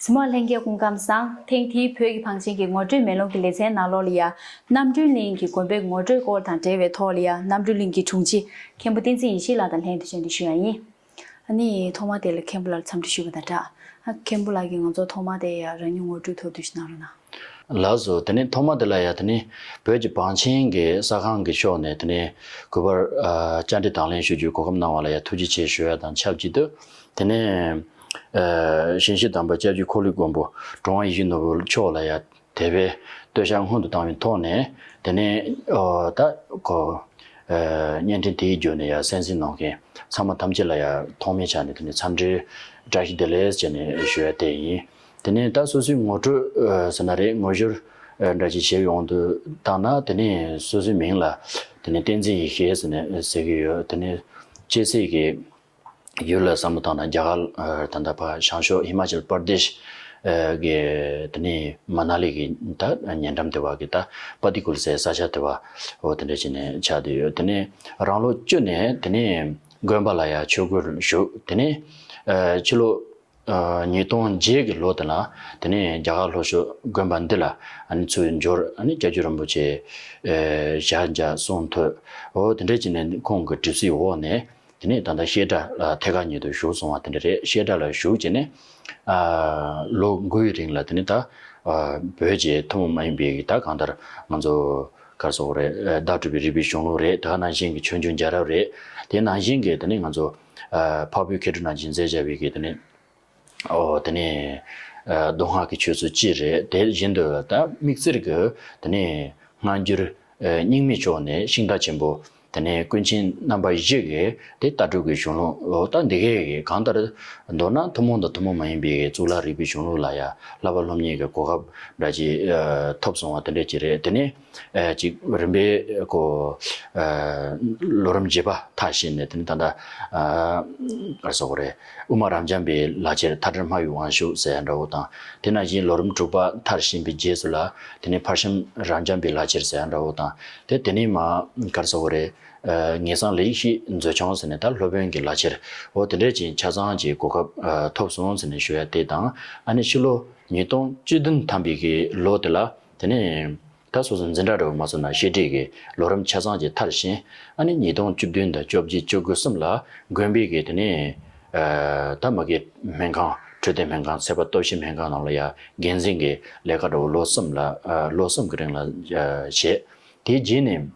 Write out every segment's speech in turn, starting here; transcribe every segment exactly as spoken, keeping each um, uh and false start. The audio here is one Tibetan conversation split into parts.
གཟིགས་མོ་ལྷན་རྒྱས་སྐུ་ཁམས་བཟང་། ཐེངས་འདིའི་བོད་ཀྱི་བང་ཆེན་གྱི་ངོ་སྤྲོད་མེ་ལོང་གི་ལེ་ཚན་ནང་ལོགས་ལ་ཡ། རྣམ་གྲོལ་གླིང་གི་དགོན་པའི་ངོ་སྤྲོད་སྐོར་དང་འབྲེལ་བའི་ཐོག་ལ་ཡ། རྣམ་གྲོལ་གླིང་གི་དྲུང་ཆེ་མཁན་པོ་བསྟན་འཛིན་ཡེ་ཤེས་ལགས་དང་ལྷན་དུ་བཅར་འདྲི་ཞུ་ཡ་ཡིན། ཨ་ནི་ཐོག་མ་དེ་ལ་མཁན་པོ་ལགས་འཚམས་འདྲི་ཞུས་པ་དང་སྦྲགས། ཨ་མཁན་པོ་ལགས་ཀྱིས་ང་ཚོ་ཐོག་མ་དེ་ཡ་རང་ཉིད་ངོ་སྤྲོད་ཐུང་ཐུང་ཞིག་གནང་རོགས་གནང་། ལགས་སོ། དེ་ནས་ཐོག་མ་དེ་ལ་ཡ་དེ་ནས་བོད་ཀྱི་བང་ཆེན་གྱི་གསར་ཁང་གི་ཕྱོགས་ནས་དེ་ནས་གུས་པར་ཨ་བཅར་འདྲི་དང་ལེན་ཞུ་རྒྱུའི་གོ་སྐབས་གནང་བ་ལ་ཡ་ཐུགས་རྗེ་ཆེ་ཞུ་ཡ་དང་ཆབས་ཅིག་ཏུ། དེ་ནས་ཨ་ཞིང་གཤེགས་དམ་པ་སྐྱབས་རྗེ་འཁོར་ལོའི་མགོན་པོ་གྲུབ་དབང་ཡིད་བཞིན་ནོར་བུ་མཆོག་ལ་ཡ་དད་པའི་བསྟོད་བཤགས་སྔོན་དུ་བཏང་བའི་ཐོག་ནས། དེ་ནས་ཨོ་ད་ཁོ་ཨ་བརྙན་འཕྲིན་དེའི་བརྒྱུད་ནས་ཡ་གསན་གཟིགས་གནང་མཁན་ཚང་མ་ཐམས་ཅད་ལ་ཡ་ཐོག་མའི་ཆ་ནས་དེ་ནས་འཚམས་འདྲི་བཀྲ་ཤིས་བདེ་ལེགས་བྱས་ནས་ཞུ་ཡ་དེ་ཡིན། དེ་ནས་ད་སོ་སོའི་ངོ་སྤྲོད་ཨ་ཟེར་ན་རེད། ངོ་སྦྱོར་ཨ་འདྲ་ཅིག་བྱེད་ཡོང་དུས་བཏང་ན། དེ་ནས་སོ་སོའི་མིང་ལ་དེ་ནས་བསྟན་འཛིན་ཡེ་ཤེས་ཟེར་ནས་ཟེར་གྱི་ཡོད། དེ་ནས་སྐྱེས་ཚེས་ཀྱི་ཡུལ་ལ་བསམ་བློ་བཏང་ན་རྒྱ་གར་ཨ་ད་ལྟ་ཕ་བྱང་ཕྱོགས་ཧི་མ་ཅལ་པར་དེཤ་ཨ་གི་དེ་ནས་མ་ན་ལི་གི་ད་ཉེ་འགྲམ་དེ་བ་གི་ད་པ་ཏི་ཀུལ་ཟེར་ས་ཆ་དེ་བ་འོ་དེ་འདྲ་བྱས་ནས་ཆགས་བསྡད་ཡོད། དེ་ནས་རང་ལོ་བཅུ་ནས་དེ་ནས་དགོན་པ་ལ་ཡ་ཆོས་སྒོར་ཞུགས། དེ་ནས་ཨ་ཕྱི་ལོ་ཨ་ཉིས་སྟོང་བརྒྱད་ཀྱི་ལོ་དེ་ལ་དེ་ནས་རྒྱ་གར་ལྷོ་ཕྱོགས་དགོན་པ་འདི་ལ་ཨ་ནི་ཚུར་འབྱོར། ཨ་ནི་སྐྱབས་རྗེ་རིན་པོ་ཆེ་ཨེ་ཞལ་མཇལ་གསུང་ཐོས། འོ་དེ་འདྲ་བྱས་ནས་ཁོང་གི་གྲིབ་བསིལ་འོག་ནས་ དེ་ནས་ད་ལྟ་བཤད་གྲྭ་ལ་ཐད་ཀར་ཉིད་དུ་ཞུགས་སོང་བ་དེ་འདྲ་རེད། བཤད་གྲྭ་ལ་ཞུགས་བྱས་ནས་ཨ་ལོ་དགུའི་རིང་ལ་དེ་ནས་ད་ཨ་བོད་ཀྱི་ཐུན་མོང་མ་ཡིན་པའི་ད་གང་ལྟར་ང་ཚོ་ག་རེ་ཟེར་དགོས་རེད། ཨ་བརྡ་སྤྲོད་པའི་རིག་པའི་གཞུང་ལུགས་རེད། དེ་ག་ནང་བཞིན་གྱི་ཆོས་འབྱུང་རྒྱལ་རབས་རེད། དེ་ནང་བཞིན་གྱི་དེ་ནས་ང་ཚོ་ཨ་འཕགས་བོད་མཁས་གྲུབ་རྣམ་རྒྱལ་མཛད་བྱ་བའི་གི་དེ་ནས་ཨོ་དེ་ནས་ཨ་མདོ་སྔགས་ཀྱི་ཆོས་ཚུལ་སྤྱི་རེད། དེ་བཞིན་དུ་ད་དམིགས་བསལ་གྱི་དེ་ནས་སྔ་འགྱུར་ཨ་རྙིང་མའི་ཕྱོགས་ནས་ཤིང་རྟ་ཆེན་པོ་དེ་ནས་ཀུན་མཁྱེན་རྣམ་པ་བཞི་གིས་དེ་ལྟ་གྲུབ་ཀྱི་གཞུང་ལུགས། ཨོ་ད་འདི་གས་ཀྱི་གང་ལྟར་མདོར་ན་ཐུན་མོང་དང་ཐུན་མོང་མ་ཡིན་པའི་གཙུག་ལག་རིག་པའི་གཞུང་ལུགས་ལ་ཡང་བསླབ་པ་སློབ་གཉེར་གྱི་གོ་སྐབས་འདྲ་ཅིག་ཨ་ཐོབ་སོང་བ་དེ་འདྲ་ཅིག་རེད། དེ་ནས་ཨ་ཅིག་རིམ་པས་ཁོ་ཨ་ལོ་རིམ་བརྒྱད་པ་མཐར་ཕྱིན་ནས་དེ་ནས་ད་ལྟ་ཨ་ག་རེ་ཟེར་དགོས་རེད། དབུ་མ་རབ་འབྱམས་པའི་ལག་ཁྱེར་མཐའ་བྲལ་སྨྲ་བའི་དབང་ཕྱུག་ཟེར་ཡ་འདྲ་བོ་དང་། དེ་ནང་བཞིན་ལོ་རིམ་དྲུག་པ་མཐར་ཕྱིན་པའི་རྗེས་སུ་ལ་དེ་ནས་ཕར་ཕྱིན་རབ་འབྱམས་པའི་ལག་ཁྱེར་ཟེར་ཡ་འདྲ་བོ་དང་། དེ་དེ་ནས་མ་ག་རེ་ཟེར་དགོས་རེད། ཨ་ངེས་གསང་ལེགས་བཤད་མཛོད་ཆུང་ཟེར་ནས་ད་སློབ་དཔོན་གྱི་ལག་ཁྱེར་འོ་དེ་འདྲས་ཀྱི་ཆ་ཚང་གི་གོ་སྐབས་ཨ་ཐོབ་སོང་ཟེར་ནས་ཞུ་ཡ་དེ་དང་། ཨ་ནི་ཕྱི་ལོ་ཉིས་སྟོང་བཅུ་བདུན་ཐམ་པའི་གི་ལོ་དེ་ལ་དེ་ནས་ད་སོ་སོ་འཛིན་གྲྭ་འདྲ་བོ་མ་སོང་ན་བཤད་ཁྲིད་ཀྱི་ལོ་རིམ་ཆ་ཚང་གི་མཐར་ཕྱིན། ཨ་ནི་ཉིས་སྟོང་བཅུ་བདུན་དང་བཅོ་བརྒྱད་བཅུ་དགུ་གསུམ་ལ་དགོན་པའི་གི་དེ་ནས་ཨ་ད་མ་གི་སྨན་ཁང་འཕྲོད་བསྟེན་སྨན་ཁང་ཚད་པ་སྟོབས་ཆེན་སྨན་ཁང་ནང་ལ་ཡ་འགན་འཛིན་གྱི་ལས་ཀ་འདྲ་བོ་ལོ་གསུམ་ལ་ཨ་ལོ་གསུམ་གྱི་རིང་ལ་ཨ་བྱས། དེའི་རྗེས་ནས་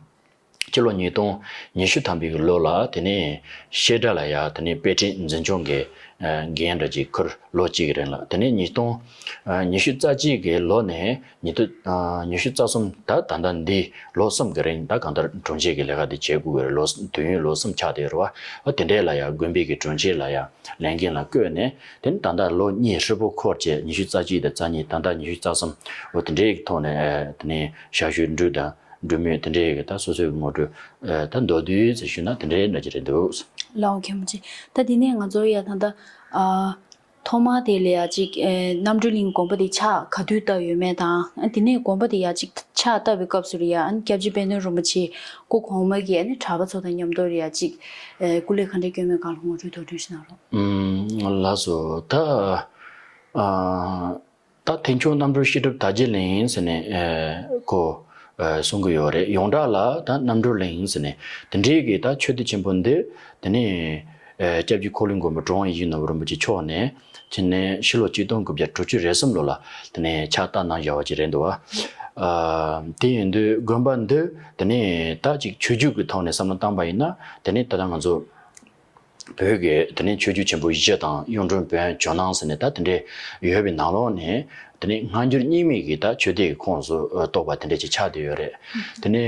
སྤྱི་ལོ་ཉིས་སྟོང་ཉི་ཤུ་ཐམ་པའི་གི་ལོ་ལ་དེ་ནས་བཤད་གྲྭ་ལ་ཡ་དེ་ནས་དཔེ་ཁྲིད་འཛིན་སྐྱོང་གི་ཨ་འགན་འདྲ་ཅིག་ཁུར། ལོ་གཅིག་གི་རིང་ལ། དེ་ནས་ཉིས་སྟོང་ཨ་ཉི་ཤུ་རྩ་གཅིག་གི་ལོ་ནས་ཉིས་སྟོང་ཨ་ཉི་ཤུ་རྩ་གསུམ་ད་ད་ལྟ་འདི་ལོ་གསུམ་གི་རིང་ད་གང་ལྟར་དྲུང་ཆེ་གི་ལས་ཀ་དེ་བྱེད་དགོས་ཀྱི་རེད། ལོ་དུས་ཡུན་ལོ་གསུམ་ཆགས་བསྡད་ཡོད་རེད་བ། ཨ་དེ་འདྲས་ལ་ཡ་དགོན་པའི་གི་དྲུང་ཆེ་ལ་ཡ་ལས་འགན་ལ་བསྐོས་ནས། དེ་ནས་ད་ལྟ་ལོ་གཉིས་ཧྲིལ་པོ་འཁོར་བྱས། ཉི་ཤུ་རྩ་གཅིག་དང་རྩ་གཉིས། ད་ལྟ་ཉི་ཤུ་རྩ་གསུམ། འོ་དེ་འདྲའི་ཐོག་ནས་ཨ་དེ་ནས་ཞབས་ཞུ་འགྲུབ་དང་འགྲུབ་མུས་དེ་འདྲའི་གི་ད་སོ་སོའི་གི་ངོ་སྤྲོད་ཨ་ད་མདོར་བསྡུས་ཙམ་ཞུས་ན་དེ་འདྲའི་འདྲ་ཅིག་རེད་འདུག། ལགས་འོ་མཁན་པོ་ཆེ། ད་དེ་ནས་ང་ཚོ་ཡ་ད་ལྟ་ཨ་ཐོག་མ་དེ་ལ་ཡ་གཅིག་ཨེ་རྣམ་གྲོལ་གླིང་དགོན་པ་དེ་ཕྱག་ག་དུས་བཏབ་ཡོད་མེད་དང་། ཨ་དེ་ནས་དགོན་པ་དེ་ཡ་གཅིག་ཕྱག་བཏབ་པའི་སྐབས་སུ་ལ་ཡ་ཨ་ནི་སྐྱབས་རྗེ་དཔལ་ལྡན་རིན་པོ་ཆེ་སྐུ་གོང་མ་གིས་ཨ་ནི་གྲྭ་པ་ཚོ་དང་མཉམ་དུ་ལ་ཡ་གཅིག་ཨེ་སྐུ་ལས་ག་འདྲས་བསྐྱོན་མེད་གང་ལ་ངོ་སྤྲོད་དོ་འགྲེལ་ཞིག་གནང་རོགས། ཨུམ་ལགས་སོ། ད་ཨ་ད་ཐེག་མཆོག་རྣམ་གྲོལ་བཤད་སྒྲུབ་དར་རྒྱས་གླིང་ཟེར་ནས་ཨེ་ཁོ་ཨེ་གསུང་གི་ཡོད་རེད། ཡོངས་གྲགས་ལ་ད་རྣམ་གྲོལ་གླིང་ཟེར་ནས་དེ་འདྲའི་གི་ད་ཆོས་སྡེ་ཆེན་པོ་འདི་དེ་ནས་ཨེ་སྐྱབས་རྗེ་ཁོ་ལིང་དགོན་པ་གྲུབ་དབང་ཡིད་བཞིན་ནོར་བུ་རིན་པོ་ཆེ་མཆོག་ནས་ཕྱི་ནས་ཕྱི་ལོ་ཆིག་སྟོང་དགུ་བརྒྱ་དྲུག་ཅུ་རེ་གསུམ་ལོ་ལ་དེ་ནས་ཕྱག་བཏབ་གནང་བཞག་པ་ཅིག་རེད་འདུག་བ། ཨ་དེ་ཡིན་དུས་དགོན་པ་འདི་དེ་ནས་ད་ཅིག་ཆོས་བརྒྱུད་ཀྱི་ཐོག་ནས་བསམ་བློ་བཏང་པ་ཡིན་ན། དེ་ནས་ད་ལྟ་ང་ཚོ་བོད་ཀྱི་དེ་ནས་ཆོས་བརྒྱུད་ཆེན་པོ་བཞི་དང་གཡུང་དྲུང་བོན་ཇོ་ནང་ཟེར་ནས་ད་དེ་འདྲའི་ཡོད་པའི་ནང་ལོགས་ནས་དེ་ནས་སྔ་འགྱུར་རྙིང་མའི་གི་ད་ཆོས་སྡེ་གི་ཁོངས་སུ་ཨ་གཏོགས་པ་དེ་འདྲ་ཅིག་ཆགས་བསྡད་ཡོད་རེད། དེ་ནས་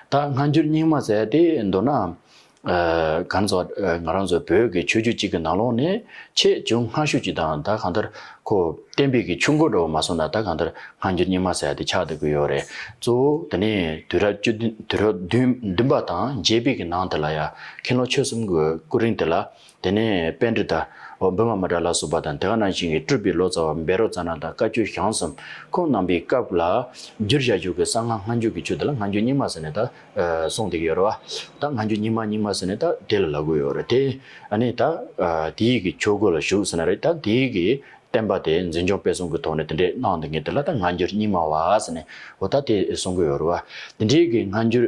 ད་སྔ་འགྱུར་རྙིང་མ་ཟེར་དེ་མདོར་ན་ཨ་གང་ཚོ་ཨ་ང་རང་ཚོ་བོད་ཀྱི་ཆོས་བརྒྱུད་གཅིག་གི་ནང་ལོགས་ནས་ཆེས་ཅུང་སྔ་ཤོས་ཅིག་དང་། ད་གང་ལྟར་ཁོ་བསྟན་པའི་གི་ཆུ་འགོ་འདྲ་བོ་མ་སོང་ན་ད་གང་ལྟར་སྔ་འགྱུར་རྙིང་མ་ཟེར་ཡ་དེ་ཆགས་བསྡད་ཀྱི་ཡོད་རེད། གཙོ་བོ་དེ་ནས་དུས་རབས་བཅུ་བདུན། དུས་རབས་བདུན་བདུན་པ་དང་བརྒྱད་པའི་གི་ནང་དེ་ལ་ཡ་མཁན་སློབ་ཆོས་གསུམ་གྱི་སྐུ་རིང་དེ་ལ། དེ་ནས་པཎྜི་ཏ་འོ་བི་མ་མི་ཏྲ་ལ་སོགས་པ་དང་། དེ་ག་ནང་བཞིན་གྱི་སྤྲུལ་པའི་ལོ་ཙཱ་བ་བཻ་རོ་ཙ་ན་དང་བཀའ་ཆོས་ཞང་གསུམ་ཁོང་རྣམ་པའི་སྐབས་ལ་བསྒྱུར་བཞག་རྒྱུ་གི་གསང་སྔགས་སྔ་འགྱུར་གྱི་ཆོས་དེ་ལ་སྔ་འགྱུར་རྙིང་མ་ཟེར་ནས་ད་ཨ་གསུངས་བསྡད་ཀྱི་ཡོད་རེད་བ། ད་སྔ་འགྱུར་རྙིང་མ་རྙིང་མ་ཟེར་ནས་ད་དེ་ལ་ལབ་ཀྱི་ཡོད་རེད། དེ་ཨ་ནི་ད་ཨ་དེའི་གི་ཆོས་སྒོ་ལ་ཞུགས་ཟེར་ན་རེད། ད་དེའི་གི་བསྟན་པ་དེ་འཛིན་སྐྱོང་སྤེལ་གསུམ་གྱི་ཐོག་ནས་དེ་འདྲས་གནང་བསྡད་མཁན་དེ་ལ་ད་སྔ་འགྱུར་རྙིང་མ་བ་ཟེར་ནས་འོ་ད་དེ་གསུང་གི་ཡོད་རེད་བ། དེ་འདྲའི་གི་སྔ་འགྱུར་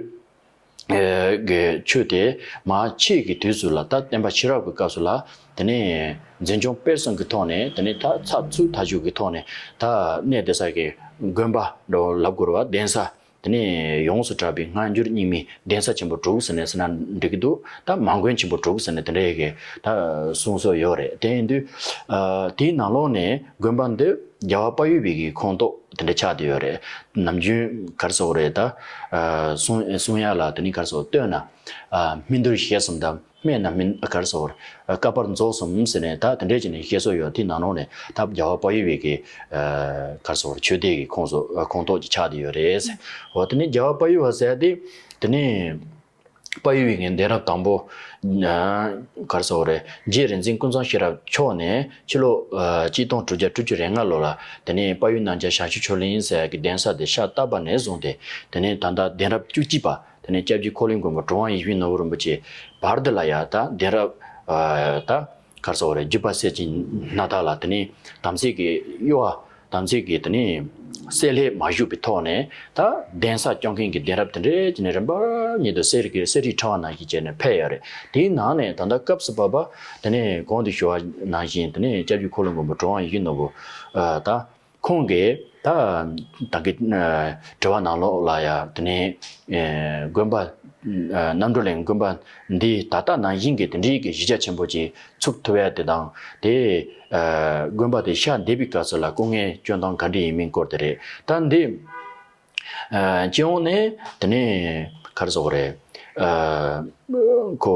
ཨེ་གི་ཆོས་དེ་མར་ཕྱིས་ཀྱི་དུས་སུ་ལ། ད་བསྟན་པ་ཕྱི་རབས་ཀྱི་སྐབས་སུ་ལ་དེ་ནས་འཛིན་སྐྱོང་སྤེལ་གསུམ་གྱི་ཐོག་ནས་དེ་ནས་ད་ཚགས་ཚུད་ཐག་ཆོད་ཀྱི་ཐོག་ནས་ད་གནས་བསྡད་ས་གི་དགོན་པ་འདྲ་བོ་ལབ་དགོས་རེད་བ། གདན་ས་དེ་ནས་ཡོངས་སུ་གྲགས་པའི་སྔ་འགྱུར་རྙིང་མའི་གདན་ས་ཆེན་པོ་དྲུག་ཟེར་ནས་ཟེར་ན་འགྲིག་གི་འདུག། ད་མ་དགོན་ཆེན་པོ་དྲུག་ཟེར་ནས་དེ་འདྲའི་གི་ད་གསུང་སྲོལ་ཡོད་རེད། དེ་ཡིན་དུས་ཨ་དེའི་ནང་ལོགས་ནས་དགོན་པ་འདི་རྒྱལ་བ་དཔལ་ཡུལ་པའི་གི་ཁོངས་གཏོགས་དེ་འདྲ་ཆགས་བསྡད་ཡོད་རེད། ནམ་རྒྱུན་ག་རེ་ཟེར་དགོས་རེད། ད་ཨ་གསུང་གསུང་ཡག་ལ་དེ་ནི་ག་རེ་ཟེར་དགོས། སྟོད་ན་ཨ་སྨིན་གདུལ་ཞལ་གསུམ་དང་། སྨད་ན་སྨིན་ག་རེ་ཟེར་དགོས་རེད། ཨ་བསྐལ་པར་རྫོགས་གསུམ་ཟེར་ནས་ད་དེ་འདྲས་བྱས་ནས་བཤད་སྲོལ་ཡོད། དེའི་ནང་ལོགས་ནས་ད་རྒྱལ་བ་དཔལ་ཡུལ་པའི་གི་ཨ་ག་རེ་ཟེར་དགོས་རེད། ཆོས་སྡེ་གི་ཁོངས་སུ་ཨ་ཁོངས་གཏོགས་ཅིག་ཆགས་བསྡད་ཡོད་རེད། འོ་དེ་ནི་རྒྱལ་བ་དཔལ་ཡུལ་པ་ཟེར་ཡ་དེ་དེ་ནི། དཔལ་ཡུལ་པའི་གདན་རབས་དང་པོ་ཨ་ག་རེ་ཟེར་དགོས་རེད། རྗེ་རིག་འཛིན་ཀུན་བཟང་ཤེས་རབ་མཆོག་ནས་ཕྱི་ལོ་ཨ་གཅིག་སྟོང་དྲུག་བརྒྱ་དྲུག་ཅུ་རེ་ལྔ་ལོ་ལ་དེ་ནས་དཔལ་ཡུལ་རྣམ་རྒྱལ་ཞང་ཞུང་ཆོས་གླིང་ཟེར་གྱི་གདན་ས་དེ་ཕྱག་བཏབ་པ་ནས་བཟུང་སྟེ། དེ་ནས་ད་ལྟ་གདན་རབས་བཅུ་གཅིག་པ་དེ་ནས་སྐྱབས་རྗེ་ཁོ་ལིང་དགོན་པ་གྲུབ་དབང་ཡིད་བཞིན་ནོར་བུ་རིན་པོ་ཆེ་བར་དུ་ལ་ཡ་ད་གདན་རབས་ཨ་ད་ག་རེ་ཟེར་དགོས་རེད། བརྒྱུད་པ་སྲས་ཀྱི་སྣ་ཐག་ལ་དེ་ནས་དམ་ཚིག་གི་གཡོ་བ། དམ་ཚིག་གི་དེ་ནི་བསྲེ་ལྷད་མ་ཞུགས་པའི་ཐོག་ནས། ད་གདན་ས་སྐྱོང་མཁན་གྱི་གདན་རབས་དེ་འདྲས་ཀྱི་ནི་རིམ་པ་ཉིད་དུ་གསེར་གྱི་གསེར་རིའི་ཕྲེང་བ་ནང་བཞིན་བྱས་ནས་ཕེབས་ཡོད་རེད། དེའི་ནང་ནས་ད་ལྟ་སྐབས་སུ་བབ་པ་དེ་ནས་གོང་དུ་ཞུ་བ་ནང་བཞིན་དེ་ནས་སྐྱབས་རྗེ་འཁོར་ལོ་མགོན་པོ་གྲུབ་དབང་ཡིད་བཞིན་ནོར་བུ། ཨ། ད་ཁོང་གིས་ད་ད་གི་ཨ་དྲི་བ་ནང་ལོགས་ལ་ཡ་དེ་ནས་ཨ་དགོན་པ། ཨ་རྣམ་གྲོལ་གླིང་དགོན་པ་འདི་ད་ལྟ་ནང་བཞིན་གྱི་དེ་འདྲའི་གི་གཞི་རྒྱ་ཆེན་པོ་ཅིག་ཚུགས་ཐུབ་ཡ་དེ་དང་། དེ་ཨ་དགོན་པ་དེ་ཕྱག་འདེབས་པའི་སྐབས་སུ་ལ་སྐུ་ངལ་སྐྱོན་སྟངས་ག་འདྲ་ཡིན་མིན་སྐོར་དེ་རེད། ད་འདི་ཨ་སྤྱི་ཡོངས་ནས་དེ་ནས་ག་རེ་ཟེར་དགོས་རེད། ཨ་ཁོ་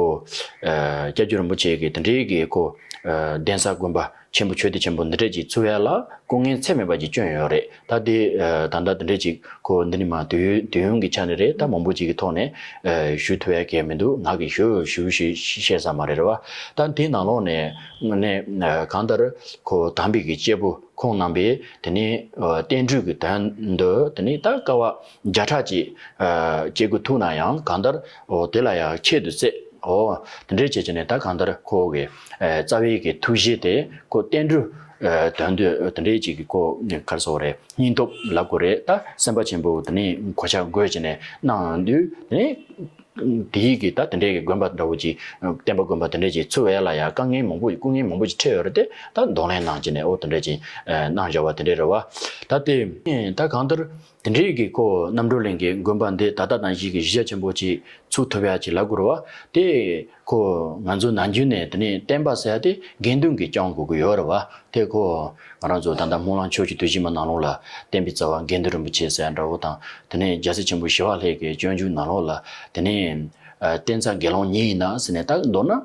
ཨ་སྐྱབས་རྗེ་རིན་པོ་ཆེ་གི་དེ་འདྲའི་གི་ཁོ་ཨ་གདན་ས་དགོན་པ་ཆེན་པོ་ཆོས་སྡེ་ཆེན་པོ་འདི་འདྲས་ཅིག་ཚུགས་ཡ་ལ་སྐུ་ངལ་ཚད་མེད་པ་ཅིག་བསྐྱོན་ཡོད་རེད། ད་དེ་ཨ་ད་ལྟ་དེ་འདྲས་ཅིག་ཁོ་འདི་ནི་མ་དུས་ཡུན་དུས་ཡུན་གྱི་ཆ་ནས་རེད། ད་མང་པོ་ཅིག་གི་ཐོག་ནས་ཨ་ཞུ་ཐུབ་ཡ་གལ་མི་འདུག་ང་གིས་ཞུ་ཞུ་ཞུ་བཤད་ས་མ་རེད་རེད་བ། ད་དེའི་ནང་ལོགས་ནས་ནས་ཨ་གང་ལྟར་ཁོ་དམ་པའི་གི་སྐྱེས་བུ་ཁོང་རྣམ་པས་དེ་ནས་ཨ་བསྟན་འགྲོའི་གི་དོན་དུ་དེ་ནས་ད་དཀའ་བ་བརྒྱ་ཕྲག་ཅིག་ཨ་སྤྱད་དགོས་ཐུག་ན་ཡང་། གང་ལྟར་འོ་དེ་ལ་ཡང་ཆེད་དུ་བརྩེ། འོ་དེ་འདྲས་བྱས་བྱས་ནས་ད་གང་ལྟར་ཁོ་གི་ཨ་རྩ་བའི་གི་ཐུགས་བཞེད་དེ་ཁོ་བསྟན་འགྲོའི་ཨ་དོན་དུ་དེ་འདྲས་ཅིག་གི་ཁོ་ག་རེ་ཟེར་དགོས་རེད། སྙིང་སྟོབས་ལབ་དགོས་རེད། ད་སེམས་པ་ཆེན་པོ་དེ་ནས་གོ་ཆ་བགོས་བྱས་ནས་གནང་དུས་དེ་ནས་དེའི་གི་ད་དེ་འདྲས་གི་དགོན་པ་འདྲ་བོ་ཅིག་བསྟན་པ་དགོན་པ་དེ་འདྲས་ཅིག་ཚུགས་ཡ་ལ་ཡ་དཀའ་ངལ་མང་པོ་སྐུ་ངལ་མང་པོ་ཅིག་འཕྲད་ཡོད་རེད་དེ། ད་གདོང་ལེན་གནང་བྱས་ནས་འོ་དེ་འདྲས་ཅིག་གནང་བཞག་པ་དེ་འདྲས་རེད་བ། ད་དེ་ད་གང་ལྟར་དེ་འདྲའི་གི་ཁོ་རྣམ་གྲོལ་གླིང་གི་དགོན་པ་འདི་ད་ལྟ་ནང་བཞིན་གྱི་གཞི་རྒྱ་ཆེན་པོ་ཅིག་ཚུགས་ཐུབ་ཡ་ཅིག་ལབ་དགོས་རེད་བ། དེ་ཁོ་ང་ཚོ་ནམ་རྒྱུན་ནས་དེ་ནས་བསྟན་པ་ཟེར་ཡ་དེ་དགེ་འདུན་གྱིས་སྐྱོང་དགོས་ཀྱི་ཡོད་རེད་བ། དེ་ཁོ་ང་རང་ཚོ་ད་ལྟ་སྨོན་ལམ་ཕྱོགས་བཅུའི་དུས་བཞི་མ་ནང་ལོགས་ལ་བསྟན་པའི་རྩ་བ་དགེ་འདུན་རིན་པོ་ཆེ་ཟེར་ཡ་འདྲ་བོ་དང་། དེ་ནས་རྒྱལ་སྲས་ཆེན་པོ་ཞི་བ་ལྷས་ཀྱི་སྤྱོད་འཇུག་ནང་ལོགས་ལ་དེ་ནས་ཨ་བསྟན་རྩ་དགེ་སློང་ཉིད་ཡིན་ན་ཟེར་ནས། ད་མདོར་ན་ཨ་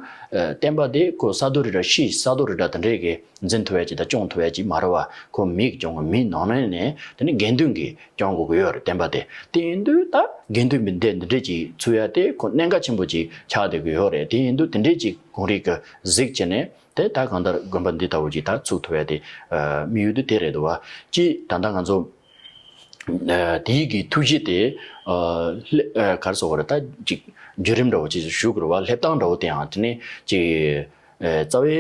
བསྟན་པ་དེ་ཁོ་ས་རྡོ་རི་འདྲ་ཤི་ས་རྡོ་རི་འདྲ་དེ་འདྲས་ཀྱི་འཛིན་ཐུབ་ཡ་ཅིག་དང་སྐྱོང་ཐུབ་ཡ་ཅིག་མ་རེད་བ། ཁོ་མིས་སྐྱོང་གི་མིའི་ནང་ནས་ནས་དེ་ནི་དགེ་འདུན་གྱིས་སྐྱོང་དགོས་ཀྱི་ཡོད་རེད། བསྟན་པ་དེ། དེ་ཡིན་དུས་ད་དགེ་འདུན་པའི་སྡེ་འདི་འདྲས་ཅིག་ཚུགས་ཡ་དེ་ཁོ་གནད་འགག་ཆེན་པོ་ཅིག་ཆགས་བསྡད་ཀྱི་ཡོད་རེད། དེ་ཡིན་དུས་དེ་འདྲས་ཅིག་ཁོང་རིགས་ཀྱིས་གཟིགས་བྱས་ནས་དེ་ད་གང་ལྟར་དགོན་པ་འདི་ལྟ་བུ་ཅིག་ད་ཚུགས་ཐུབ་ཡ་དེ་ཨ་དམིགས་ཡུལ་དེ་དེ་རེད་འདུག་བ། གཅིག་ད་ལྟ་ང་ཚོ་ཨ་དེའི་གི་ཐུགས་བཞེད་དེ་ཨ་ལྷ་ཨ་ག་རེ་ཟེར་དགོས་རེད། ད་ཅིག་བརྒྱུད་རིམ་འདྲ་བོ་ཅིག་ཞུ་དགོས་རེད་བ། སླེབས་སྟངས་འདྲ་བོ་དེ་ཡང་དེ་ནི་ཅིག་ཨ་རྩ་བའི་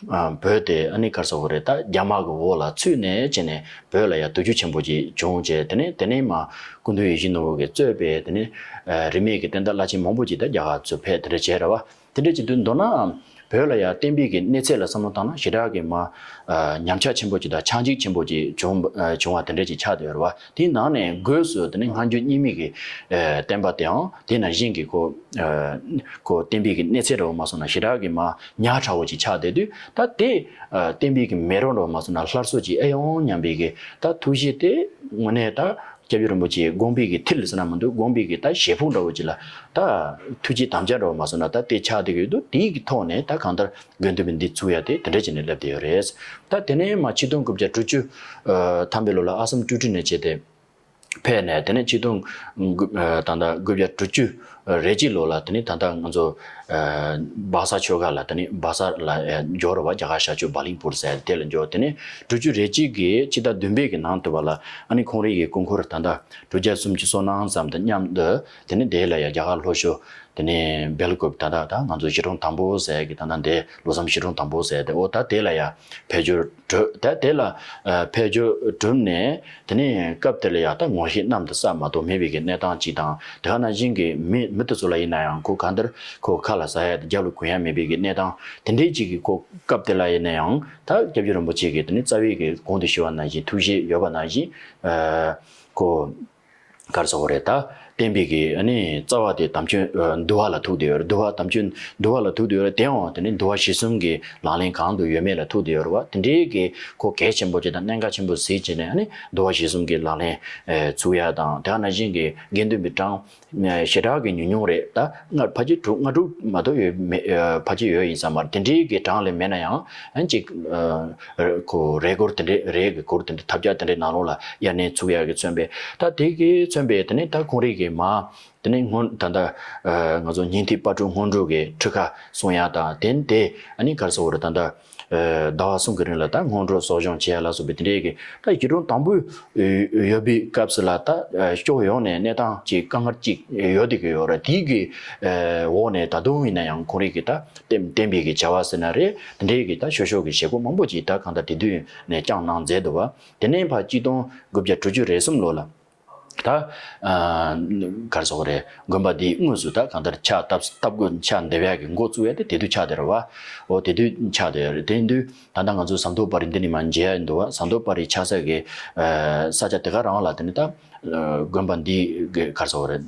ཨ་བོད་དེ་ཨ་ནི་ག་རེ་ཟེར་དགོས་རེད། ད་རྒྱ་དམར་གི་འོག་ལ་ཚུད་ནས་བྱས་ནས་བོད་ལ་ཡང་དུས་འགྱུར་ཆེན་པོ་ཅིག་བྱུང་བྱས། དེ་ནས་དེ་ནས་མར་སྐུ་མདུན་ཡིད་བཞིན་ནོར་བུ་གིས་གཙོས་པའི་དེ་ནས་ཨ་རིས་མེད་ཀྱི་བསྟན་བདག་བླ་ཆེན་མང་པོ་ཅིག་ད་རྒྱ་གར་ཚུར་ཕེབས་དེ་འདྲ་བྱས་རེད་བ། དེ་འདྲ་བྱེད་དུས་མདོར་ན་བོད་ལ་ཡང་བསྟན་པའི་གི་གནས་ཚད་ལ་བསམ་བློ་བཏང་ན་ཞེ་དྲག་གི་མར་ཨ་ཉམས་ཆག་ཆེན་པོ་ཅིག་དང་ཆག་འཇིག་ཆེན་པོ་ཅིག་བྱུང་ཨ་བྱུང་བ་དེ་འདྲ་ཅིག་ཆགས་བསྡད་ཡོད་རེད་བ། དེའི་ནང་ནས་སྒོས་སུ་དེ་ནས་སྔ་འགྱུར་རྙིང་མའི་གི་ཨ་བསྟན་པ་དེའང་དེ་ནང་བཞིན་གྱི་ཁོ་ཨ་ཁོ་བསྟན་པའི་གི་གནས་ཚད་འདྲ་བོ་མ་སོང་ན་ཞེ་དྲག་གི་མར་ཉག་ཕྲ་བོ་ཅིག་ཆགས་བསྡད་དུས། ད་དེ་ཨ་བསྟན་པའི་གི་མེ་རོ་འདྲ་བོ་མ་སོང་ན་སླར་གསོ་ཅིག་ཨེ་ཡོང་སྙམ་པའི་གི་ད་ཐུགས་བཞེད་དེ་དངོས་གནས་ད་སྐྱབས་རྗེ་རིན་པོ་ཆེའི་དགོངས་པའི་གི་མཐིལ་ཟེར་ན་མི་འདུག་དགོངས་པའི་གི་ད་ཞལ་ཕུག་འདྲ་བོ་ཅིག་ལ་ད་ཐུགས་བཞེད་དམ་བཅའ་འདྲ་བོ་མ་སོང་ན་ད་དེ་ཆགས་བསྡད་ཀྱི་ཡོད་འདུག་དེའི་གི་ཐོག་ནས་ད་གང་ལྟར་དགེ་འདུན་པའི་འདི་ཚུགས་ཡ་དེ་དེ་འདྲ་བྱས་ནས་སླེབས་བསྡད་ཡོད་རེད། ད་དེ་ནས་མར་ཆིག་སྟོང་དགུ་བརྒྱ་དྲུག་ཅུ་ཨ་ཐམ་པའི་ལོ་ལ་ཨ་སམ་ཀྲུའུ་ཀྲི་ནས་བྱས་ཏེ་ཕེབས་ནས། དེ་ནས་ཆིག་སྟོང་དགུ་ཨ་ད་ལྟ་དགུ་བརྒྱ་དྲུག་ཅུ་རེ་གཅིག་ལོ་ལ་དེ་ནས་ད་ལྟ་ང་ཚོ་ཨ་སྦག་ས་ཆོས་སྒར་ལ་དེ་ནས་སྦག་ས་ལ་ཨ་འབྱོར་བ། རྒྱ་གར་ཤར་ཕྱོགས་སྦག་ལིང་པུར་ཟེར་དེ་ལ་འབྱོར། དེ་ནས་དྲུག་ཅུ་རེ་གཅིག་གི་ཕྱི་ཟླ་བདུན་པའི་གི་ནང་དུ་བ་ལ་ཨ་ནི་ཁོང་རང་གི་སྐུ་འཁོར་ད་ལྟ་དྲུག་བརྒྱ་སུམ་ཅུ་སོ་ནང་ཙམ་དང་མཉམ་དུ་དེ་ནས་དེ་ལ་ཡང་རྒྱ་གར་ལྷོ་ཕྱོགས་དེ་ནས་སྦེལ་ཀོབ་ད་ལྟ་ད་ང་ཚོ་གཞིས་གྲོང་དང་པོ་ཟེར་གི་ད་ལྟ་འདི་ལོ་ཙཱ་བ་གཞིས་གྲོང་དང་པོ་ཟེར་དེ། འོ་ད་དེ་ལ་ཡང་ཕེབས་འབྱོར་གྲུབ། ད་དེ་ལ་ཨ་ཕེབས་འབྱོར་གྲུབ་ནས་དེ་ནས་སྐབས་དེ་ལ་ཡང་ད་ངོ་ཤེས་གནམ་དང་ས་མ་གཏོགས་མེད་པའི་གི་གནས་སྟངས་ཅིག་དང་། དེ་ག་ནང་བཞིན་གྱི་མི་མི་དེ་ཚོ་ལ་ཡིན་ན་ཡང་ཁོ་གང་ལྟར་ཁོ་ཁ་ལ་ཟ་ཡ་དང་རྒྱབ་ལ་གོན་ཡ་མེད་པའི་གི་གནས་སྟངས་དེ་འདྲའི་ཅིག་གི་ཁོ་སྐབས་དེ་ལ་ཡིན་ན་ཡང་། ད་སྐྱབས་རྗེ་རིན་པོ་ཆེ་གི་དེ་ནི་རྩ་བའི་གི་གོང་དུ་ཞུས་པ་ནང་བཞིན་ཐུགས་བཞེད་ཡོད་པ་ནང་བཞིན་ཨ་ཁོ་ག་རེ་ཟེར་དགོས་རེད། ད་བསྟན་པའི་གི་ཨ་ནི་རྩ་བ་དེ་དམ་ཆོས་ཨ་འདུལ་བ་ལ་ཐུག་བསྡད་ཡོད་རེད། འདུལ་བ་དམ་ཆོས་འདུལ་བ་ལ་ཐུག་བསྡད་ཡོད་རེད། དེའང་དེ་ནི་འདུལ་བ་གཞི་གསུམ་གྱི་ལག་ལེན་གང་དུ་ཡོད་མེད་ལ་ཐུག་བསྡད་ཡོད་རེད་བ། དེ་འདྲའི་གི་ཁོ་གལ་ཆེན་པོ་ཅིག་དང་གནད་འགག་ཆེན་པོ་གཟིགས་བྱས་ནས་ཨ་ནི་འདུལ་བ་གཞི་གསུམ་གྱི་ལག་ལེན་ཨ་ཚུགས་ཡ་དང་། དེ་ག་ནང་བཞིན་གྱི་དགེ་འདུན་པའི་གྲངས་ཞེ་དྲག་གི་ཉུང་ཉུང་རེད། ད་ལྔ་ཕལ་ཆེར་དྲུག་ལྔ་དྲུག་མ་གཏོགས་ཡོད་མེད་ཨ་ཕལ་ཆེར་ཡོད་ཡིན་ས་མ་རེད། དེ་འདྲའི་གི་གྲངས་ལས་མེད་ན་ཡང་ཨ་ཅིག་ཨ་ཁོ་རས་སྐོར་དེ་འདྲའི་རས་ཀྱི་སྐོར་དེ་འདྲའི་ཐབས་ཆག་དེ་འདྲའི་ནང་ལོགས་ལ་དབྱར་གནས་ཚུགས་ཡག་གི་མཚོན་པས། ད་དེ་གི་མཚོན་པས་དེ་ནི་ད་ཁོང་རིགས་ཀྱི། མ། དེ་ནས་སྔོན་ད་ལྟ་ང་ཚོ་སྙིང་ཐིག་དཔལ་སྤྲུལ་སྔོན་འགྲོ་གི་ཁྲུས་ཁ་སྲུང་ཡ་དང་། དེ་དེ་ཨ་ནི་ག་རེ་ཟེར་དགོས་རེད། ད་ལྟ་ཟླ་བ་གསུམ་གྱི་རིང་ལ་ད་སྔོན་འགྲོ་གསོ་སྦྱོང་བྱེད་ཡ་ལ་སོགས་པའི་དེ་འདྲའི་གི་ད་ཞི་གྲོང་དང་པོ་ཡོད་པའི་སྐབས་སུ་ལ་ད་ཕྱོགས་ཡོངས་ནས་གནས་སྟངས་ཅིག་དཀའ་ངལ་ཅིག་ཡོད་བསྡད་ཀྱི་ཡོད་རེད། དེའི་གི་འོག་ནས་ད་དུང་ཡིན་ན་ཡང་ཁོང་རིགས་ཀྱི་ད་བསྟན་བསྟན་པའི་གི་བྱ་བ་ཟེར་ན་རེད། དེ་འདྲའི་གི་ད་ཤོ་ཤོ་གི་བྱེད་སྒོ་མང་པོ་ཅིག་ད་གང་ལྟར་དེ་དུས་ནས་བསྐྱངས་གནང་མཛད་འདུག་བ། དེ་ནས་ཕར་གཅིག་སྟོང་དགུ་བརྒྱ་དྲུག་ཅུ་རེ་གསུམ་ལོ་ལ། ད་ག་རེ་ཟེར་དགོས་རེད། དགོན་པ་འདི་དངོས་སུ་ད་གང་ལྟར་ཕྱག་བཏབ་བཏབ་དགོས། ཕྱག་འདེབས་ཡག་གི་འགོ་བཙུགས་ཡ་དེ་དེ་དུས་ཆགས་བསྡད་རེད་བ། འོ་དེ་དུས་ཆགས་བསྡད་རེད། དེ་ཡིན་དུས་ད་ལྟ་ང་ཚོ་ཟམ་གདོང་དཔལ་རི་འདི་ནས་མར་མཇལ་ཡ་ཡིན་འདུག་བ། ཟམ་གདོང་དཔལ་རི་ཆགས་ས་གི་ས་ཆ་དེ་ག་རང་ལ་དེ་ནས་ད་དགོན་པ་འདི་གི་ག་རེ་ཟེར་དགོས་རེད།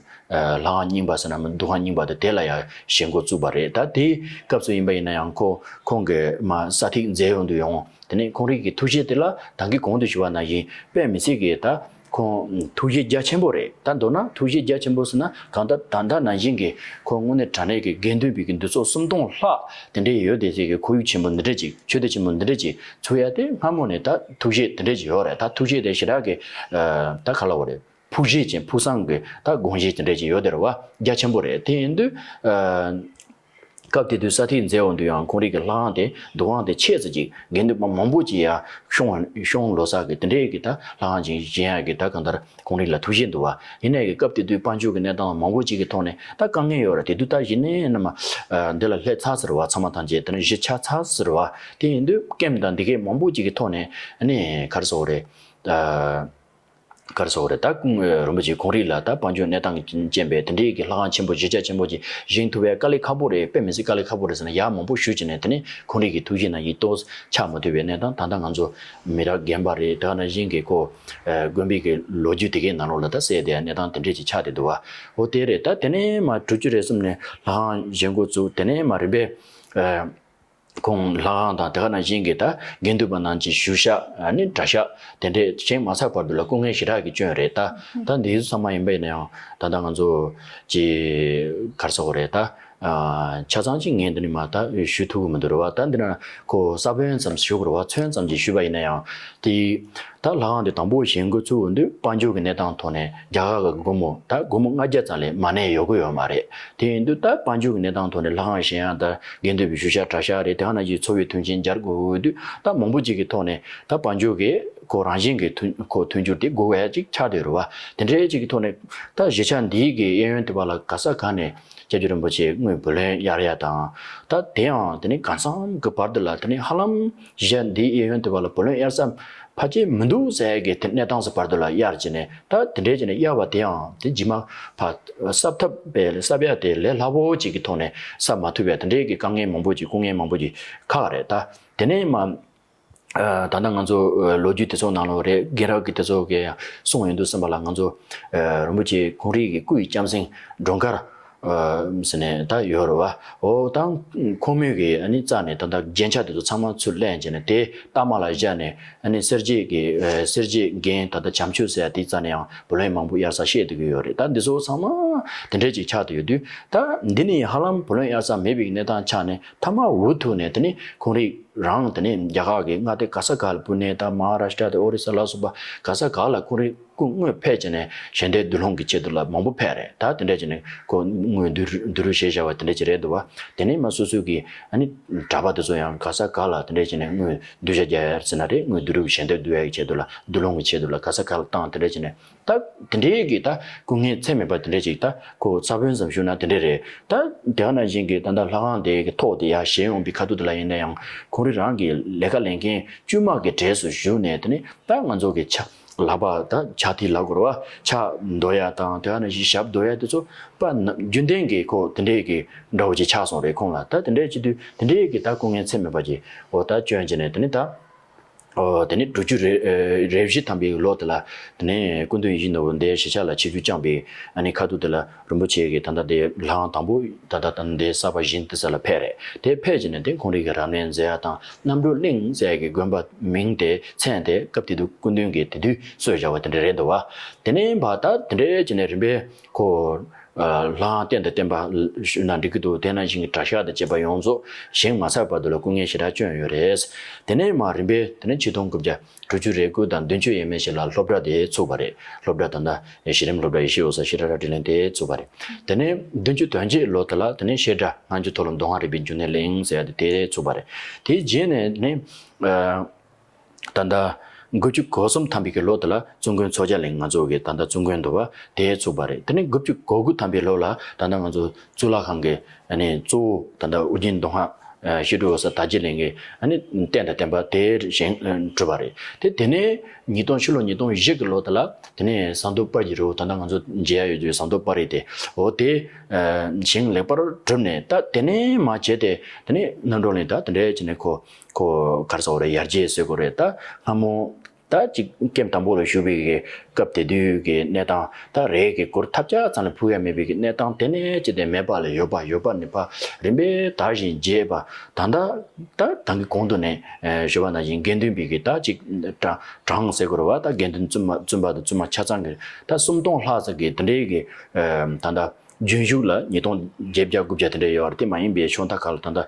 ལྷ་ཁང་རྙིང་པ་ཟེར་ན་མིན། འདུ་ཁང་རྙིང་པ་དེ་དེ་ལ་ཡ་བཞེངས་འགོ་བཙུགས་པ་རེད། ད་དེའི་སྐབས་སུ་ཡིན་པ་ཡིན་ན་ཡང་ཁོ་ཁོང་གི་མ་ས་ཐིག་མཛད་ཡོང་དུས་ཡང་། དེ་ནས་ཁོང་རིགས་ཀྱི་ཐུགས་བཞེད་དེ་ལ་ད་གིན་གོང་དུ་ཞུས་པ་ནང་བཞིན་དཔེ་མི་སྲིད་ཀྱི་ད་ཁོང་ཐུགས་བཞེད་རྒྱ་ཆེན་པོ་རེད། ད་མདོར་ན་ཐུགས་བཞེད་རྒྱ་ཆེན་པོ་ཟེར་ན་གང་ལྟར་ད་ལྟ་ནང་བཞིན་གྱི་ཁོ་དངོས་གནས་དྲང་གནས་ཀྱི་དགེ་འདུན་པའི་གི་འདུས་ཚོགས་སུམ་སྟོང་ལྷག་དེ་འདྲའི་ཡོད་བསྡད་ས་གི་ཁོར་ཡུག་ཆེན་པོ་འདི་འདྲ་ཅིག་ཆོས་སྡེ་ཆེན་པོ་འདི་འདྲ་ཅིག་ཚུགས་ཡ་དེ་སྔ་མོ་ནས་ད་ཐུགས་བཞེད་དེ་འདྲ་ཅིག་ཡོད་རེད། ད་ཐུགས་བཞེད་དེ་ཞེ་དྲག་གི་ད་ག་ལབ་དགོས་རེད། ཕུགས་བཞེད་ཅན། ཕུགས་བསམ་གྱི་ད་དགོངས་བཞེད་དེ་འདྲ་ཅིག་ཡོད་བསྡད་རེད་བ། རྒྱ་ཆེན་པོ་རེད། དེ་ཡིན་དུས། སྐབས་དེ་དུས་ས་ཐིག་མཛད་འོང་དུས་ཡང་ཁོང་རིགས་ཀྱི་ལྷ་ཁང་དེ་འདུ་ཁང་དེ་ཆེ་ཙམ་ཅིག་དགེ་འདུན་པ་མང་པོ་ཅིག་ཡར་ཤོང་ཤོང་ལོ་ས་གི་དེ་འདྲའི་གི་ད་ལྷ་ཁང་ཅིག་བཞེངས་ཡག་གི་ད་གང་ལྟར་ཁོང་རིགས་ལ་ཐུགས་བཞེད་འདུག་བ། ཡིན་ནའི་གི་སྐབས་དེ་དུས་དཔལ་འབྱོར་གྱི་གནས་སྟངས་མང་པོ་ཅིག་གི་ཐོག་ནས་ད་དཀའ་ངལ་ཡོད་རེད། དེ་དུས་ད་གཞི་ནས་ནམ་འདི་ལ་སླེབས་ཚར་ཟེར་བ། ཚང་མ་ཐམས་ཅད་དེ་ནས་གཞིས་ཆགས་ཚར་ཟེར་བ། དེ་ཡིན་དུས་སྐེམ་དང་འདི་གས་མང་པོ་ཅིག་གི་ཐོག་ནས་ཨ་ནི་ག་རེ་ཟེར་དགོས་རེད། ག་རེ་ཟེར་དགོས་རེད། ད་རིན་པོ་ཆེ་ཁོང་རིགས་ལ་ད་དཔལ་འབྱོར་གནས་སྟངས་ཀྱི་རྐྱེན་པས་དེ་འདྲའི་གི་ལྷ་ཁང་ཆེན་པོ་གཞིས་ཆགས་ཆེན་པོ་ཅིག་བཞེངས་ཐུབ་པའི་དཀའ་ལས་ཁག་པོ་རེད། དཔེ་མི་སྲིད་དཀའ་ལས་ཁག་པོ་རེད་ཟེར་ན་ཡར་མང་པོ་ཞུས་བྱས་ནས་དེ་ནས་ཁོང་རིགས་ཀྱི་ཐུགས་བཞེད་ནང་བཞིན་ཏོག་ཙམ་ཆགས་མ་ཐུབ་པའི་གནས་སྟངས། ད་ལྟ་ང་ཚོ་མི་རབས་རྒན་པ་རེད། དེ་ནང་བཞིན་གྱི་ཁོ་དགོན་པའི་གི་ལོ་རྒྱུས་དེ་གའི་ནང་ལོགས་ལ་ད་གསལ་བསྡད་གནས་སྟངས་དེ་འདྲས་ཅིག་ཆགས་བསྡད་འདུག་བ། འོ་དེ་རེད། ད་དེ་ནས་མར་དྲུག་ཅུ་རེ་གསུམ་ནས་ལྷ་ཁང་བཞེངས་འགོ་བཙུགས། དེ་ནས་མར་རིམ་པས། ཁོང་ལྷ་ཁང་དང་དེ་ག་ནང་བཞིན་གྱི་ད་དགེ་འདུན་པ་རྣམས་ཀྱི་བཞུགས་ཤག་ཨ་ནི་གྲྭ་ཤག་དེ་འདྲས་བཞེངས་མ་ཚར་བར་དུ་ལ་སྐུ་ངལ་ཞེ་དྲག་གི་བསྐྱོན་རེད། ད་ད་འདི་ཚོ་ཚང་མ་ཡིན་པ་ཡིན་ན་ཡང་ད་ལྟ་ང་ཚོ་ཅི་ག་རེ་ཟེར་དགོས་རེད། ད་ཆ་ཚང་ཅིག་ངས་འདི་ནས་མ་ད་ཞུ་ཐུབ་ཀྱི་མི་འདུག་རེད་བ། ད་འདི་ན་ཁོ་ས་བོན་ཙམ་ཞུ་དགོས་རེད་བ། མཚོན་ཙམ་ཅིག་ཞུས་པ་ཡིན་ན་ཡང་དེ། ད་ལྷ་ཁང་དེ་དང་པོ་བཞེངས་འགོ་ཚུགས་དུས་དཔལ་འབྱོར་གྱི་གནས་སྟངས་ཐོག་ནས་རྒྱ་གར་གྱི་སྒོར་མོ་ད་སྒོར་མོ་ལྔ་བརྒྱ་ཙམ་ལས་མ་གནས་ཡོང་གི་ཡོད་མ་རེད། དེ་ཡིན་དུས་ད་དཔལ་འབྱོར་གྱི་གནས་སྟངས་ཐོག་ནས་ལྷ་ཁང་བཞེངས་ཡག་ད་དགེ་འདུན་པའི་བཞུགས་ཤག་གྲྭ་ཤག་རེད། དེ་ག་ནང་བཞིན་འཚོ་བའི་མཐུན་རྐྱེན་སྦྱར་དགོས་འོས་དུས་ད་མང་པོ་ཅིག་གི་ཐོག་ནས་ད་དཔལ་འབྱོར་གྱི་ཁོ་རང་བཞིན་གྱི་མཐུན་ཁོ་མཐུན་འགྱུར་དེ་དགོས་ཡ་ཅིག་ཆགས་བསྡད་རེད་བ། དེ་འདྲའི་ཅིག་གི་ཐོག་ནས་ད་གཞིས་ཆགས་འདིའི་གི་གཡས་གཡོན་དེ་བ་ལ་ག་ས་ག་ནས་སྐྱབས་རྗེ་རིན་པོ་ཆེ་དངུལ་བུ་ལོན་གཡར་ཡ་དང་། ད་དེ་ཡང་དེ་ནས་གང་འཚམ་གྱི་བར་དུ་ལ་དེ་ནས་ཧ་ལམ་གཞིས་ཆགས་འདིའི་གཡས་གཡོན་དེ་བ་ལ་བུ་ལོན་གཡར་ས་ཕལ་ཆེར་མི་འདུག་ཟེར་གི་དེ་གནས་སྟངས་སུ་བར་དུ་ལ་གཡར་བྱས་ནས། ད་དེ་འདྲའི་བྱས་ནས་གཡར་བ་དེ་ཡང་དེ་རྗེས་མ་ཕར་གསབ་ཐབས་པའི་གསབ་ཡ་དེ་ལས་སླ་པོ་ཅིག་གི་ཐོག་ནས་གསབ་མ་ཐུབ་པའི་དེ་འདྲའི་གི་དཀའ་ངལ་མང་པོ་ཅིག་སྐུ་ངལ་མང་པོ་ཅིག་ཁག་རེད། ད་དེ་ནས་མ་ད་ལྟ་ང་ཚོ་ལོ་རྒྱུས་དེ་ཚོ་ནང་ལོགས་རེད། རྒན་རབས་ཀྱི་དེ་ཚོ་གི་གསུངས་ཡོང་དུས་ཙམ་པ་ལ་ང་ཚོ་རིན་པོ་ཆེ་ཁོང་རིགས་ཀྱི་སྐུ་ཡི་ལྕམ་སྲིང་སྒྲོལ་དཀར་ཟེར་ནས་ད་ཡོད་རེད་བ། འོ་ད་ཁོ་མོས་ཀྱི་ཨ་ནི་རྩ་ནས་ད་ལྟ་རྒྱན་ཆ་དེ་ཚོ་ཚང་མ་ཚུར་ལེན་བྱས་ནས་དེ་ལྟག་མ་ལ་བཞག་ནས། ཨ་ནི་གསེར་བྱེས་ཀྱི་གསེར་བྱེས་རྒྱན་ད་ལྟ་བྱམས་ཆོས་ཟེར་ཡ་དེའི་རྩ་ནས་ཡང་བུ་ལོན་མང་པོ་གཡར་ས་བཤད་བསྡད་ཀྱི་ཡོད་རེད། ད་འདི་ཚོ་ཚང་མ་དེ་འདྲས་ཅིག་ཆགས་བསྡད་ཡོད་དུས། ད་འདི་ནི་ཧ་ལམ་བུ་ལོན་གཡར་ས་མེད་པའི་གནས་སྟངས་ཆགས་ནས་མཐའ་མ་འུ་ཐུག་ནས་དེ་ནི་ཁོང་རིགས་རང་དེ་ནས་རྒྱ་གར་གྱི་མངའ་སྡེ་ག་ས་ག་ལ། པུ་ནེ་དང་མ་ཧཱ་རཱ་ཤི་ཏྲ་དང་ཨོ་རི་ས་ལ་སོགས་པ་ག་ས་ག་ལ་ཁོང་རིགས་སྐུ་དངོས་ཕེབས་བྱས་ནས་ཞལ་འདེབས་བསྡུ་སློང་གི་ཆེད་དུ་ལ་མང་པོ་ཕེབས་རེད། ད་དེ་འདྲ་བྱས་ནས་ཁོ་དངོས་བསྡུ་བསྡུ་རུབ་བྱས་བཞག་པ་དེ་འདྲ་ཅིག་རེད་འདུག་བ། དེ་ནས་མ་སོ་སོ་གི་ཨ་ནི་གྲྭ་པ་དེ་ཚོ་ཡང་ག་ས་ག་ལ་དེ་འདྲ་བྱས་ནས་དངོས་བསྡུ་བྱ་རྒྱག་ཡ་ཟེར་ན་རེད། དངོས་བསྡུ་རུབ་ཞལ་འདེབས་བསྡུ་ཡ་གི་ཆེད་དུ་ལ་བསྡུ་སློང་གི་ཆེད་དུ་ལ་ག་ས་ག་ལ་བཏང་། དེ་འདྲ་བྱས་ནས་ད་དེ་འདྲའི་གི་ད་སྐུ་ངལ་ཚད་མེད་པ་དེ་འདྲ་ཅིག་ད་ཁོ་ས་བོན་ཙམ་ཞུ་ན་དེ་འདྲ་རེད། ད་དེ་ག་ནང་བཞིན་གྱི་ད་ལྟ་ལྷ་ཁང་དེ་གི་ཐོག་དེ་ཡར་བཞེངས་ཡོང་པའི་ཁ་ཐུག་དེ་ལ་ཡིན་ན་ཡང་ཁོང་རིགས་རང་གི་ལས་ཀ་ལས་མཁན་དཀྱུས་མ་གི་གྲས་སུ་ཞུགས་ནས། དེ་ནས་ད་ང་ཚོ་གི་ཕྱག་ལག་པ་ད་ཕྱག་མཐིལ་ལབ་དགོས་རེད་བ། ཕྱག་འདོར་ཡ་དང་དེ་ག་ནང་བཞིན་ཞབས་འདོར་ཡ་དེ་ཚོ་པ་ན་རྒྱུན་ལྡན་གྱི་ཁོ་དེ་འདྲའི་གི་འདྲ་བོ་ཅིག་ཆགས་སོང་རེད་ཁོང་ལ། ད་དེ་འདྲའི་བྱེད་དུས་དེ་འདྲའི་གི་ད་སྐུ་ངལ་ཚད་མེད་པ་ཅིག་འོ་ད་བསྐྱོན་བྱས་ནས། དེ་ནས་ད་འོ་དེ་ནས་དྲུག་ཅུ་རེ་རེ་བཞི་ཐམ་པའི་ལོ་དེ་ལ་དེ་ནས་སྐུ་མདུན་ཡིད་བཞིན་ནོར་བུ་འདིར་གཞིས་ཆགས་ལ་ཆིབས་བསྒྱུར་བསྐྱངས་པའི་ཨ་ནི་ཁ་ཐུག་དེ་ལ་རིན་པོ་ཆེ་གིས་ད་ལྟ་དེ་ལྷ་ཁང་དང་པོ་ད་ལྟ་ད་ལྟ་དེ་གསར་པ་བཞེངས་དུས་ས་ལ་ཕེབས་རེད། དེ་ཕེབས་བྱས་ནས་དེ་ཁོང་རིགས་ཀྱི་རབ་གནས་མཛད་ཡ་དང་། རྣམ་གྲོལ་གླིང་ཟེར་གྱི་དགོན་པ་མིང་དེ་མཚན་དེ་སྐབས་དེ་དུས་སྐུ་མདུན་གྱིས་དེ་དུས་གསོལ་བཞག་པ་དེ་འདྲ་རེད་འདུག་བ། དེ་ནས་ཕར་ད་དེ་འདྲ་བྱས་ནས་རིམ་པས་ཁོ་ ལྷའང་རྟེན་དང་བརྟེན་པ་ཞུས་ན་འགྲིག་གི་འདུག་དེ་ནང་བཞིན་གྱི་གྲྭ་ཤག་དང་བཅས་པ་ཡོངས་རྫོགས་བཞེངས་མ་ཚར་བར་དུ་ལ་སྐུ་ངལ་ཞེ་དྲག་བསྐྱོན་ཡོད་རེད། དེ་ནས་མར་རིམ་པས་དེ་ནས་ཆིག་སྟོང་དགུ་བརྒྱ་དྲུག་ཅུ་རེ་དགུ་དང་བདུན་ཅུ་ཡས་མས་ཤིག་ལ་སློབ་གྲྭ་དེ་ཚུགས་པ་རེད། སློབ་གྲྭ་ད་ལྟ་གཞི་རིམ་སློབ་གྲྭ་ཡེ་ཤེས་འོད་གསལ་བཤད་གྲྭ་ར་དྲིན་ལན་དེ་ཚུགས་པ་རེད། དེ་ནས་བདུན་ཅུ་དོན་གཅིག་ལོ་དེ་ལ་དེ་ནས་བཤད་གྲྭ་སྔ་འགྱུར་མཐོ་སློབ་མདོ་སྔགས་རིག་པའི་འབྱུང་གནས་གླིང་ཟེར་ཡ་དེ་དེ་ཚུགས་པ་རེད། དེའི་རྗེས་ནས་ནི། ད་ལྟ་དགུ་བཅུ་གོ་གསུམ་ཐམ་པའི་གི་ལོ་དེ་ལ་བཙུན་དགོན་མཚོ་རྒྱལ་གླིང་ང་ཚོ་གི་ད་ལྟ་བཙུན་དགོན་འདུག་པ་དེ་ཚུགས་པ་རེད། དེ་ནས་དགུ་བཅུ་གོ་དགུ་ཐམ་པའི་ལོ་ལ་ད་ལྟ་ང་ཚོ་གཙུག་ལག་ཁང་གི་ཨ་ནི་གཙོ་བོ་ད་ལྟ་ཨོ་རྒྱན་མདོ་སྔགས་ཨ་བཤད་སྒྲུབ་འོད་གསལ་དར་རྒྱས་གླིང་གི་ཨ་ནི་རྟེན་དང་བརྟེན་པ་དེ་བཞེངས་གྲུབ་པ་རེད། དེ་དེ་ནས་ཉིས་སྟོང་ཕྱི་ལོ་ཉིས་སྟོང་བཞི་གི་ལོ་དེ་ལ་དེ་ནས་ཟངས་མདོག་དཔལ་གྱི་རི་བོ་ད་ལྟ་ང་ཚོ་མཇལ་ཡ་ཡོད་རྒྱུའི་ཟངས་མདོག་དཔལ་རི་དེ་འོ་དེ་བཞེངས་ལེགས་པར་གྲུབ་ནས། ད་དེ་ནས་མ་བྱས་ཏེ་དེ་ནས་རྣམ་གྲོལ་གླིང་ད་དེ་འདྲའི་བྱས་ནས་ཁོ། ཁོ་ག་རེ་ཟེར་དགོས་རེད། ཡར་རྒྱས་ཟེར་དགོས་རེད། ད་སྔ་མོ་ད་ཅིག་ཀེམ་དང་པོ་ལ་བཞུགས་པའི་གི་སྐབས་དེ་དུས་ཀྱི་གནས་སྟངས་ད་རས་ཀྱི་གུར་ཐབས་ཆག་ཙམ་ལ་ཕུག་ཡ་མེད་པའི་གི་གནས་སྟངས་དེ་ནས་ཅི་སྟེ་མེད་པ་ལ་ཡོད་པ། ཡོད་པ་ནས་ཕར་རིམ་པས་དར་ཞིང་རྒྱས་པ། ད་ལྟ་ད་ད་གིན་གོང་དུ་ནས་ཞུས་པ་ནང་བཞིན་དགེ་འདུན་པའི་གི་ད་ཅིག་གྲངས་གྲངས་ཟེར་དགོས་རེད་བ། ད་དགེ་འདུན་བཙུན་མ་བཙུན་པ་དང་བཙུན་མ་ཆ་ཚང་གི་ད་སུམ་སྟོང་ལྷག་ཙམ་གི་དེ་འདྲའི་གི་ད་ལྟ། རྒྱུན་ཞུགས་ལ་ཉིས་སྟོང་བརྒྱད་བརྒྱ་དགུ་བརྒྱ་དེ་འདྲ་ཡོད་རེད། དེ་མ་ཡིན་པའི་ཕྱོགས་མཐའ་ཁག་ལ་ད་ལྟ་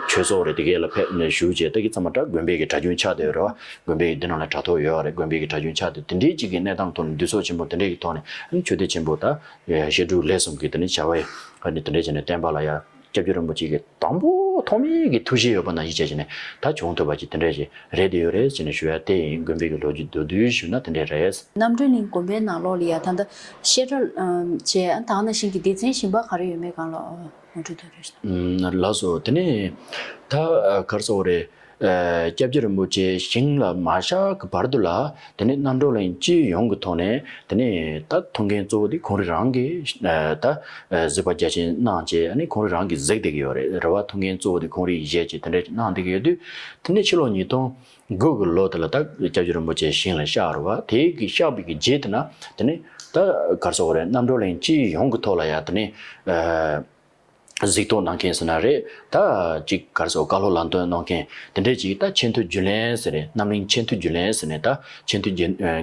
ཆོས་ཚོགས་རེད། དེ་གས་ལ་ཕེབས་ནས་བཞུགས་བྱས་ད་གི་ཚང་མ་ད་དགོན་པའི་གི་གྲྭ་རྒྱུན་ཆགས་བསྡད་ཡོད་རེད་བ། དགོན་པའི་གི་འདི་ནང་ལ་གྲྭ་ཐོག་ཡོད་རེད། དགོན་པའི་གི་གྲྭ་རྒྱུན་ཆགས་བསྡད། དེ་འདྲའི་གཅིག་གི་གནས་སྟངས་ཐོག་ནས་འདུ་ཚོགས་ཆེན་པོ་དེ་འདྲའི་གི་ཐོག་ནས་ཨ་ནི་ཆོས་སྡེ་ཆེན་པོ་ད་བཤད་སྒྲུབ་ལས་གསུམ་གི་དེ་ནས་བྱ་བའི་ཨ་ནི་དེ་འདྲ་བྱས་ནས་བསྟན་པ་ལ་ཡ། སྐྱབས་རྗེ་རིན་པོ་ཆེ་གི་དང་པོ་ཐོག་མའི་གི་ཐུགས་བཞེད་ཡོད་པ་ནང་བཞིན་བྱས་བྱས་ནས་ད་བྱུང་ཐུབ་པ་ཅིག་དེ་འདྲ་ཞིག་རེད་དེ་ཡོད་རེད་ཅེས་ནས་ཞུ་ཡ་དེ་ཡིན། དགོན་པའི་གི་ལོ་རྒྱུས་མདོར་བསྡུས་ཞུས་ན་དེ་འདྲ་རེད། རྣམ་གྲོལ་གླིང་དགོན་པའི་ནང་ལོགས་ལ་ཡ་ད་ལྟ་བཤད་གྲྭ་བྱས་ད་ག་ནང་བཞིན་གྱི་སྡེ་ཚན་གཞན་པ་ག་རེ་ཡོད་མེད་སྒང་ལ་ངོ་སྤྲོད་ཐུབ་རེད། ལགས་སོ། དེ་ནས་ད་ག་རེ་ཟེར་དགོས་རེད། སྐྱབས་རྗེ་རིན་པོ་ཆེ་ཞིང་ལ་མ་གཤེགས་ཀྱི་བར་དུ་ལ་དེ་ནས་རྣམ་གྲོལ་གླིང་སྤྱི་ཡོངས་ཀྱི་ཐོག་ནས་དེ་ནས་ད་ཐུགས་འགན་གཙོ་བོ་དེ་ཁོང་རང་རང་གི་ད་གཟིགས་པ་རྒྱ་ཆེན་གནང་བྱས་ཨ་ནི་ཁོང་རང་རང་གི་གཟིགས་བསྡད་ཀྱི་ཡོད་རེད། རེད་བ། ཐུགས་འགན་གཙོ་བོ་དེ་ཁོང་རང་གིས་བཞེས་བྱས་དེ་འདྲ་གནང་བསྡད་ཀྱི་ཡོད་དུས་དེ་ནས་ཕྱི་ལོ་ཉིས་སྟོང་དགུ་གི་ལོ་དེ་ལ་ད་སྐྱབས་རྗེ་རིན་པོ་ཆེ་ཞིང་ལ་གཤེགས་རེད་བ། དེ་གི་གཤེགས་པའི་གི་རྗེས་དེ་ན་དེ་ནས་ད་ག་རེ་ཟེར་དགོས་རེད། རྣམ་གྲོལ་གླིང་སྤྱི་ཡོངས་ཀྱི་ཐོག་ལ་ཡ་དེ་ནས། གཟིགས་རྟོག་གནང་མཁན་ཟེར་ན་རེད། ད་ཅིག་ག་རེ་ཟེར་བཀའ་སློབ་ལམ་སྟོན་གནང་མཁན་དེ་འདྲས་ཅིག་ད་ཆེས་མཐོའི་རྒྱུན་ལས་ཟེར་རེད། རྣམ་གླིང་ཆེས་མཐོའི་རྒྱུན་ལས་ཟེར་ནས་ད་ཆེས་མཐོའི་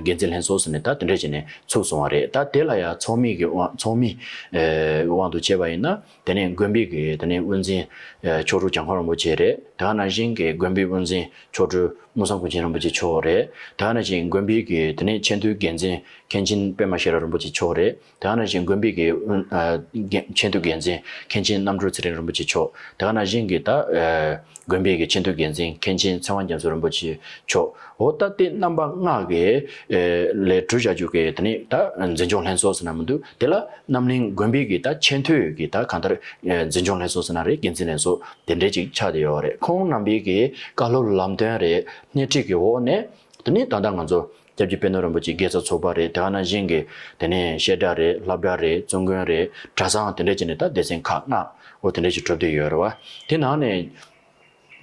འགན་འཛིན་ལྷན་ཚོགས་ཟེར་ནས་ད་དེ་འདྲས་བྱས་ནས་ཚུགས་སོང་བ་རེད། ད་དེ་ལ་ཡང་ཚོགས་མི་གི་དབང་ཚོགས་མི་དབང་དུ་བྱས་པ་ཡིན་ན་དེ་ནས་དགོན་པའི་གི་དེ་ནས་དབུ་འཛིན་མཆོག་སྤྲུལ་གྱང་ཁོང་རིན་པོ་ཆེ་རེད། དེ་ག་ནང་བཞིན་གྱི་དགོན་པའི་དབུ་འཛིན་མཆོག་སྤྲུལ་སྨོན་བཟང་ཀུན་མཁྱེན་རིན་པོ་ཆེ་མཆོག་རེད། དེ་ག་ནང་བཞིན་དགོན་པའི་གི་དེ་ནས་ཆེས་མཐོའི་འགན་འཛིན་མཁན་ཆེན་པད་མ་ཤེས་རབ་རིན་པོ་ཆེ་མཆོག་རེད། དེ་ག་ནང་བཞིན་དགོན་པའི་གི་ཨ་འགན་ཆེས་མཐོའི་འགན་འཛིན་མཁན་ཆེན་རྣམ་གྲོལ་ཚེ་རིང་རིན་པོ་ཆེ་མཆོག་དེ་ག་ནང་བཞིན་གྱི་ད་ཨ་དགོན་པའི་གི་ཆེས་མཐོའི་འགན་འཛིན་མཁན་ཆེན་ཚེ་དབང་རྒྱ་མཚོ་རིན་པོ་ཆེ་མཆོག་འོ་ད་དེ་རྣམ་པ་ལྔ་གི་ཨ་ལས་གྲུབ་བཞག་རྒྱུ་གི་དེ་ནི་ད་འཛིན་སྐྱོང་ལྷན་ཚོགས་ཟེར་ན་མི་འདུག་དེ་ལ་རྣམ་གླིང་དགོན་པའི་གི་ད་ཆེས་མཐོའི་གི་ད་གང་ལྟར་ཨ་འཛིན་སྐྱོང་ལྷན་ཚོགས་ཟེར་ན་རེད། འགན་འཛིན་ལྷན་ཚོགས་དེ་འདྲས་ཅིག་ཆགས་བསྡད་ཡོད་རེད། ཁོང་རྣམ་པའི་གི་བཀའ་སློབ་ལམ་སྟོན་རེད། སྣེ་ཁྲིད་ཀྱི་འོག་ནས་དེ་ནི་ད་ལྟ་ང་ཚོ་སྐྱབས་རྗེ་པད་ནོར་རིན་པོ་ཆེའི་དགེ་རྩ་ཚོགས་པ་རེད། དེ་ག་ནང་བཞིན་གྱི་དེ་ནས་བཤད་གྲྭ་རེད། སློབ་གྲྭ་རེད། བཙུན་དགོན་རེད། གྲྭ་ཚང་དེ་འདྲས་བྱས་ནས་ད་སྡེ་ཚན་ཁག་ལྔ་འོ་དེ་འདྲས་ཅིག་གྲུབ་བསྡད་ཡོད་རེད་བ། དེ་ནང་ནས་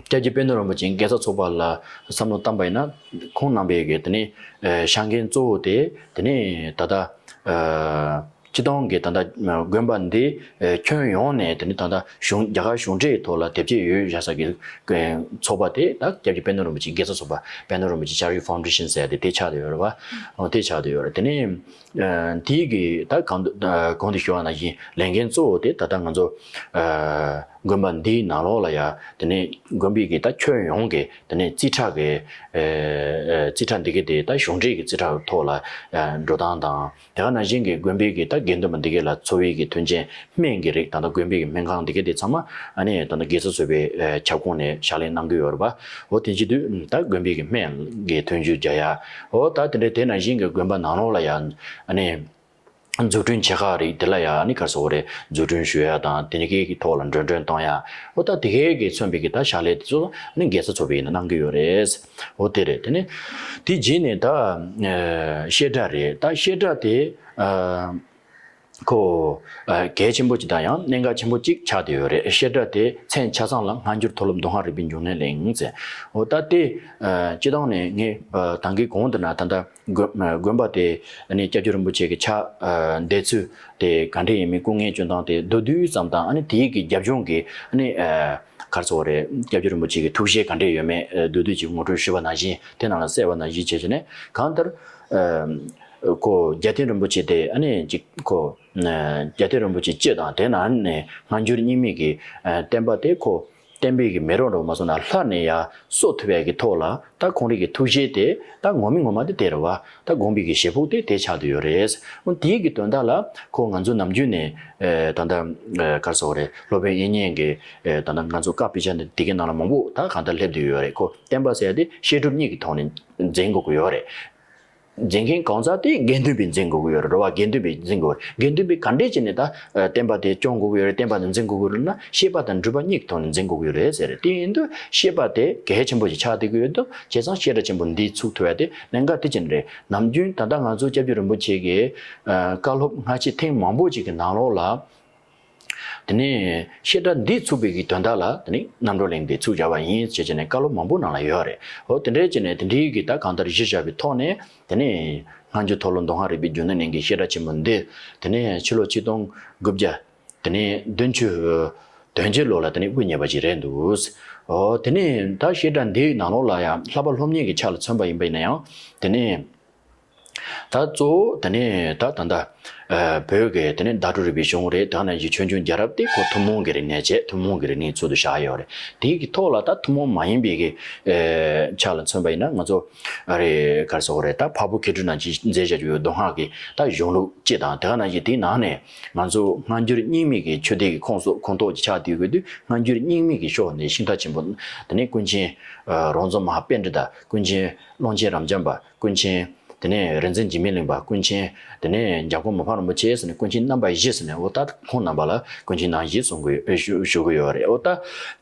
སྐྱབས་རྗེ་པད་ནོར་རིན་པོ་ཆེའི་དགེ་རྩ་ཚོགས་པ་ལ་བསམ་བློ་བཏང་པ་ཡིན་ན་ཁོང་རྣམ་པའི་གི་དེ་ནས་ཨ་བཤད་མཁན་གཙོ་བོ་དེ་དེ་ནས་ད་ལྟ་ཨ་སྤྱི་བཏང་གི་ད་ལྟ་དགོན་པ་འདི་ཨ་ཁྱོན་ཡོངས་ནས་དེ་ནས་ད་ལྟ་གཞུང་རྒྱ་གར་གཞུང་འབྲེལ་ཐོག་ལ་དེབ་སྐྱེལ་ཡོད་བཞག་ས་གི་ཚོགས་པ་དེ་ད་སྐྱབས་རྗེ་པད་ནོར་རིན་པོ་ཆེའི་དགེ་རྩ་ཚོགས་པ། པད་ནོར་རིན་པོ་ཆེ་ཆར་ཡུལ་ཕའུན་ཌེ་ཤན་ཟེར་ཡ་དེ་དེ་ཆགས་བསྡད་ཡོད་རེད་བ། འོ་དེ་ཆགས་བསྡད་ཡོད་རེད། དེ་ནས་ཨ་དེའི་གི་ད་གོང་དུ་ཨ་གོང་དུ་ཞུས་པ་ནང་བཞིན་ལས་འགན་གཙོ་བོ་དེ་ད་ལྟ་ང་ཚོ་ཨ་དགོན་པ་འདིའི་ནང་ལོགས་ལ་ཡ་དེ་ནས་དགོན་པའི་གི་ད་ཁྱོན་ཡོངས་ཀྱི་དེ་ནས་རྩིས་ཁྲ་གི་ཨ་ཨ་རྩིས་ཁྲ་འདི་གི་དེ་ད་གཞུང་འབྲེལ་གྱི་རྩིས་ཁྲ་ཐོག་ལ་ཨ་འགྲོ་སྟངས་དང་། དེ་ག་ནང་བཞིན་གྱི་དགོན་པའི་གི་ད་དགེ་འདུན་པ་འདི་གའི་ལ་འཚོ་བའི་གི་མཐུན་རྐྱེན་སྨན་གྱི་རིགས་ད་ལྟ་དགོན་པའི་གི་སྨན་ཁང་འདི་གའི་དེ་ཚང་མ་ཨ་ནི་ད་ལྟ་དགེ་རྩ་ཚོགས་པའི་ཨ་ཁྱབ་ཁོངས་ནས་ཕྱག་ལས་གནང་གི་ཡོད་རེད་པ། འོ་དེ་བྱེད་དུས་ད་དགོན་པའི་གི་སྨན་གྱི་ཐོན་རྒྱུ་རྒྱག་ཡ། འོ་ད་དེ་འདྲའི་དེ་ནང་བཞིན་གྱི་དགོན་པ་ནང་ལོགས་ལ་ཡ་ཨ་ནི་འཛུགས་སྐྲུན་བྱེད་ཁག་རིགས་དེ་ལ་ཡ་ཨ་ནི་ག་རེ་ཟེར་དགོས་རེད། འཛུགས་སྐྲུན་ཞུ་ཡ་དང་དེ་ནི་གའི་གི་ཐོག་ལ་འགྲོ་གྲོན་གཏོང་ཡ། འོ་ད་དེ་གའི་གི་མཚོན་པའི་གི་ད་ཕྱག་ལས་དེ་ཚོ་ཨ་ནི་དགེ་རྩ་ཚོགས་པའི་ནང་གནང་གི་ཡོད་རེད། འོ་དེ་རེད། དེ་ནི་དེ་རྗེས་ནས་ད་ཨ་བཤད་གྲྭ་རེད། ད་བཤད་གྲྭ་དེ་ཨ། ཁོ་ཨ་གལ་ཆེན་པོ་གཅིག་དང་ཡང་གནད་འགག་ཆེན་པོ་གཅིག་ཆགས་བསྡད་ཡོད་རེད། བཤད་གྲྭ་དེ་མཚན་ཆ་ཚང་ལ་སྔ་འགྱུར་མཐོ་སློབ་མདོ་སྔགས་རིག་པའི་འབྱུང་གནས་གླིང་ཟེར། འོ་ད་དེ་ཨ་སྤྱི་བཏང་ནས་ངས་ཨ་ད་གིན་གོང་དུ་ན་ད་ལྟ་དགོན་ཨ་དགོན་པ་དེ་ཨ་ནི་སྐྱབས་རྗེ་རིན་པོ་ཆེ་གི་ཕྱག་ཨ་འདས་ཚུལ་དེ་ག་འདྲ་ཡིན་མིན་སྐུ་ངལ་སྐྱོན་སྟངས་དེ་མདོར་བསྡུས་ཙམ་དང་། ཨ་ནི་དེའི་གི་རྒྱབ་ལྗོངས་ཀྱི་ཨ་ནི་ཨ་ག་རེ་ཟེར་དགོས་རེད། སྐྱབས་རྗེ་རིན་པོ་ཆེ་གི་ཐུགས་བཞེད་ག་འདྲ་ཡོད་མེད་ཨ་མདོར་བསྡུས་ཅིག་ངོ་སྤྲོད་ཞུས་པ་ནང་བཞིན་དེ་ནང་ལ་གསལ་བ་ནང་བཞིན་བྱས་བྱས་ནས། གང་ལྟར་ཨ་ཁོ་རྒྱལ་བསྟན་རིན་པོ་ཆེ་དེ་ཨ་ནི་ཅིག་ཁོ་ རྒྱལ་བསྟན་རིན་པོ་ཆེ་སྤྱི་དང་དེ་ནང་ནས་སྔ་འགྱུར་རྙིང་མའི་གི་བསྟན་པ་དེ་ཁོ་བསྟན་པའི་གི་མེ་རོ་འདྲ་བོ་མ་སོང་ན་ལྷ་ནས་ཡར་གསོ་ཐུབ་པའི་གི་ཐོག་ལ་ད་ཁོང་རང་གི་ཐུགས་བཞེད་དེ་ད་ངོ་མ་ངོ་མ་དེ་དེ་རེད་བ། ད་དགོངས་པའི་གི་བཞེད་ཕུགས་དེ་དེ་ཆགས་བསྡད་ཡོད་རེད། འོ་དེའི་གི་དོན་དག་ལ་ཁོ་ང་ཚོ་ནམ་རྒྱུན་ནས་ད་ལྟ་ག་རེ་ཟེར་དགོས་རེད། སློབ་དཔོན་དབྱིག་གཉེན་གྱི་ད་ལྟ་ང་ཚོ་བཀའ་དཔེ་ཆ་འདི་དེ་གའི་ནང་ལ་མང་པོ་ད་གང་ལྟར་སླེབས་བསྡད་ཡོད་རེད། ཁོ་བསྟན་པ་ཟེར་ཡ་དེ་བཤད་སྒྲུབ་གཉིས་ཀྱི་ཐོག་ནས་འཛིན་དགོས་ཀྱི་ཡོད་རེད། འཛིན་མཁན་གང་ཟག་དེ་དགེ་འདུན་པས་འཛིན་དགོས་ཀྱི་ཡོད་རེད། འགྲོ་བ་དགེ་འདུན་པས་འཛིན་དགོས་རེད། དགེ་འདུན་པས་ག་འདྲས་བྱས་ནས་ད་ཨ་བསྟན་པ་དེ་སྐྱོང་དགོས་ཀྱི་ཡོད་རེད། བསྟན་པ་དེ་འཛིན་དགོས་ཀྱི་ཡོད་རེད་ན་བཤད་པ་དང་སྒྲུབ་པ་གཉིས་ཀྱི་ཐོག་ནས་འཛིན་དགོས་ཀྱི་ཡོད་རེད་ཟེར་རེད། དེ་ཡིན་དུས་བཤད་པ་དེ་གལ་ཆེན་པོ་ཞིག་ཆགས་བསྡད་ཀྱི་ཡོད་དུས་བྱས་ཙང་བཤད་གྲྭ་ཆེན་པོ་འདི་ཚུགས་ཐུབ་ཡ་དེ་གནད་འགག་དེ་ཅིག་རེད། ནམ་རྒྱུན་ད་ལྟ་ང་ཚོ་སྐྱབས་རྗེ་རིན་པོ་ཆེ་གིས་ཨ་བཀའ་སློབ་སྔ་ཕྱི་ཐེངས་མང་པོ་ཅིག་གི་ནང་ལོགས་ལ། དེ་ནས་བཤད་གྲྭ་འདི་ཚུགས་པའི་གི་དོན་དག་ལ་དེ་ནས་རྣམ་གྲོལ་གླིང་འདི་ཚུགས་བཞག་པ་ཡིན་ཞེས་བྱས་ནས་བཀའ་སློབ་མང་པོ་ནང་ལ་ཡོད་རེད། འོ་དེ་འདྲའི་བྱས་ནས་དེ་འདྲའི་གི་ད་གང་ལྟར་གཞི་བཞག་པའི་ཐོག་ནས་དེ་ནས་སྔ་འགྱུར་མཐོ་སློབ་མདོ་སྔགས་རིག་པའི་རྒྱུན་ལྡན་གླིང་གི་བཤད་གྲྭ་ཆེན་མོ་འདི་དེ་ནས་ཕྱི་ལོ་ཆིག་སྟོང་དགུ་བརྒྱ་དེ་ནས་བདུན་ཅུ་དོན་བརྒྱད་ལོ་ལ་དེ་ནས་དབུ་བརྙེས་པ་ཅིག་རེད་འདུག་འོ་དེ་ནས་ད་བཤད་གྲྭ་འདིའི་ནང་ལོགས་ལ་ཡང་བསླབ་པ་སློབ་གཉེར་གྱི་ཆ་ལ་མཚོན་པ་ཡིན་པ་ཡིན་ན་ཡང་དེ་ནས། ད་གཙོ་བོ་དེ་ནས་ད་ད་ལྟ་ཨ་བོད་ཀྱི་དེ་ནས་བརྡ་སྤྲོད་རིག་པའི་གཞུང་རེད། དེ་ནང་བཞིན་ཆོས་འབྱུང་རྒྱལ་རབས་དེ་ཁོ་ཐུན་མོང་གི་རིག་གནས་བྱས། ཐུན་མོང་གི་རིག་གནས་ཚུལ་དུ་བཞག་ཡོད་རེད། དེའི་གི་ཐོག་ལ་ད་ཐུན་མོང་མ་ཡིན་པའི་གི་ཨ་ཆ་ལ་མཚོན་པ་ཡིན་ན་ང་ཚོ་ཨ་རེ་ག་རེ་ཟེར་དགོས་རེད། ད་འཕགས་པོ་མཁས་གྲུབ་རྣམས་ཀྱིས་མཛད་བཞག་རྒྱུ་ཡོད་མདོ་སྔགས་ཀྱི་ད་གཞུང་ལུགས་སྤྱི་དང་། དེ་ནང་བཞིན་དེའི་ནང་ནས་ང་ཚོ་སྔ་འགྱུར་རྙིང་མའི་གི་ཆོས་སྡེ་གི་ཁོངས་སུ་ཁོངས་གཏོགས་ཀྱི་ཆ་དེ་དགོས་དུས་སྔ་འགྱུར་རྙིང་མའི་གི་ཕྱོགས་ནས་ཤིང་རྟ་ཆེན་པོ་དེ་ནས་ཀུན་མཁྱེན་རོང་ཟོམ་མ་ཧཱ་པཎྜི་ཏ། ཀུན་མཁྱེན་ཀློང་ཆེན་རབ་འབྱམས་པ། ཀུན་མཁྱེན། དེ་ནས་རིག་འཛིན་འཇིགས་མེད་གླིང་པ། ཀུན་མཁྱེན། དེ་ནས་འཇམ་མགོན་མི་ཕམ་རིན་པོ་ཆེ་ཟེར་ནས་ཀུན་མཁྱེན་རྣམ་པ་བཞི་ཟེར་ནས་འོ་ད་ཁོང་རྣམ་པ་ལ་ཀུན་མཁྱེན་རྣམ་བཞི་གསུང་གི་ཞུ་ཞུ་གི་ཡོད་རེད། འོ་ད་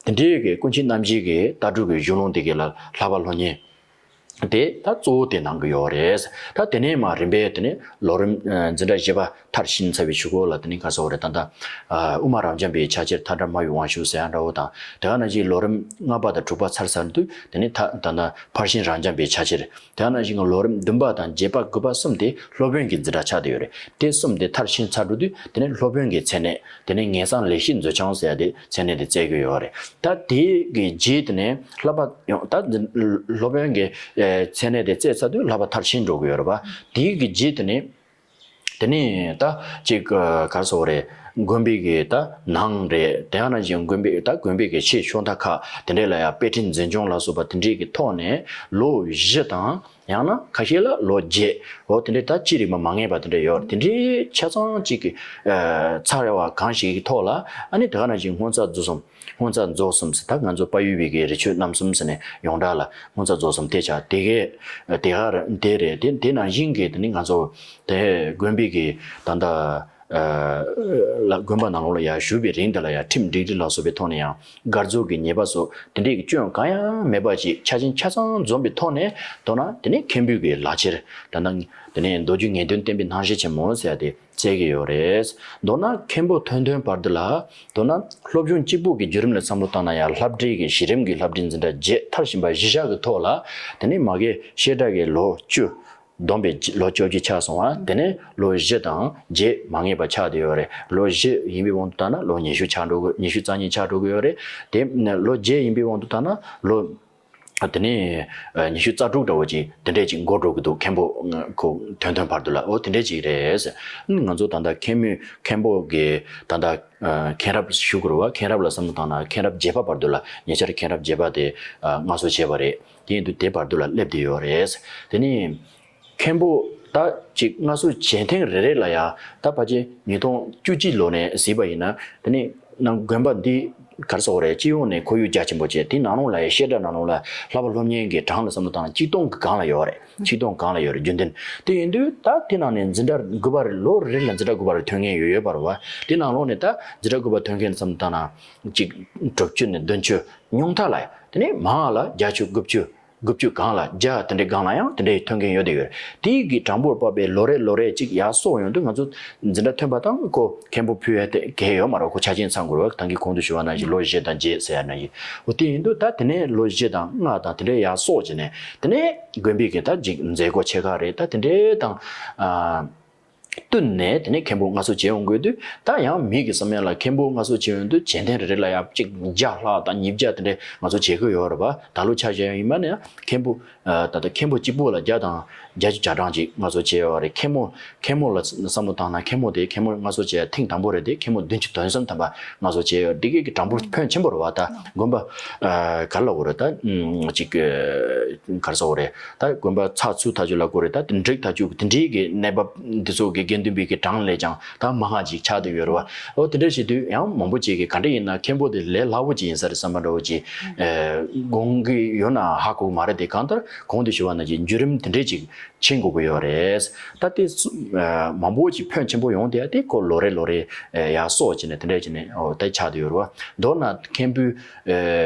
དེ་འདྲའི་གི་ཀུན་མཁྱེན་རྣམ་བཞི་གི་ལྟ་གྲུབ་ཀྱི་གཞུང་ལུགས་འདི་གི་ལ་བསླབ་པ་སློབ་གཉེར་དེ་ད་གཙོ་བོ་དེ་གནང་གི་ཡོད་རེད། ད་དེ་ནས་མར་རིམ་པས་དེ་ནས་ལོ་རིམ་འཛིན་གྲྭ་བཞི་པ་མཐར་ཕྱིན་ཚར་བའི་གཞུག་གུ་ལ་དེ་ནས་ག་རེ་ཟེར་དགོས་རེད། ད་ལྟ་དབུ་མ་རབ་འབྱམས་པའི་ཕྱག་ཕྱིར་མཐའ་བྲལ་སྨྲ་བའི་དབང་ཕྱུག་ཟེར་ཡ་འདྲ་བོ་དང་། དེ་ག་ནང་བཞིན་ལོ་རིམ་ལྔ་པ་དང་དྲུག་པ་ཚར་ཚར་དུས་དེ་ནས་ད་ད་ལྟ་ཕར་ཕྱིན་རབ་འབྱམས་པའི་ཕྱག་ཕྱིར། དེ་ནང་བཞིན་ལོ་རིམ་བདུན་པ་དང་བརྒྱད་པ་དགུ་པ་གསུམ་དེ་སློབ་དཔོན་གྱི་འཛིན་གྲྭ་ཆགས་བསྡད་ཡོད་རེད། དེ་གསུམ་དེ་མཐར་ཕྱིན་ཚར་འགྲོ་དུས་དེ་ནས་སློབ་དཔོན་གྱི་མཚན་གནས་དེ་ནས་ངེས་གསང་ལེགས་བཤད་མཛོད་ཆུང་ཟེར་ཡ་དེ་མཚན་གནས་དེ་བསྩལ་གྱི་ཡོད་རེད། ད་དེ་གི་རྗེས་དེ་ནས་བསླབ་པ་ཡང་ད་འཛིན་སློབ་དཔོན་གྱི་མཚན་གནས་དེ་བསྩལ་ཚར་དུས་བསླབ་པ་མཐར་ཕྱིན་འགྲོ་གི་ཡོད་རེད་པ། དེ་གི་རྗེས་དེ་ནས་དེ་ནས་ད་ཅིག་ག་རེ་ཟེར་དགོས་རེད། དགོན་པའི་གི་ད་ནང་རེད། དེ་ཡང་ན་ཅིག་དགོན་པའི་ད་དགོན་པའི་གི་ཆེས་ཕྱོགས་མཐའ་ཁག་དེ་འདྲས་ལ་ཡང་དཔེ་ཁྲིད་འཛིན་སྐྱོང་ལ་སོགས་པ་དེ་འདྲས་ཀྱི་ཐོག་ནས་ལོ་བཞི་དང་། ཡང་ན་ཁ་ཤས་ལ་ལོ་བརྒྱད། འོ་དེ་འདྲས་ད་ཅི་རིགས་མ་མ་ངེས་པ་དེ་འདྲས་ཡོད་རེད། དེ་འདྲས་ཆ་ཚང་ཅིག་གི་ཚར་བ་གང་ཞིག་གི་ཐོག་ལ་ཨ་ནི་དེ་ག་ནང་བཞིན་སྔོ་ཚལ་རྫོགས་གསུམ། སྔོ་ཚལ་རྫོགས་གསུམ་ཟེར། ད་ང་ཚོ་དཔལ་ཡུལ་པའི་གི་རི་ཆོས་རྣམ་གསུམ་ཟེར་ནས་ཡོངས་གྲགས་ལ་སྔོ་ཚལ་རྫོགས་གསུམ་དེ་ཆགས། དེ་གའི་དེ་ག་རེད། དེ་རེད། དེ་དེ་ནང་བཞིན་གྱི་དེ་ནི་ང་ཚོ་དེ་དགོན་པའི་གི་ད་ལྟ་ལ་དགོན་པ་ནང་ལོགས་ལ་ཡང་བཞུགས་པའི་རིང་དེ་ལ་ཡང་ཁྲིམས་སྒྲིག་གཞི་ལ་སོགས་པའི་ཐོག་ནས་ཡང་སྒར་རྫོགས་ཀྱི་ཉེས་པ་སོགས་དེ་འདྲའི་གི་སྐྱོན་གང་ཡང་མེད་པ་ཅིག་ཆ་རྐྱེན་ཆ་ཚང་འཛོམས་པའི་ཐོག་ནས་མདོར་ན་དེ་ནི་མཁན་པོའི་གི་ལག་ཁྱེར། ད་ནང་དེ་ནས་མདོ་རྒྱུད་ངེས་དོན་བསྟན་པའི་སྣང་བཞི་ཆེན་མོ་ཟེར་ཡ་དེ་བསྩལ་གྱི་ཡོད་རེད། མདོར་ན་མཁན་པོ་ཐོན་ཐོན་བར་དུ་ལ། མདོར་ན་སློབ་སྦྱོང་གཅིག་པུ་གི་བརྒྱུད་རིམ་ལ་བསམ་བློ་བཏང་ན་ཡང་བསླབ་ཁྲིད་ཀྱི་གཞི་རིམ་གྱི་བསླབ་ཁྲིད་འཛིན་གྲྭ་བརྒྱད་མཐར་ཕྱིན་པ་གཞི་བཞག་གི་ཐོག་ལ། དེ་ནས་མ་གི་བཤད་གྲྭ་གི་ལོ་བཅུ། བསྡོམས་པས་ལོ་བཅོ་བརྒྱད་ཆགས་སོང་བ། དེ་ནས་ལོ་བཞི་དང་བརྒྱད་མ་ངེས་པ་ཆགས་བསྡད་ཡོད་རེད། ལོ་བཞི་ཡིན་པའི་དབང་དུ་བཏང་ན་ལོ་ཉི་ཤུ་ཆགས་འགྲོ་གི། ཉི་ཤུ་རྩ་གཉིས་ཆགས་འགྲོ་གི་ཡོད་རེད། དེ་ལོ་བརྒྱད་ཡིན་པའི་དབང་དུ་བཏང་ན་ལོ། དེ་ནས་ཉི་ཤུ་རྩ་དྲུག་འདྲ་བོ་ཅིག་དེ་འདྲས་ཅིག་འགོར་འགྲོ་གི་འདུག་མཁན་པོ་ཁོ་ཐོན་ཐོན་བར་དུ་ལ། འོ་དེ་འདྲས་ཅིག་རེད། ང་ཚོ་ད་ལྟ་མཁན་མོས་མཁན་པོ་གི་ད་ལྟ་མཁན་རབས་ཞུ་དགོས་རེད་བ། མཁན་རབས་ལ་བསམ་བློ་བཏང་ན་མཁན་རབས་བརྒྱད་པ་བར་དུ་ལ་ཉེ་ཆར་མཁན་རབས་བརྒྱད་པ་དེ་མངའ་གསོལ་བྱས་པ་རེད། དེ་ཡིན་དུས་དེ་བར་དུ་ལ་སླེབས་བསྡད་ཡོད་རེད། དེ་ནས་མཁན་པོ་ད་ཅིག་མངའ་གསོལ་བྱེད་ཐེངས་རེ་རེ་ལ་ཡ་ད་ཕལ་ཆེར་ཉིས་སྟོང་བཅུ་གཅིག་ལོ་ནས་གཟིགས་པ་ཡིན་ན། དེ་ནས་ནང་དགོན་པ་འདི་ག་རེ་ཟེར་དགོས་རེད། སྤྱི་ཡོངས་ནས་ཁོར་ཡུག་རྒྱ་ཆེན་པོ་བྱས། དེ་ནང་ལོགས་ལ་ཡ་བཤད་གྲྭ་ནང་ལོགས་ལ་བསླབ་པ་སློབ་གཉེར་གྱི་གྲངས་ལ་བསམ་བློ་བཏང་ན་ཆིག་སྟོང་གི་སྒང་ལ་ཡོད་རེད། ཆིག་སྟོང་སྒང་ལ་ཡོད་རེད། རྒྱུན་ལྡན། དེ་ཡིན་དུས་ད་དེ་ནང་ནས་འཛིན་གྲྭ་དགུ་པ་རེ་ལོ་རེ་ལ་འཛིན་གྲྭ་དགུ་པ་རེ་ཐོན་མཁན་ཡོད་ཡོད་པ་རེད་བ། དེ་ནང་ལོགས་ནས་ད་འཛིན་གྲྭ་དགུ་པ་ཐོན་མཁན་བསམ་བློ་བཏང་ན་ཅིག་དྲུག་ཅུ་ནས་བདུན་ཅུ། ཉུང་མཐའ་ལ་དེ་ནས་མང་ལ་བརྒྱད་ཅུ་དགུ་བཅུ། དགུ་བཅུ་སྒང་ལ། བརྒྱ་དེ་འདྲའི་སྒང་ལ་ཡང་དེ་འདྲའི་ཐོན་མཁན་ཡོད་དེ་ཡོད། དེའི་གི་གྲངས་འབོར་བབས་པའི་ལོ་རེ་ལོ་རེ་གཅིག་ཡར་གསོག་ཡོང་དུས་ང་ཚོ་འཛིན་གྲྭ་ཐོན་པ་དང་ཁོ་མཁན་པོ་ཕུལ་ཡ་དེ་གལ་ཡོད་མ་རེད། ཁོ་ཆ་རྐྱེན་ཚང་དགོས་རེད་བ། ད་གིན་གོང་དུ་ཞུ་བ་ནང་བཞིན་ལོ་བཞི་དང་བརྒྱད་ཟེར་ཡ་ནང་བཞིན། འོ་དེ་ཡིན་དུས་ད་དེ་ནས་ལོ་བཞི་དང་ལྔ་དང་དེ་འདྲའི་ཡར་གསོག་བྱས་ནས་དེ་ནས་དགོན་པའི་གི་ད་ཅིག་མཛད་སྒོ་ཆེ་ཁག་རེད། ད་དེ་འདྲའི་དང་ཨ། བསྟུན་ནས་དེ་ནས་མཁན་པོ་མངའ་གསོལ་བྱེད་ཡོང་དགོས་དུས། ད་ཡང་མི་གི་བསམ་ཡ་ལ་མཁན་པོ་མངའ་གསོལ་བྱེད་ཡོང་དུས་བྱེད་ཐེངས་རེ་རེ་ལ་ཡང་གཅིག་བརྒྱ་ལྷག་དང་ཉིས་བརྒྱ་དེ་འདྲས་ང་ཚོ་བྱེད་ཀྱི་ཡོད་རེད་པ། ད་ལོ་ཆ་བཞག་ཡིན་པ་ན་ཡང་མཁན་པོ་ད་ལྟ་མཁན་པོ་གཅིག་པོ་ལ་བརྒྱ་དང་ བརྒྱད་ཅུ་གྱ་གྲངས་ཅིག་མངའ་གསོལ་བྱས་ཡོད་རེད། མཁན་མོ་མཁན་མོ་ལ་བསམ་བློ་བཏང་ན། མཁན་མོ་དེ་མཁན་མོ་མངའ་གསོལ་བྱས་ཐེངས་དང་པོ་རེད་དེ། མཁན་མོ་བདུན་ཅུ་དོན་གསུམ་ཐམ་པ་མངའ་གསོལ་བྱས་ཡོད། འདི་གའི་གི་གྲངས་འབོར་ཕོན་ཆེན་པོ་རེད་བ། ད་དགོན་པ་ཨ་ག་རེ་ལབ་དགོས་རེད། ད་ཨམ་ཅིག་ག་རེ་ཟེར་དགོས་རེད། ད་དགོན་པ་ཚགས་ཚུད་ཐག་ཆོད་ལབ་དགོས་རེད། ད་དེ་འགྲིག་ཐག་ཆོད། དེ་འདྲའི་གི་གནས་བབ་འདི་ཚོ་གི་དགེ་འདུན་པའི་གི་གྲངས་ལས་ཀྱང་ད་མང་ང་ཅིག་ཆགས་བསྡད་ཡོད་རེད་བ། འོ་དེ་འདྲ་བྱེད་དུས་ཡང་མང་པོ་ཅིག་གིས་ག་འདྲ་ཡིན་ན་མཁན་པོ་དེ་ལས་སླ་པོ་ཅིག་ཡིན་ས་རེད་བསམ་པ་འདྲ་བོ་ཅིག་ཨ་དགོངས་ཀྱི་ཡོད་ན་ཧ་གོ་གི་མ་རེད་དེ། གང་ལྟར་གོང་དུ་ཞུས་པ་ནང་བཞིན་བརྒྱུད་རིམ་དེ་འདྲས་ཅིག་ཕྱིན་དགོས་ཀྱི་ཡོད་རེད། ད་དེ་ཚོ་ཨ་མང་པོ་ཅིག་ཕོན་ཆེན་པོ་ཡོང་དེ་ཡ་དེ་ཁོ་ལོ་རེ་ལོ་རེ་ཨ་ཡར་གསོག་བྱས་ནས་དེ་འདྲས་བྱས་ནས་འོ་དེ་ཆགས་བསྡད་ཡོད་རེད་བ། མདོར་ན་མཁན་པོའི་ཨ་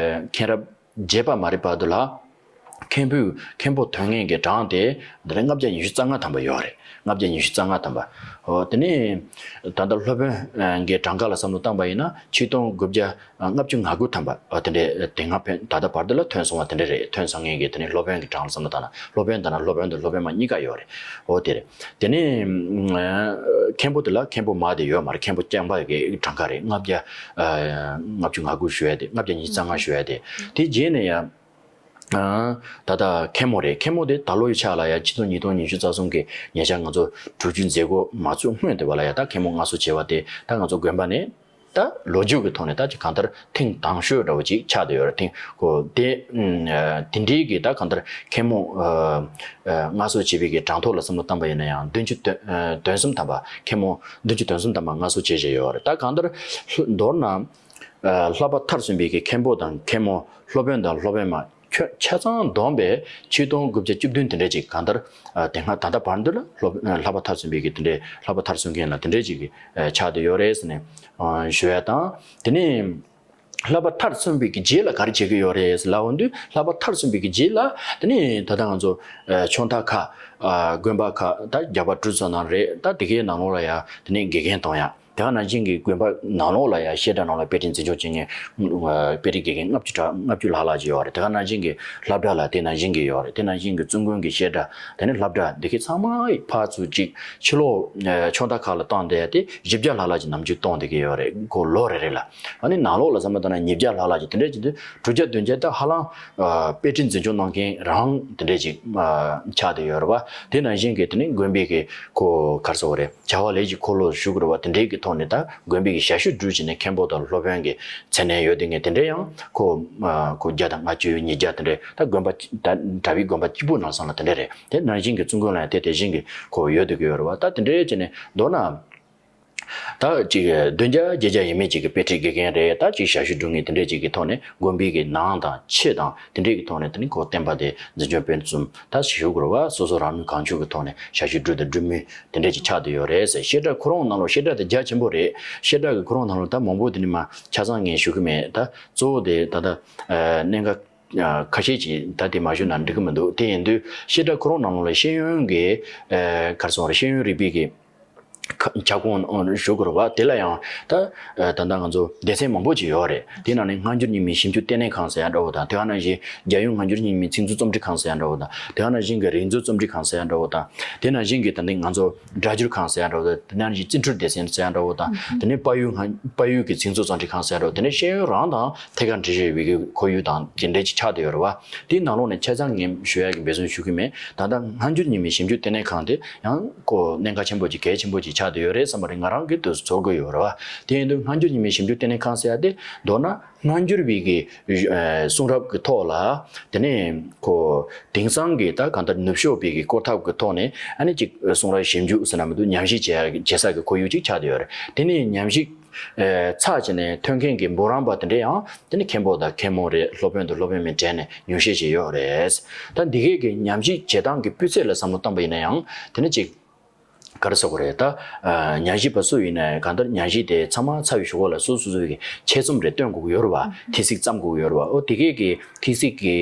མཁན་རབས་བརྒྱད་པ་མ་རེད་བར་དུ་ལ། མཁན་པོའི་མཁན་པོ་ཐོན་མཁན་གྱི་གྲངས་དེ་འདི་ལ་ལྔ་བརྒྱ་ཉི་ཤུ་རྩ་ལྔ་ཐམ་པ་ཡོད་རེད། ལྔ་བརྒྱ་ཉི་ཤུ་རྩ་ལྔ་ཐམ་པ། འོ་དེ་ནས་ད་ལྟ་སློབ་དཔོན་གྱི་གྲངས་ཀ་ལ་བསམ་བློ་བཏང་པ་ཡིན་ན་ཆིག་སྟོང་དགུ་བརྒྱ་ལྔ་བཅུ་ང་དགུ་ཐམ་པ། འོ་དེ་འདྲས་དེ་སྔ་ཕན་ད་ལྟ་བར་དུ་ལ་ཐོན་སོང་བ་དེ་འདྲས་རེད། ཐོན་སོང་མཁན་གྱི་དེ་ནས་སློབ་དཔོན་གྱི་གྲངས་ལ་བསམ་བློ་བཏང་ན། སློབ་དཔོན་དང་ན་སློབ་དཔོན་དང་སློབ་དཔོན་མ་གཉིས་ཀ་ཡོད་རེད། འོ་དེ་རེད། དེ་ནས་མཁན་པོ་དེ་ལ་མཁན་པོ་མ་དེ་ཡོད་མ་རེད། མཁན་པོ་རྐྱང་པ་གི་གྲངས་ཀ་རེད། ལྔ་བརྒྱ་ལྔ་བཅུ་ང་དགུ་ཞུ་ཡ་དེ། ལྔ་བརྒྱ་ཉི་ཤུ་རྩ་ལྔ་ཞུ་ཡ་དེ། དེ་རྗེས་ནས་ཡ། ཨ་ད་ལྟ་མཁན་མོ་རེད། མཁན་མོ་དེ་ད་ལོའི་ཆ་ལ་ཡ་ཆིག་སྟོང་ཉིས་སྟོང་ཉི་ཤུ་རྩ་གསུམ་གི་ཉེ་ཆར་ང་ཚོ་དྲུག་ཅུའི་མཛད་སྒོ་མ་ཚུགས་སྔོན་དེ་བ་ལ་ཡ། ད་མཁན་མོ་མངའ་གསོལ་བྱས་པ་དེ་ད་ང་ཚོ་དགོན་པ་ནས་ད་ལོ་རྒྱུས་ཀྱི་ཐོག་ནས་ད་ཅིག་གང་ལྟར་ཐེངས་དང་ཤོས་འདྲ་བོ་ཅིག་ཆགས་བསྡད་ཡོད་རེད། ཐེངས་ཁོ་དེ་ཨ་དེ་འདྲའི་གི་ད་གང་ལྟར་མཁན་མོ་ཨ་ཨ་མངའ་གསོལ་བྱས་པའི་གི་གྲངས་ཐོ་ལ་བསམ་བློ་བཏང་པ་ཡིན་ན་ཡང་བདུན་ཅུ་དོན་ཨ་དོན་གསུམ་ཐམ་པ། མཁན་མོ་བདུན་ཅུ་དོན་གསུམ་ཐམ་པ་མངའ་གསོལ་བྱས་བཞག་ཡོད་རེད། ད་གང་ལྟར་མདོར་ན། ཨ་བསླབ་པ་མཐར་སོན་པའི་གི་མཁན་པོ་དང་མཁན་མོ། སློབ་དཔོན་དང་སློབ་དཔོན་མ་ཁྱོད་ཆ་ཚང་བསྡོམས་པས་ཆིག་སྟོང་དགུ་བརྒྱ་བཅུ་བདུན་དེ་འདྲས་ཅིག་གང་ལྟར་ཨ་དེ་སྔ་ད་ལྟ་བར་འདི་ལ་སློབ་ཨ་བསླབ་པ་མཐར་སོན་པའི་གི་དེ་འདྲས་བསླབ་པ་མཐར་སོན་མཁན་ལ་དེ་འདྲས་ཅིག་གི་ཨ་ཆགས་བསྡད་ཡོད་རེད་ཟེར་ནས་ཨ་ཞུ་ཡ་དང་། དེ་ནས་བསླབ་པ་མཐར་སོན་པའི་གི་རྗེས་ལ་ག་རེ་བྱེད་ཀྱི་ཡོད་རེད་ལབ་འོང་དུས། བསླབ་པ་མཐར་སོན་པའི་གི་རྗེས་ལ་དེ་ནས་ད་ལྟ་ང་ཚོ་ཨ་ཕྱོགས་མཐའ་ཁག་ཨ་དགོན་པ་ཁག་ད་རྒྱ་བལ་འབྲུག་ཚོ་ནང་རེད། ད་དེ་གའི་ནང་ལོགས་ལ་ཡ་དེ་ནས་དགེ་རྒན་གཏོང་ཡ། དེ་ག་ནང་བཞིན་གྱི་དགོན་པ་ནང་ལོགས་ལ་ཡང་བཤད་གྲྭ་ནང་ལ་དཔེ་ཁྲིད་འཛིན་སྐྱོང་བྱེད་མཁན་ཨ་དཔེ་ཁྲིད་དགེ་རྒན་ལྔ་བཅུ་གྲངས་ལྔ་བཅུ་ལྷག་ལྷག་ཅིག་ཡོད་རེད། དེ་ག་ནང་བཞིན་གྱི་སློབ་གྲྭ་ལ་དེ་ནང་བཞིན་གྱི་ཡོད་རེད། དེ་ནང་བཞིན་གྱི་བཙུན་དགོན་གྱི་བཤད་གྲྭ། དེ་ནས་སློབ་གྲྭ་འདི་གའི་ཚང་མ་ཕར་ཚུར་གཅིག་ཕྱི་ལོགས་ཨ་ཕྱོགས་མཐའ་ཁག་ལ་བཏང་བསྡད་དེ་བཞི་བརྒྱ་ལྷག་ལྷག་ཅིག་ནམ་རྒྱུན་གཏོང་བསྡད་ཀྱི་ཡོད་རེད། ཁོ་ལོ་རེ་རེ་ལ། ཨ་ནི་ནང་ལོགས་ལ་བསམ་བློ་བཏང་ན་ཉིས་བརྒྱ་ལྷག་ལྷག་ཅིག་དེ་འདྲས་ཅིག་དུས་དྲུག་བརྒྱ་བདུན་བརྒྱ་ད་ཧ་ལམ་ཨ་དཔེ་ཁྲིད་འཛིན་སྐྱོང་གནང་མཁན་རང་དེ་འདྲས་ཅིག་ཨ་ཆགས་བསྡད་ཡོད་རེད་བ། དེ་ནང་བཞིན་གྱི་དེ་ནས་དགོན་པའི་གི་ཁོ་ག་རེ་ཟེར་དགོས་རེད། བྱ་བ་ལས་ཀྱི་འཁོར་ལོ་ཞུ་དགོས་རེད་བ། དེ་འདྲའི་གི་ཐོག་ནས་ད་དགོན་པའི་གི་ཞབས་ཞུ་སྒྲུབ་བྱས་ནས་མཁན་པོ་དང་སློབ་དཔོན་གྱི་མཚན་གནས་ཡོད་དེ་ངས་དེ་འདྲའི་ཡང་ཁོ་ཨ་ཁོ་བརྒྱ་དང་ལྔ་བཅུ་ཉིས་བརྒྱ་དེ་འདྲའི་ད་དགོན་པ་ད་གྲྭ་པའི་དགོན་པ་གཅིག་པུ་ནང་བསམ་ན་དེ་འདྲ་རེད། དེ་ནང་བཞིན་གྱི་བཙུན་དགོན་ལ་ཡང་དེ་དེ་བཞིན་གྱི་ཁོ་ཡོད་དེ་གི་ཡོད་རེད་བ། ད་དེ་འདྲའི་བྱས་ནས་མདོར་ན་ད་ཅིག་བདུན་བརྒྱ་བརྒྱད་བརྒྱ་ཡས་མས་ཅིག་གི་དཔེ་ཁྲིད་དགེ་རྒན་རེད། ད་ཅིག་ཞབས་ཞུ་སྒྲུབ་མཁན་དེ་འདྲའི་ཅིག་གི་ཐོག་ནས་དགོན་པའི་གི་ནང་དང་ཕྱི་དང་དེ་འདྲའི་གི་ཐོག་ནས་དེ་ནི་ཁོ་བསྟན་པ་དེ་འཛིན་སྐྱོང་སྤེལ་གསུམ་ད་ཞུ་དགོས་རེད་བ། སོ་སོ་རང་ནུས་གང་ཆོད་ཀྱི་ཐོག་ནས་ཞབས་ཞུ་སྒྲུབ་དང་སྒྲུབ་མུས་དེ་འདྲས་ཅིག་ཆགས་བསྡད་ཡོད་རེད་ཟེར། བཤད་གྲྭ་ཁོ་རང་ནང་ལོགས་བཤད་གྲྭ་དེ་རྒྱ་ཆེན་པོ་རེད། བཤད་གྲྭ་གི་ཁོ་རང་ནང་ལོགས་ད་མང་པོ་དེ་ནི་མ་ཆ་ཚང་ངས་ཞུ་གི་མེད། ད་གཙོ་བོ་དེ་ད་ལྟ་ཨ་གནད་འགག་ཨ་ཁ་ཤས་ཅིག་ད་དེ་མ་ཞུས་ན་འགྲིག་གི་མི་འདུག་དེ་ཡིན་དུས་བཤད་གྲྭ་ཁོ་རང་ནང་ལོགས་ལ་ཤེས་ཡོན་གྱི་ཨ་ག་རེ་ཟེར་དགོས་རེད། ཤེས་ཡོན་རིག་པའི་གི་ཁ་ཁྱབ་ཁོངས་ཨ་ཞུ་དགོས་རེད་བ། དེ་ལ་ཡང་ད་ཨ་ད་ལྟ་ང་ཚོ་སྡེ་ཚན་མང་པོ་ཅིག་ཡོད་རེད། དེ་ནང་ནས་སྔ་འགྱུར་རྙིང་མའི་ཞིབ་འཇུག་ལྟེ་གནས་ཁང་ཟེར་ཡ་འདྲ་བོ་དང་། དེ་ག་ནང་བཞིན་རྒྱལ་ཡོངས་སྔ་འགྱུར་རྙིང་མའི་ཚིག་མཛོད་རྩོམ་སྒྲིག་ཁང་ཟེར་ཡ་འདྲ་བོ་དང་། དེ་ག་ནང་བཞིན་གྱི་རིག་མཛོད་རྩོམ་སྒྲིག་ཁང་ཟེར་ཡ་འདྲ་བོ་དང་། དེ་ནང་བཞིན་གྱི་ད་ནི་ང་ཚོ་སྒྲ་སྒྱུར་ཁང་ཟེར་ཡ་འདྲ་བོ་དང་། དེ་ནང་བཞིན་རྩིས་འཕྲུལ་སྡེ་ཚན་ཟེར་ཡ་འདྲ་བོ་དང་། དེ་ནས་དཔལ་ཡུལ་སྔ་དཔལ་ཡུལ་གྱི་ཚིག་མཛོད་རྩོམ་སྒྲིག་ཁང་ཟེར་ཡ་འདྲ་བོ། དེ་ནས་ཤེས་ཡོན་རང་དང་ཐད་ཀར་འབྲེལ་བཞག་པའི་གི་ཁོར་ཡུག་དང་དེ་འདྲ་ཅིག་ཆགས་བསྡད་ཡོད་རེད་བ། དེའི་ནང་ལོགས་ནས་ཆ་ཚང་ངས་ཞུ་ཡ་གི་འབད་བརྩོན་ཞུ་གི་མེད། ད་ལྟ་སྔ་འགྱུར་རྙིང་མའི་ཞིབ་འཇུག་ལྟེ་གནས་ཁང་དེ་ཡང་ཁོ་གནད་འགག་ཆེན་པོ་ཅིག་གལ་ཆེན་པོ་ཅིག་ཆགས་བསྡད་ཡོད་རེད་བསམ་པ་རེད། ང་རང་གིས་དུ་ཚོར་གི་ཡོད་རེད་བ། དེ་ཡིན་དུས་སྔ་འགྱུར་རྙིང་མའི་ཞིབ་འཇུག་ལྟེ་གནས་ཁང་ཟེར་ཡ་དེ་མདོར་ན་སྔ་འགྱུར་བའི་གི་ཨ་གསུང་རབ་ཀྱི་ཐོག་ལ། དེ་ནས་ཁོ་དེང་སང་གི་ད་གང་ལྟར་ནུབ་ཕྱོགས་པའི་གི་སྐོར་ཐབས་ཀྱི་ཐོག་ནས་ཨ་ནི་ཅིག་གསུང་རབ་ཞིབ་འཇུག་ཟེར་ན་མི་འདུག་ཉམས་ཞིབ་བྱེད་ཡ་བྱེད་ས་གི་ཁོར་ཡུག་ཅིག་ཆགས་བསྡད་ཡོད་རེད། དེ་ནས་ཉམས་ཞིབ་ཨ་ཚར་བྱས་ནས་ཐོན་མཁན་གྱི་འབུམ་རམས་པ་དེ་འདྲས་ཡང་དེ་ནི་མཁན་པོ་དང་མཁན་མོ་རེད། སློབ་དཔོན་དང་སློབ་དཔོན་མའི་གྲས་ནས་ཉུང་ཤས་ཤིག་ཡོད་རེད། ད་འདི་གས་ཀྱི་ཉམས་ཞིབ་བྱེད་སྟངས་ཀྱི་སྤུས་ཚད་ལ་བསམ་བློ་བཏང་པ་ཡིན་ན་ཡང་དེ་ནི་ཅིག་ག་རེ་ཟེར་དགོས་རེད། ད་ཨ་ཉམས་ཞིབ་པ་སུ་ཡིན་ན་ཡང་གང་ལྟར་ཉམས་ཞིབ་དེ་ཚང་མ་ཚར་བའི་གཞུག་གུ་ལ་སོ་སོ་སོ་གི་ཆེད་རྩོམ་རེ་བཏོན་དགོས་ཀྱི་ཡོད་རེད་བ། ཐེངས་གཅིག་བརྩམས་དགོས་ཀྱི་ཡོད་རེད་བ། ཨོ་དེ་གས་ཀྱི་ཐེངས་གཅིག་གི་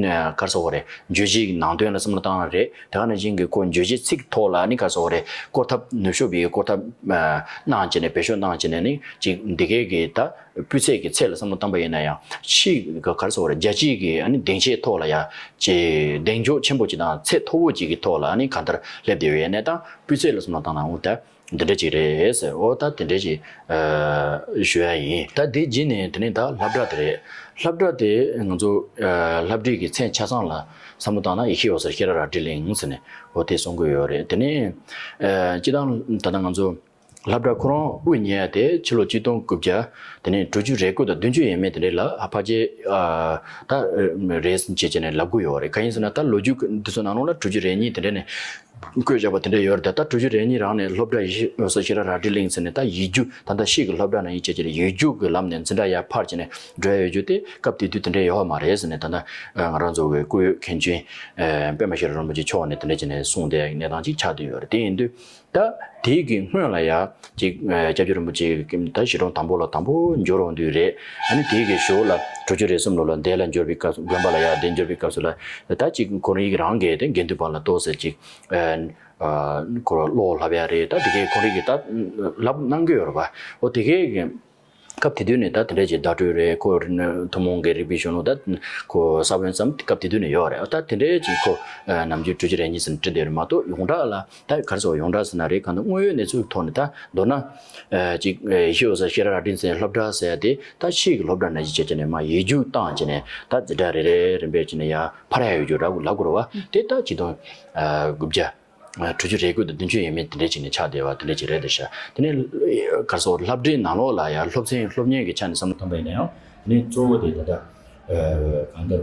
ཨ་ག་རེ་ཟེར་དགོས་རེད། བརྗོད་གཞིའི་ནང་དོན་ལ་བསམ་བློ་བཏང་ན་རེད། དེ་ག་ནང་བཞིན་གྱི་ཁོ་བརྗོད་གཞི་ཚིག་ཐོག་ལ་ནི་ག་རེ་ཟེར་དགོས་རེད། བསྐོར་ཐབས་ནུབ་ཕྱོགས་པའི་བསྐོར་ཐབས་ཨ་གནང་བྱས་ནས་བེད་སྤྱོད་གནང་བྱས་ནས་ནི་ཅིག་འདི་གས་ཀྱི་ད་སྤུས་ཚད་ཀྱི་ཚད་ལ་བསམ་བློ་བཏང་པ་ཡིན་ན་ཡང་ཕྱིའི་ག་རེ་ཟེར་དགོས་རེད། རྒྱལ་སྤྱིའི་གི་ཨ་ནི་སྡིངས་ཆའི་ཐོག་ལ་ཡང་ཅིག་གདེང་འཇོག་ཆེན་པོ་ཅིག་དང་ཚད་མཐོ་བོ་ཅིག་གི་ཐོག་ལ་ཨ་ནི་གང་ལྟར་སླེབས་བསྡད་ཡོད་ཡིན་ནའི་ད་སྤུས་ཚད་ལ་བསམ་བློ་བཏང་ན་འོ་ད། འདི་འདྲ་ཅིག་རེད་ཟེར། འོ་ད་དེ་འདྲ་ཅིག་ཨ་ཞུ་ཡ་ཡིན། ད་དེ་རྗེས་ནས་དེ་ནས་ད་སློབ་གྲྭ་དེ་རེད། སློབ་གྲྭ་དེ་ང་ཚོ་ཨ་སློབ་ཁྲིད་ཀྱི་མཚན་ཆ་ཚང་ལ་བསམ་བློ་བཏང་ན་ཡེ་ཤེས་འོད་གསལ་ཤེས་རབ་རལ་གྲི་གླིང་ཟེར་ནས་འོ་དེ་གསུང་གི་ཡོད་རེད། དེ་ནས་ཨ་སྤྱི་བཏང་ད་ལྟ་ང་ཚོ་སློབ་གྲྭ་ཁོ་རང་དབུ་བརྙེས་ཏེ་ཕྱི་ལོ་ཆིག་སྟོང་དགུ་བརྒྱ་དེ་ནས་དྲུག་ཅུ་རེ་དགུ་དང་བདུན་ཅུ་ཡས་མས་དེ་འདྲ་ལ་ཨ་ཕལ་ཆེར་ཨ་ད་རེད་ཟེར་བྱས་བྱས་ནས་ལབ་དགོས་ཡོད་རེད། གང་ཡིན་ཟེར་ན་ད་ལོ་རྒྱུས་འདི་ཚོ་ནང་ལོགས་ལ་དྲུག་ཅུ་རེ་གཉིས་དེ་འདྲ་ནས་བཀོད་བཞག་པ་དེ་འདྲ་ཡོད་རེད། ད་དྲུག་ཅུ་རེ་གཉིས་རང་ནས་སློབ་གྲྭ་ཡེ་ཤེས་འོད་གསལ་ཤེས་རབ་རལ་གྲི་གླིང་ཟེར་ནས་ད་ཡིག་རྒྱུགས་ད་ལྟ་ཤེས་ཀྱི་སློབ་གྲྭ་ནང་ཡིན་བྱས་བྱས་ནས་ཡིག་རྒྱུགས་ཀྱི་ལམ་ནས་འཛིན་གྲྭ་ཡར་འཕར་བྱས་ནས་འགྲོ་ཡ་ཡོད་རྒྱུ་དེ་སྐབས་དེ་དུས་དེ་འདྲ་ཡོད་མ་རེད་ཟེར་ནས། ད་ལྟ་ང་རང་ཚོ་གི་སྐུ་ཡོད་མཁན་ཆེན་པད་མ་ཤེས་རབ་རིན་པོ་ཆེ་མཆོག་ནས་དེ་འདྲ་བྱས་ནས་གསུངས་བསྡད་གནས་སྟངས་ཅིག་ཆགས་བསྡད་ཡོད་རེད། དེ་ཡིན་དུས། ད་དེའི་གི་སྔོན་ལ་ཡ་ཅིག་ཨ་སྐྱབས་རྗེ་རིན་པོ་ཆེ་ད་གཞིས་གྲོང་དང་པོ་ལ་དང་པོ་འབྱོར་འོང་དུས་རེད། ཨ་ནི་དེའི་གི་ཞོར་ལ་དྲུག་ཅུ་རེ་གསུམ་ལོ་ལ་འདི་ལ་འབྱོར་བའི་སྐབས་སུ་དགོན་པ་ལ་ཡ་འདི་འབྱོར་བའི་སྐབས་སུ་ལ་ད་ཅིག་ཁོ་རང་ཡིག་རང་གི་དེ་དགེ་འདུན་པ་ལ་གཏོགས་ཟེར་ཅིག་ཨ་ཨ་ཁོ་རང་བློ་སློབ་ཡ་རེད། ད་དེ་གའི་ཁོ་རང་གི་ད་བསླབ་གནང་གི་ཡོད་རེད་པ། འོ་དེ་གའི་གི་སྐབས་དེ་དུས་ནས་ད་དེ་འདྲས་ཀྱི་བརྡ་སྤྲོད་རེད། ཁོ་ཐུན་མོང་གི་རིག་པའི་གཞུང་ལུགས་ད་ཁོ་ས་བོན་ཙམ་སྐབས་དེ་དུས་ནས་ཡོད་རེད། ད་དེ་འདྲས་ཀྱི་ཁོ་ནམ་རྒྱུན་དྲུག་ཅུ་རེ་གཉིས་ཟེར་ནས་བྲིས་བསྡད་རེད་མ་གཏོགས་ཡོངས་གྲགས་ལ་ད་ག་རེ་ཟེར་ཡོངས་གྲགས་ཟེར་ན་རེད། གང་ལྟར་དངོས་ཡོད་གནས་ཚུལ་གྱི་ཐོག་ནས་ད་མདོར་ན་ཅིག་ཡེ་ཤེས་འོད་གསལ་ཤེས་རབ་རལ་གྲི་ཟེར་སློབ་གྲྭ་ཟེར་ཡ་དེ་ད་ཤེས་ཀྱི་སློབ་གྲྭ་ནང་བཞིན་བྱས་བྱས་ནས་མར་ཡིག་རྒྱུགས་བཏང་བྱས་ནས་ད་འཛིན་གྲྭ་རེ་རེ་རིམ་པས་བྱས་ནས་ཡར་འཕར་ཡ་ཡོད་རྒྱུ་འདྲ་པོ་ལབ་དགོས་རེད་པ། དེ་ད་ཆིག་སྟོང་དགུ་བརྒྱ། དྲུག་ཅུ་རེ་དགུ་དང་བདུན་ཅུ་ཡས་མས་དེ་འདྲས་བྱས་ནས་ཆགས་བསྡད་པ་དེ་འདྲས་ཅིག་རེད་འདུག་ཤག་དེ་ནས་ག་རེ་ཟེར་སློབ་གྲྭའི་ནང་ལོགས་ལ་ཡང་སློབ་ཚན་སློབ་གཉེར་གྱི་ཆ་ནས་བསམ་བློ་བཏང་པ་ཡིན་ན་ཡང་དེ་ནས་གཙོ་བོ་དེ་ད་ལྟ་གང་ལྟར་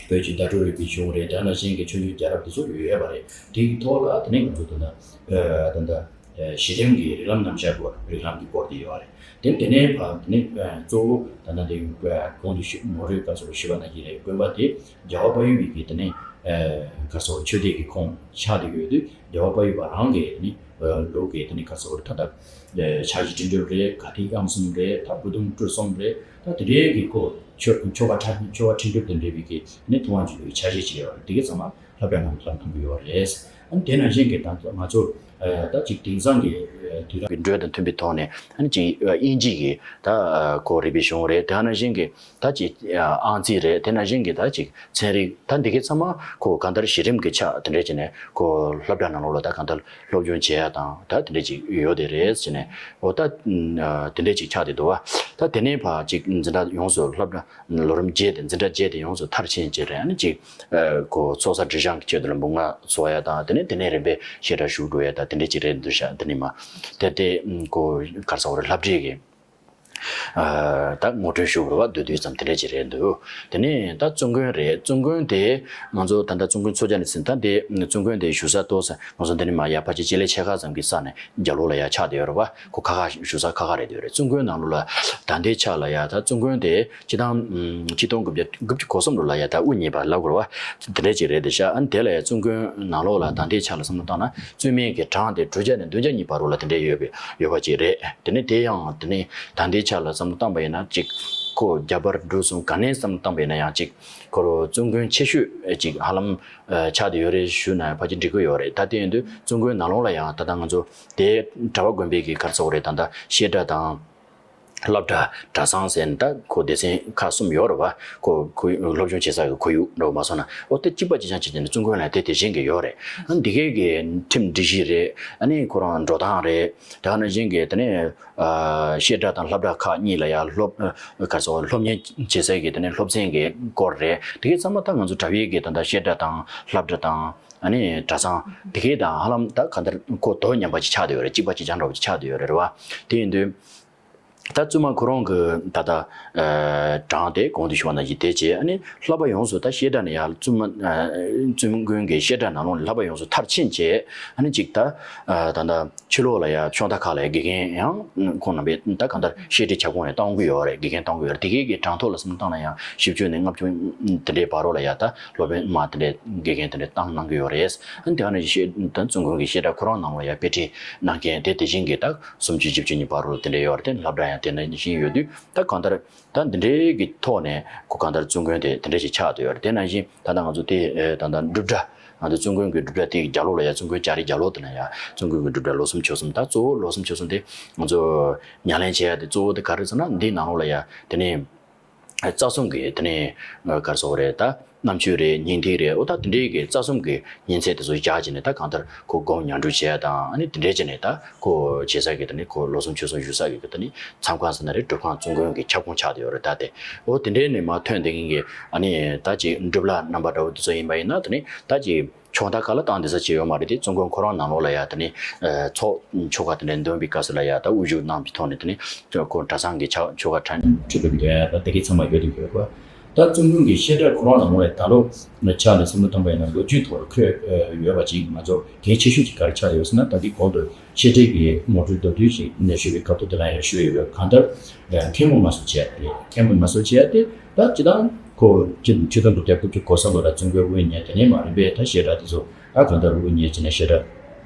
བོད་ཀྱི་བརྡ་སྤྲོད་རིག་པའི་གཞུང་རེད། དེ་ནང་བཞིན་གྱི་ཆོས་འབྱུང་རྒྱལ་རབས་དེ་ཚོ་ཡོད་ཡོད་པ་རེད། དེའི་ཐོག་ལ་དེ་ནས་ང་ཚོ་ད་ལྟ་ད་ལྟ་གཞི་རིམ་གྱི་རིགས་ལམ་རྣམ་གཞག་སྐོར་རིགས་ལམ་གྱི་སྐོར་དེ་ཡོད་རེད། དེ་དེ་ནས་ཕར་དེ་ནས་གཙོ་བོ་ད་ལྟ་དེ་གོང་དུ་ཞུ་མོ་རོས་སྐབས་སུ་ཞུས་པ་ནང་བཞིན་རེད། དགོན་པ་དེ་རྒྱལ་བ་དཔལ་ཡུལ་གྱི་དེ་ནས་ཨ་ག་རེ་ཟེར་ཆོས་སྡེ་གི་ཁོངས་ཆགས་བསྡད་ཡོད་དུས་རྒྱལ་བ་དཔལ་ཡུལ་པ་རང་གི་ནི་ཨ་ལུགས་ཀྱི་དེ་ནི་ག་རེ་ཟེར་ད་ལྟ་ཨ་ཕྱག་བཞེས་ཁྲི་འགྲུལ་རེད། དགའ་ཐིག་དབྱངས་གསུམ་རེད། ད་སྐུ་གདུང་སྤྲུལ་གསུམ་རེད། ད་དེ་འདྲའི་གི་ཁོ་ཆོ་ཆོ་ག་ཆོ་ག་ཁྲི་འགྲུལ་དེ་འདྲའི་བའི་གི་ནི་ཐུབ་དབང་འཇུག་པའི་ཕྱག་བཞེས་བྱས་ཡོད་རེད། དེ་གི་ཚང་མ་སློབ་གྲྭ་ནང་ལ་བསླབ་གནང་གི་ཡོད་རེད། ཨ་ནི་དེ་ནང་བཞིན་གྱི་ད་ང་ཚོ་ཨ་ད་ཅིག་དེང་སང་གི་ཨ་དུས་རབས་ཀྱི་འགྲོས་དང་མཐུན་པའི་ཐོག་ནས་ཨ་ནི་ཅིག་ཨ་དབྱིན་ཇི་གི་ད་ཨ་ཁོ་རིག་པའི་གཞུང་རེད། དེ་ནང་བཞིན་གྱི་ད་ཅིག་ཨ་ཨང་རྩིས་རེད། དེ་ནང་བཞིན་གྱི་ད་ཅིག་ཚན་རིག་ད་འདི་གའི་ཚང་མ་ཁོ་གང་ལྟར་གཞི་རིམ་གྱི་ཆ་དེ་འདྲས་བྱས་ནས་ཁོ་སློབ་གྲྭ་ནང་ལོགས་ལ་ད་གང་ལྟར་སློབ་སྦྱོང་བྱེད་ཡ་དང་ད་དེ་འདྲས་ཅིག་ཡོད་དེ་རེད་བྱས་ནས་འོ་ད་ཨ་དེ་འདྲས་ཅིག་ཆགས་བསྡད་འདུག་པ། ད་དེ་ནས་ཕར་ཅིག་འཛིན་གྲྭ་ཡོངས་སུ་སློབ་གྲྭ་ལོ་རིམ་བརྒྱད་དེ་འཛིན་གྲྭ་བརྒྱད་དེ་ཡོངས་སུ་མཐར་ཕྱིན་བྱས་རེད། ཨ་ནི་ཅིག་ཨ་ཁོ་ཚོགས་བསགས་སྒྲིབ་སྦྱང་གི་ཆེད་དུ་ལ་འབུམ་ལྔ་ཚོགས་ཡ་དང་དེ་ནས་དེ་ནས་རིམ་པས་བཤད་གྲྭ་ཞུགས་འགྲོ་ཡ་དང་དེ་འདྲས་ཅིག་རེད་འདུག་ཤག་དེ་ནས་མར་དེ་དེ་ཨ་ཁོ་ག་རེ་ཟེར་དགོས་རེད། སློབ་གྲྭའི་གི་ཨ་ད་ངོ་སྤྲོད་ཞུ་དགོས་པ་བསྡུས་བསྡུས་ཙམ་དེ་འདྲས་ཅིག་རེད་འདུག་དེ་ནས་ད་བཙུན་དགོན་རེད། བཙུན་དགོན་དེ་ང་ཚོ་ད་ལྟ་བཙུན་དགོན་ཚོ་བརྒྱ་ནས་ཟིན། ད་དེ་བཙུན་དགོན་དེ་བཞུགས་ས་གཏོགས་ས་ང་ཚོ་འདི་ནས་མར་ཡར་ཕལ་ཆེར་སྤྱི་ལེ་ཕྱེད་ཀ་ཙམ་གྱི་ས་ནས་རྒྱབ་ལོགས་ལ་ཡར་ཆགས་བསྡད་ཡོད་རེད་པ། ཁོ་ཁ་ཁ་བཞུགས་ས་ཁ་ཁ་རེད་འདུག་རེད། བཙུན་དགོན་ནང་ལོགས་ལ་ད་ལྟའི་ཆ་ལ་ཡ་ད་བཙུན་དགོན་དེ་སྤྱི་བཏང་ཨམ་ཆིག་སྟོང་དགུ་བརྒྱ་དགུ་བཅུ་གོ་གསུམ་ལོ་ལ་ཡ་ད་དབུ་བརྙེས་པ་ལབ་དགོས་རེད་པ། དེ་འདྲས་ཅིག་རེད་དེ་ཤག་ཨ་ནི་དེ་ལ་ཡ་བཙུན་དགོན་ནང་ལོགས་ལ་ད་ལྟའི་ཆ་ལ་བསམ་བློ་བཏང་ན་བཙུན་མའི་གི་གྲངས་དེ་དྲུག་བརྒྱ་ནས་བདུན་བརྒྱ་གཉིས་བར་དུ་ལ་དེ་འདྲས་ཡོད་པའི་ཡོད་པ་ཅིག་རེད། དེ་ནས་དེ་ཡང་དེ་ནས་ད་ལྟའི་ཆ་ལ་བསམ་བློ་བཏང་པ་ཡིན་ན་ཅིག་ཁོ་རྒྱ་བལ་འབྲུག་གསུམ་ག་ནས་བསམ་བློ་བཏང་པ་ཡིན་ན་ཡང་ཅིག་ཁོ་རང་བཙུན་དགོན་ཆེ་ཤོས་ཅིག་ཧ་ལམ་ཨ་ཆགས་བསྡད་ཡོད་རེད་ཞུ་ན་ཕལ་ཆེར་འགྲིག་གི་ཡོད་རེད། ད་དེ་ཡིན་དུས་བཙུན་དགོན་ནང་ལོགས་ལ་ཡང་ད་ལྟ་ང་ཚོ་དེ་གྲྭ་པ་དགོན་པའི་གི་ག་རེ་ཟེར་དགོས་རེད། ད་ལྟ་བཤད་གྲྭ་དང་། སློབ་གྲྭ། གྲྭ་ཚང་ཟེར་ནས་ད་ཁོ་སྡེ་ཚན་ཁག་གསུམ་ཡོད་རེད་པ། ཁོ་ཁོ་སློབ་སྦྱོང་བྱེད་ས་གི་ཁོར་ཡུག་འདྲ་བོ་མ་སོང་ན་འོ་དེ་གཅིག་པ་གཅིག་རྐྱང་བྱེད་ཀྱི་ནི་བཙུན་དགོན་ལ་དེ་དེ་བཞིན་གྱི་ཡོད་རེད། ཨ་འདི་གའི་གི་ཁྲིམས་སྒྲིག་གཞི་རེད། ཨ་ནི་ཁོ་རང་འགྲོ་སྟངས་རེད། དེ་ག་ནང་བཞིན་གྱི་དེ་ནས་ཨ་བཤད་གྲྭ་དང་སློབ་གྲྭ་ཁག་གཉིས་ལ་ཡང་སློབ་ཨ་ག་རེ་ཟེར་སློབ་གཉེར་བྱེད་སའི་གི་དེ་ནས་སློབ་ཚན་གྱི་སྐོར་རེད། དེ་གའི་ཚང་མ་ད་ང་ཚོ་གྲྭ་པའི་གི་ད་ལྟ་བཤད་གྲྭ་དང་སློབ་གྲྭ་དང་ཨ་ནི་གྲྭ་ཚང་དེ་གའི་དང་ཧ་ལམ་ད་ག་འདྲ་ཁོ་དོ་མཉམ་པ་ཅིག་ཆགས་བསྡད་ཡོད་རེད། གཅིག་པ་གཅིག་རྐྱང་འདྲ་བོ་ཅིག་ཆགས་བསྡད་ཡོད་རེད་པ། དེ་ཡིན་དུས། ད་བཙུན་མ་ཁོ་རང་གི་ད་ལྟ་ཨ་གྲངས་དེ་གོང་དུ་ཞུས་པ་ནང་བཞིན་དེ་བྱས། ཨ་ནི་བསླབ་པ་ཡོངས་སུ་ད་བཤད་གྲྭ་ནས་ཡར་བཙུན་མ་ཨ་བཙུན་དགོན་གྱི་བཤད་གྲྭ་ནང་ལོགས་ནས་བསླབ་པ་ཡོངས་སུ་མཐར་ཕྱིན་བྱས། ཨ་ནི་གཅིག་ད་ཨ་ད་ལྟ་ཕྱི་ལོགས་ལ་ཡར་ཕྱོགས་མཐའ་ཁག་ལ་ཡར་དགེ་རྒན་ཡང་ཁོང་རྣམ་པས་ད་གང་ལྟར་བཤད་ཁྲིད་ཁྱབ་ཁོངས་ནས་གཏོང་གི་ཡོད་རེད། དགེ་རྒན་གཏོང་གི་ཡོད་རེད། དེ་གའི་གི་གྲངས་ཐོ་ལ་བསམ་བློ་བཏང་ན་ཡང་བཞི་བཅུ་ནས་ལྔ་བཅུ་དེ་འདྲའི་བར་རོ་ལ་ཡར་ད་སློབ་དཔོན་མ་དེ་འདྲའི་དགེ་རྒན་དེ་འདྲའི་བཏང་གནང་གི་ཡོད་རེད། ཨ་ནི་དེ་ག་ནང་བཞིན་བཤད་ད་བཙུན་དགོན་གྱི་བཤད་གྲྭ་ཁོ་རང་ནང་ལ་ཡར་དཔེ་ཁྲིད་གནང་མཁན་དེ་དེ་བཞིན་གྱི་ད་སུམ་ཅུ་བཞི་བཅུ་གཉིས་བར་རོ་དེ་འདྲ་ཡོད་རེད། དེ་སློབ་གྲྭ་ཡང་དེ་ནང་བཞིན་ཡོད་དུས་ད་གང་ལྟར་ད་འདི་འདྲའི་གི་ཐོག་ནས་ཁོ་གང་ལྟར་བཙུན་དགོན་དེ་དེ་འདྲ་ཞིག་ཆགས་བསྡད་ཡོད་རེད། དེ་ནང་བཞིན་ད་ལྟ་ང་ཚོ་དེ་ཨེ་ད་ལྟ་སྒྲུབ་གྲྭ་ང་ཚོ་བཙུན་དགོན་གྱི་སྒྲུབ་གྲྭ་དེ་རྒྱབ་ལོགས་ལ་ཡ་བཙུན་དགོན་ལྕགས་རིའི་རྒྱབ་ལོགས་དེ་ན་ཡ་བཙུན་དགོན་གྱི་སྒྲུབ་གྲྭ་ལོ་གསུམ་ཕྱོགས་གསུམ། ད་གཙོ་བོ་ལོ་གསུམ་ཕྱོགས་གསུམ་དེ་ང་ཚོ་ཉམས་ལེན་བྱེད་ཡ་དེ་གཙོ་བོ་དེ་ག་རེ་ཟེར་ན་འདི་ནང་ལོགས་ལ་ཡ་དེ་ནས། རྩ་གསུམ་གྱི་དེ་ནས་ག་རེ་ཟེར་དགོས་རེད། ད་རྣམ་དཔྱོད་རེད། སྙིང་ཐིག་རེད། འོ་ད་དེ་འདྲའི་གི་རྩ་གསུམ་གྱི་ཉིན་ཚད་དེ་ཚོ་བཞག་བྱས་ནས། ད་གང་ལྟར་ཁོ་སྒོམ་ཉམས་སྒྲུབ་བྱས་དང་། ཨ་ནི་དེ་འདྲའི་བྱས་ནས་ད་ཁོ་བྱེད་ས་གི་དེ་ནི་ཁོ་ལོ་གསུམ་ཕྱོགས་གསུམ་བཞུགས་ས་གི་དེ་ནི་མཚམས་ཁང་ཟེར་ན་རེད། སྒྲུབ་ཁང་བཙུན་དགོན་གྱི་ཁྱབ་ཁོངས་ཆགས་བསྡད་ཡོད་རེད། ད་དེ་འོ་དེ་འདྲའི་ནས་མར་ཐོན་བསྡད་མཁན་གྱི་ཨ་ནི་ད་ཅིག་སྒྲུབ་ལྷ་རྣམ་པ་འདྲ་བོ་དེ་ཚོ་ཡིན་པ་ཡིན་ན། དེ་ནི་ད་ཅིག་ཕྱོགས་མཐའ་ཁག་ལ་བཏང་བསྡད་ས་ཅིག་ཡོད་མ་རེད་དེ། བཙུན་དགོན་ཁོ་རང་ནང་ལོགས་ལ་ཡ་དེ་ནི་ཚོགས་ཆོ་ག་དེ་འདྲ་འདོན་པའི་སྐབས་སུ་ལ་ཡ་ད་དབུ་བཞུགས་གནང་བའི་ཐོག་ནས། དེ་ནི་ཁོ་གྲྭ་ཚང་གི་ཆོ་ག་ཁྲ་ཁྲིད་ལུགས་འདོན་ཡ་ད་དེ་གའི་ཚང་མ་ཡོད་དེ་ཡོད་པ། ད་བཙུན་དགོན་གྱི་བཤད་གྲྭ་ཁོ་རང་ནང་ལོགས་ལ་ད་ལོ་ཆ་ནས་བསམ་བློ་བཏང་པ་ཡིན་ན། ལོ་རྒྱུས་ཐོག་ལ་འཁོད་ཡོད་པ་ཅིག་མ་གཏོགས་གལ་ཆེ་ཤོས་ཅིག་ག་རེ་ཆགས་ཡོད་ཟེར་ན། ད་གིན་གོང་དུ་བཤད་གྲྭའི་གི་ངོ་སྤྲོད་མདོར་བསྡུས་ཤིག་ནས་ཞུས་པའི་སྐབས་ཐོག་དེ་ལ་ཡང་ཞུས་ཡོད། གང་ལྟར་མཁན་པོ་མངའ་གསོལ་བྱས་ཏེ། མཁན་པོ་མངའ་གསོལ་བྱས་ཏེ། ད་སྤྱིར་བཏང་ཁོ་ཆུ་ཆུ་ཚོད་དྲུག་དང་དགུ་བཅུ་གོ་ས་ལོ་ལ་བཙུན་དགོན་དབུ་བརྙེས། དེ་ནས་མ་རིམ་པས་ད་བཤད་གྲྭ་དེ་ཚོ་ད་གང་ལྟར་དབུ་བརྙེས་བྱས་ནས་བཤད་གྲྭ་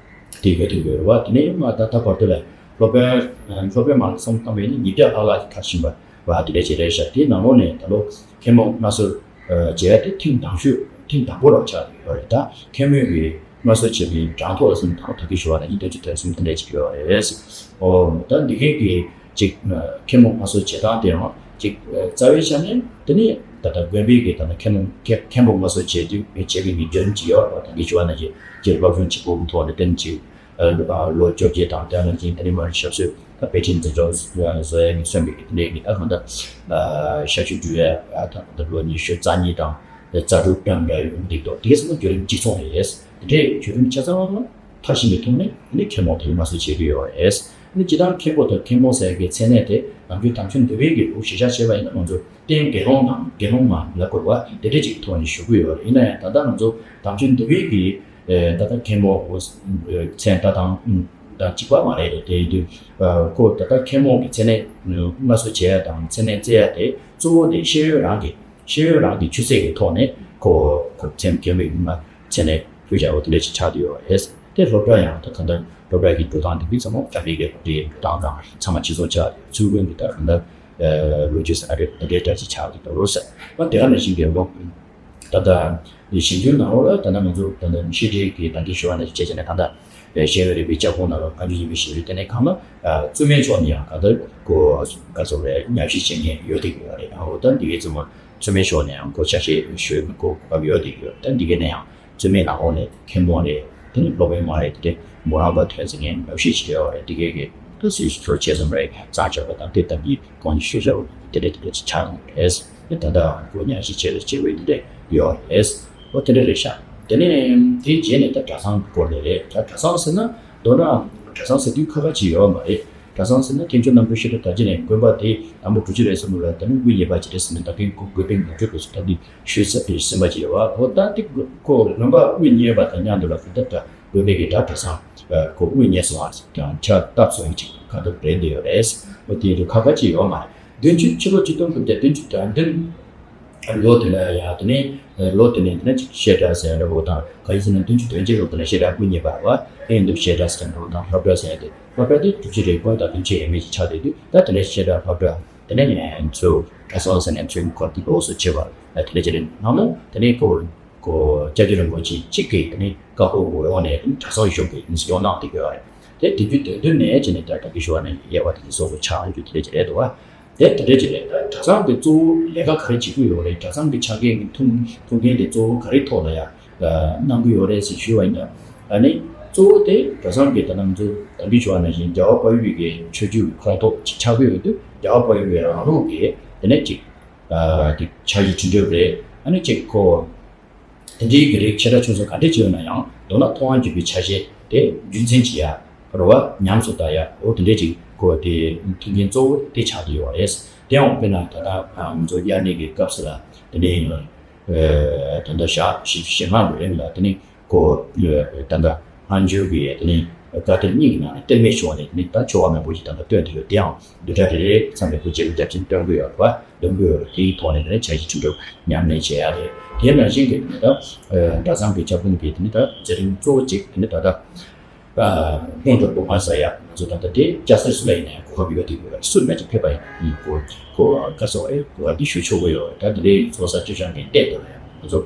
དེ་ཡོད་དེ་ཡོད་རེད་བ། དེ་ནས་མ་ད་ད་བར་དུ་ལ་སློབ་དཔོན་སློབ་དཔོན་མང་ལ་བསམ་བློ་བཏང་བས་ནི་ཉིས་བརྒྱ་ལྷག་ལྷག་ཅིག་ཐར་ཕྱིན་པ་བ་དེ་འདྲ་ཅིག་རེད་ཤག་དེའི་ནང་ལོགས་ནས་ད་ལོ་མཁན་པོ་མངའ་གསོལ་བྱས་ཏེ་ཐེངས་དང་ཤོས་ཐེངས་དང་པོ་རང་ཆགས་ཡོད་རེད། ད་མཁན་མོས་ཀྱི་མངའ་གསོལ་བྱས་པའི་གྲངས་ཐོ་ལ་སོང་ཙང་ད་གིན་ཞུ་བ་ནང་བཞིན་བདུན་ཅུ་དོན་གསུམ་དེ་འདྲ་ཅིག་ཡོད་རེད། ཨོ་ད་འདི་གའི་གི་ཅིག་མཁན་པོ་མངའ་གསོལ་བྱེད་སྟངས་དེ་ཡང་ཅིག་རྩ་བའི་ཆ་ནས་དེ་ནི་ད་ལྟ་དགོན་པའི་གི་ད་ལྟ་མཁན་པོ་མཁན་པོ་མངའ་གསོལ་བྱེད་དུས་བྱེད་པའི་གི་རྒྱུན་ཅིག་ཡོད་རེད་པ། ད་གིན་ཞུ་བ་ནང་བཞིན་ཅིག་སློབ་སྦྱོང་བྱེད་དགོས་ཀྱི་ཐོག་ནས་བསྟན་ཅིག་ལོ་བཅོ་བརྒྱད་དང་དེ་ནང་བཞིན་དེ་ནས་མར་ཞབས་སོར་ད་དཔེ་ཁྲིད་འཛིན་སྐྱོང་བཟོ་ཡ་ནས་མཚོན་པའི་དེ་འདྲའི་གི་ད་གང་ལྟར་ཞབས་ཞུ་སྒྲུབ་ཡ་ད་གང་ལྟར་ལོ་ཉི་ཤུ་རྩ་གཉིས་དང་རྩ་དྲུག་འདྲ་འདྲ་ཡོང་གི་འདུག་དེ་ཚོ་བརྒྱུད་རིམ་གཅིག་མཚུངས་རེད། དེ་འདྲའི་བརྒྱུད་རིམ་ཆ་ཚང་ཐར་བཞིན་པའི་ཐོག་ནས་དེ་ནས་མཁན་པོ་དེ་མངའ་གསོལ་བྱེད་ཀྱི་ཡོད་རེད། དེ་ནས་སྤྱིར་བཏང་མཁན་པོ་དང་མཁན་པོ་ཟེར་གྱི་མཚན་གནས་དེ་ནམ་རྒྱུན་དམ་ཆོས་འདུལ་བའི་གི་ལུགས་གཞིར་བཞག་བྱས་པ་ཡིན་ན་ང་ཚོ་རྟེན་དགེ་སློང་དང་དགེ་སློང་མ་ལ་གོ་བ་དེ་འདྲ་ཅིག་ཐོག་ནས་ཞུ་གི་ཡོད་རེད། ཡིན་ན་ཡང་ད་ལྟ་ང་ཚོ་དམ་ཆོས་འདུལ་བའི་གི་ད་ལྟ་མཁན་པོ་མཚན་ད་དང་དང་གཅིག་པ་མ་རེད། དེ་ཡིན་དུས་ཁོ་ད་ལྟ་མཁན་པོ་གི་མཚན་གནས་མངའ་གསོལ་བྱེད་ཡ་དང་མཚན་གནས་བསྩལ་ཡ་དེ་གཙོ་བོ་དེ་ཤེས་ཡོན་རང་གི་ཤེས་ཡོན་རང་གི་ཆུ་ཚད་ཀྱི་ཐོག་ནས་ཁོ་ཁོ་མཚན་མཁན་པོའི་མཚན་གནས་ཕུལ་བྱ་བ་དེ་འདྲ་ཞིག་ཆགས་བསྡད་ཡོད་རེད། དེ་སློབ་གྲྭ་ཡང་ད་ག་འདྲ་སློབ་གྲྭ་གི་འགྲོ་སྟངས་དེ་གི་ཚང་མ་གྲྭ་པའི་གི་སློབ་གྲྭའི་འགྲོ་སྟངས་དང་ཚང་མ་གཅིག་མཚུངས་ཆགས་བསྡད་ཡོད། ཚུལ་ཁྲིམས་ཀྱི་ད་ག་འདྲ་ལོ་རྒྱུས་ཟེར་ན་རེད། དེ་འདྲའི་འདྲ་ཞིག་ཆགས་བསྡད་འདུག་ཟེར་བ་དེ་ག་ནང་བཞིན་གྱི་ལོ་ད་ལྟ་ཞིང་ཆུའི་ནང་ལོགས་ལ་ད་ལྟ་ང་ཚོ་ད་ལྟ་ཤེས་རིག་གི་ད་གིན་ཞུ་བ་ནང་བཞིན་བྱས་བྱས་ནས་ད་ལྟ་ཤེས་ཡོན་རིག་པའི་ཁྱབ་ཁོངས་ནང་ལ་བཀའ་འགྱུར་ཡིན་པའི་ཤེས་རིག་དེ་ནས་གང་ལ་བཙུན་མའི་ཕྱོགས་ནས་ཡང་གང་ལྟར་ཁོ་ག་ཚོད་རེད་ཉམས་ཞིབ་བྱེད་མཁན་ཡོད་དེ་ཡོད་རེད། འོ་ད་འདི་གའི་ཚོ་བཙུན་མའི་ཕྱོགས་ནས་ཡང་ཁོ་ཆ་ཤས་ཞུ་ཡོད་མེད་ཁོ་གོ་སྐབས་ཡོད་དེ་ཡོད། ད་འདི་གའི་ནས་ཡང་བཙུན་མའི་ནང་ལོགས་ནས་མཁན་པོ་རེད། དེ་ནས་སློབ་དཔོན་མ་རེད། དེ་འདྲའི་མོ་རང་པ་ཐོན་ཟེར་མཁན་ཉམས་ཞིབ་བྱེད་ཡོད་རེད། འདི་གའི་གི་ད་སུས་ཁྱོད་བྱས་ཙམ་རེད་གཙང་ཆོག་པ་དང་དེ་ལྟ་བུའི་གོང་ཞུས་བྱ་བ་དེ་འདྲ་དེ་འདྲ་ཅིག་ཆགས་ཡོང་གི་རེད། དེ་ད་ལྟ་ཁོ་ཉམས་ཞིབ་བྱེད་ལ་བྱེད་པའི་དེ་འདྲ་ཡོད་རེད། འོ་དེ་འདྲ་རེད་ཤག་དེ་ནས་དེའི་རྗེས་ནས་ད་གྲྭ་ཚང་གི་སྐོར་ལ་རེད། ད་གྲྭ་ཚང་ཟེར་ན་མདོར་ན་གྲྭ་ཚང་ཟེར་དུས་ཁ་ཁ་ཅིག་ཡོད་མ་རེད། གྲྭ་ཚང་ཟེར་ན་མཁན་ཆེན་རྣམ་གྲོལ་ཤེས་རབ་དར་རྒྱས་ནས་དགོན་པ་དེ་དང་པོ་དྲུག་ཅུ་རེ་གསུམ་ལ་ད་ནི་དབུ་བརྙེས་པ་ཅིག་རེད་ཟེར་ནས་ད་གིན་ཁོ་དགོན་པའི་ངོ་སྤྲོད་དུ་ད་འདི་ཞུས་ཚར་ཟིན་པ་ཅིག་ཡོད་པ། འོ་ད་འདི་ཁོ་དགོན་པ་དབུ་བརྙེས་པ་དང་མཉམ་དུ་ལ་ད་ལྟ་དགོན་པའི་གི་གྲྭ་གྲྭ་ཚང་ཁོ་དབུ་བརྙེས་སོང་བ་ཀྱང་ཕྱག་བཏབ་སོང་ཡིན་ཅིག་ཁ་ཐུག་རེད་འདི་ཡོད་རེད། འོ་དེ་རུ་ཁ་ཁ་ཅིག་ཡོད་མ་རེད། བདུན་ཅུ་ཕྱི་ལོ་ཆིག་སྟོང་དགུ་བརྒྱ་བདུན་ཅུ་དོན་བདུན་ལོ་དེ་ལ་ཡ་དེ་ནས་ལོ་དེ་ནས་དེ་ནས་ཅིག་བཤད་གྲྭ་ཟེར་འདྲ་བོ་དང་ག་ཡིན་ཟེར་ན་བདུན་ཅུ་དོན་གཅིག་ལོ་དེ་ལ་བཤད་གྲྭ་དབུ་བརྙེས་པ་རེད་བ། དེ་ཡིན་དུས་བཤད་གྲྭ་ཟེར་འདྲ་བོ་དང་སློབ་གྲྭ་ཟེར་ཏེ་སློབ་གྲྭ་དེ་དྲུག་ཅུ་རེ་དགུ་དང་བདུན་ཅུ་ཡས་མས་ཅིག་ཆགས་བསྡད་དུས་ད་དེ་ནས་བཤད་གྲྭ་སློབ་གྲྭ་དེ་ནས་ཚུར་གྲྭ་ཚང་ཟེར་ནས་ཚུར་འཁོར་དེ་ལོགས་སུ་ཕྱེ་བ་དེ་འདྲ་ཅིག་རེད། ནང་ལོགས་དེ་ནས་ཁོ་ཁོ་སྐྱབས་རྗེ་རིན་པོ་ཆེ་གཅིག་གིས་དེ་ནས་བཀའ་ཁོག་འོག་ནས་དེ་ནས་གྲྭ་ཚང་ཞུགས་ཀྱི་ཡིན་ཟེར་ཡོང་གནང་བསྡད་ཡོད་རེད། དེ་དེ་དུས་དོན་དུ་ནས་ཅི་ནས་ད་ལྟ་གི་ཞུ་བ་ནས་དབྱེ་བ་དེ་ཚོ་གཙོ་བོ་ཆགས་ཡོང་རྒྱུ་དེ་འདྲ་ཅིག་རེད་འདུག་བ། དེ་དེ་འདྲ་ཅིག་རེད། ད་གྲྭ་ཚང་གི་གཙོ་བོ་ལས་ཀ་ག་རེ་བྱེད་ཀྱི་ཡོད་རེད། གྲྭ་ཚང་གི་ཆ་རྐྱེན་གྱི་ཐུགས་ཐུགས་འགན་དེ་གཙོ་བོ་ག་རེ་ཐོག་ལ་ཡ་གནང་གི་ཡོད་རེད་ཟེར་ཞུས་པ་ཡིན་ན། ཨ་ནི་གཙོ་བོ་དེ་གྲྭ་ཚང་གི་ད་ནང་ཚོ་ད་གིན་ཞུ་བ་ནང་བཞིན་རྒྱལ་བ་དཔལ་ཡུལ་གྱི་ཆོས་བརྒྱུད་ཀྱི་ཁོངས་གཏོགས་ཅིག་ཆགས་ཀྱི་ཡོད་དུས་རྒྱལ་བ་དཔལ་ཡུལ་གྱི་རང་ལུགས་ཀྱི་དེ་ནས་ཅིག་དེ་འཆར་གཞི་ཁྲིད་འགྲོ་རེད། ཨ་ནི་ཅིག་ཁོ། དེ་འདྲའི་གི་རིགས་ཆེ་ཕྲ་ཆུང་ཚོ་ག་འདྲས་ཅིག་ཡོད་ན་ཡང་མདོར་ན་མཐོང་བ་བརྒྱུད་པའི་ཆ་ཤས་དེ་རྒྱུན་འཛིན་བྱེད་ཡ་རེད་བ། ཉམས་སུ་བསྟར་ཡ་འོ་དེ་འདྲས་ཅིག་ཁོ་དེ་མཐུན་རྐྱེན་གཙོ་བོ་དེ་ཆགས་ཀྱི་ཡོད་རེད། དེའང་དཔེར་ན་ད་ལྟ་ང་ཚོ་དབྱར་གནས་ཀྱི་སྐབས་སུ་ལ་དེ་འདྲའི་ཡིན་ལ་ད་ལྟ་ཞག་བཞི་བཞི་ལྔ་གི་རིང་ལ་དེ་ནི་ཁོ་ད་ལྟ་སྔ་འགྱུར་གྱི་དེ་ནི་བཀའ་གཏེར་གཉིས་ཀྱི་ནང་ནས་གཏེར་མའི་ཆོས་ནས་དེ་ནི་ད་ཆོ་ག་མང་པོ་ཞིག་ད་ལྟ་བཏོན་ཐུབ་ཡོད། དེའང་བསྡུས་གྲྭ་རེ་རེ་ཚང་མས་ཁོ་རྗེས་ལུས་རྒྱབ་ཆེན་སྟོན་གྱི་ཡོད་རེད་བ། འདོན་གྱི་ཡོད་རེད། དེའི་ཐོག་ནས་དེ་ནི་འཆར་གཞི་ཁྲིད་འགྲོ་ཉམས་ལེན་བྱེད་ཡ་རེད། དེ་ནང་བཞིན་གྱི་དེ་ནི་ད་གྲྭ་ཚང་གི་ཁྱབ་ཁོངས་ཀྱི་དེ་ནི་ད་མཛད་རིམ་གཙོ་བོ་གཅིག་དེ་ནི་ད་ལྟ་སྔོན་འགྲོ་སྒོམ་པ་ཟེར་ཡ་ང་ཚོ་ད་ལྟ་དེ་སྐྱ་སེར་སུ་ལ་ཡིན་ན་ཡང་གོ་སྐབས་ཡོད་དེ་ཡོད་རེད། སུ་མེད་ཅིག་ཕེབས་པ་ཡིན་ན་གོ་གོ་ག་སོགས་ཨེ་གོ་སྐབས་དེ་ཞུ་ཆོག་གི་ཡོད་རེད། ད་དེ་འདྲའི་ཚོགས་བསགས་སྤྱོད་བྱང་གི་སྟེང་དུ་ལ་ཡང་ང་ཚོ་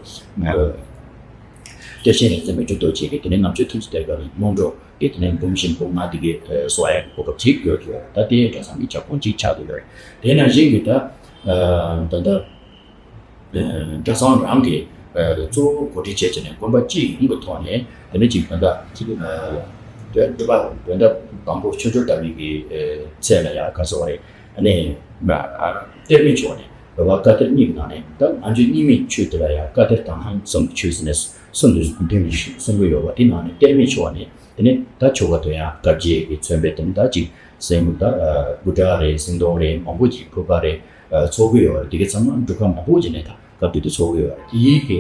གཏེར་ཆེན་ལས་ཚན་མི་འགྲོ་རྡོ་རྗེ་གི་དེ་ནས་ནམ་ཕྱེད་ཐུན་གྱི་གཏེར་ཁ་ལ་སྔོན་འགྲོ་གི་དེ་ནས་འབུམ་བཞི་འབུམ་ལྔ་དེ་གའི་གསོག་ཡ་གོ་སྐབས་ཅིག་ཡོད་ཀྱི་ཡོད་རེད། ད་དེ་གྲྭ་ཚང་གི་ཁྱབ་ཁོངས་ཅིག་ཆགས་ཀྱི་ཡོད་རེད། དེ་ནང་བཞིན་གྱི་ད་ ད་ལྟ་གྲྭ་ཚང་རང་གི་གཙོ་བོ་གོ་སྒྲིག་བྱས་བྱས་ནས་དགོན་པ་སྤྱི་ཡོངས་ཀྱི་ཐོག་ནས་དེ་ནས་ཅིག་ད་ལྟ་སྒྲུབ་པ་བོན་ཐབས་དང་པོ་ཆོ་འཕྲུལ་ལྟ་བུའི་གི་ཚད་ལ་ཡང་ག་ཚོད་རེད། ཨ་ནི་གཏེར་མའི་ཕྱོགས་ནས་རེད་བ། བཀའ་གཏེར་གཉིས་ཀྱི་ནང་ནས་ད་ང་ཚོའི་རྙིང་མའི་ཆོས་དེ་ལ་ཡང་བཀའ་གཏེར་དང་ལྷན་གསུམ་གྱི་ཆོས་ཟེར་ནས་གསུམ་དུ་འདུས་ནས་གསུང་གི་ཡོད་པ། དེ་ནང་ནས་གཏེར་མའི་ཕྱོགས་ནས་དེ་ནས་ད་ཆོ་ག་དུ་ཡང་བཀའ་བརྒྱད་ཀྱིས་མཚོན་པའི་དེ་ནས་ད་ཅིག་སེང་ད་དགུ་སྒྲ་རེད། སེང་གདོང་རེད། མང་པོ་ཅིག་ཕུར་པ་རེད། ཚོགས་ཀྱི་ཡོད་རེད། དེ་གའི་ཚང་མ་འབྲུག་ཁ་མང་པོ་ཅིག་ནས་ད་སྐབས་དེ་དུས་ཚོགས་ཀྱི་ཡོད་རེད། དེ་ཡིན་གྱི་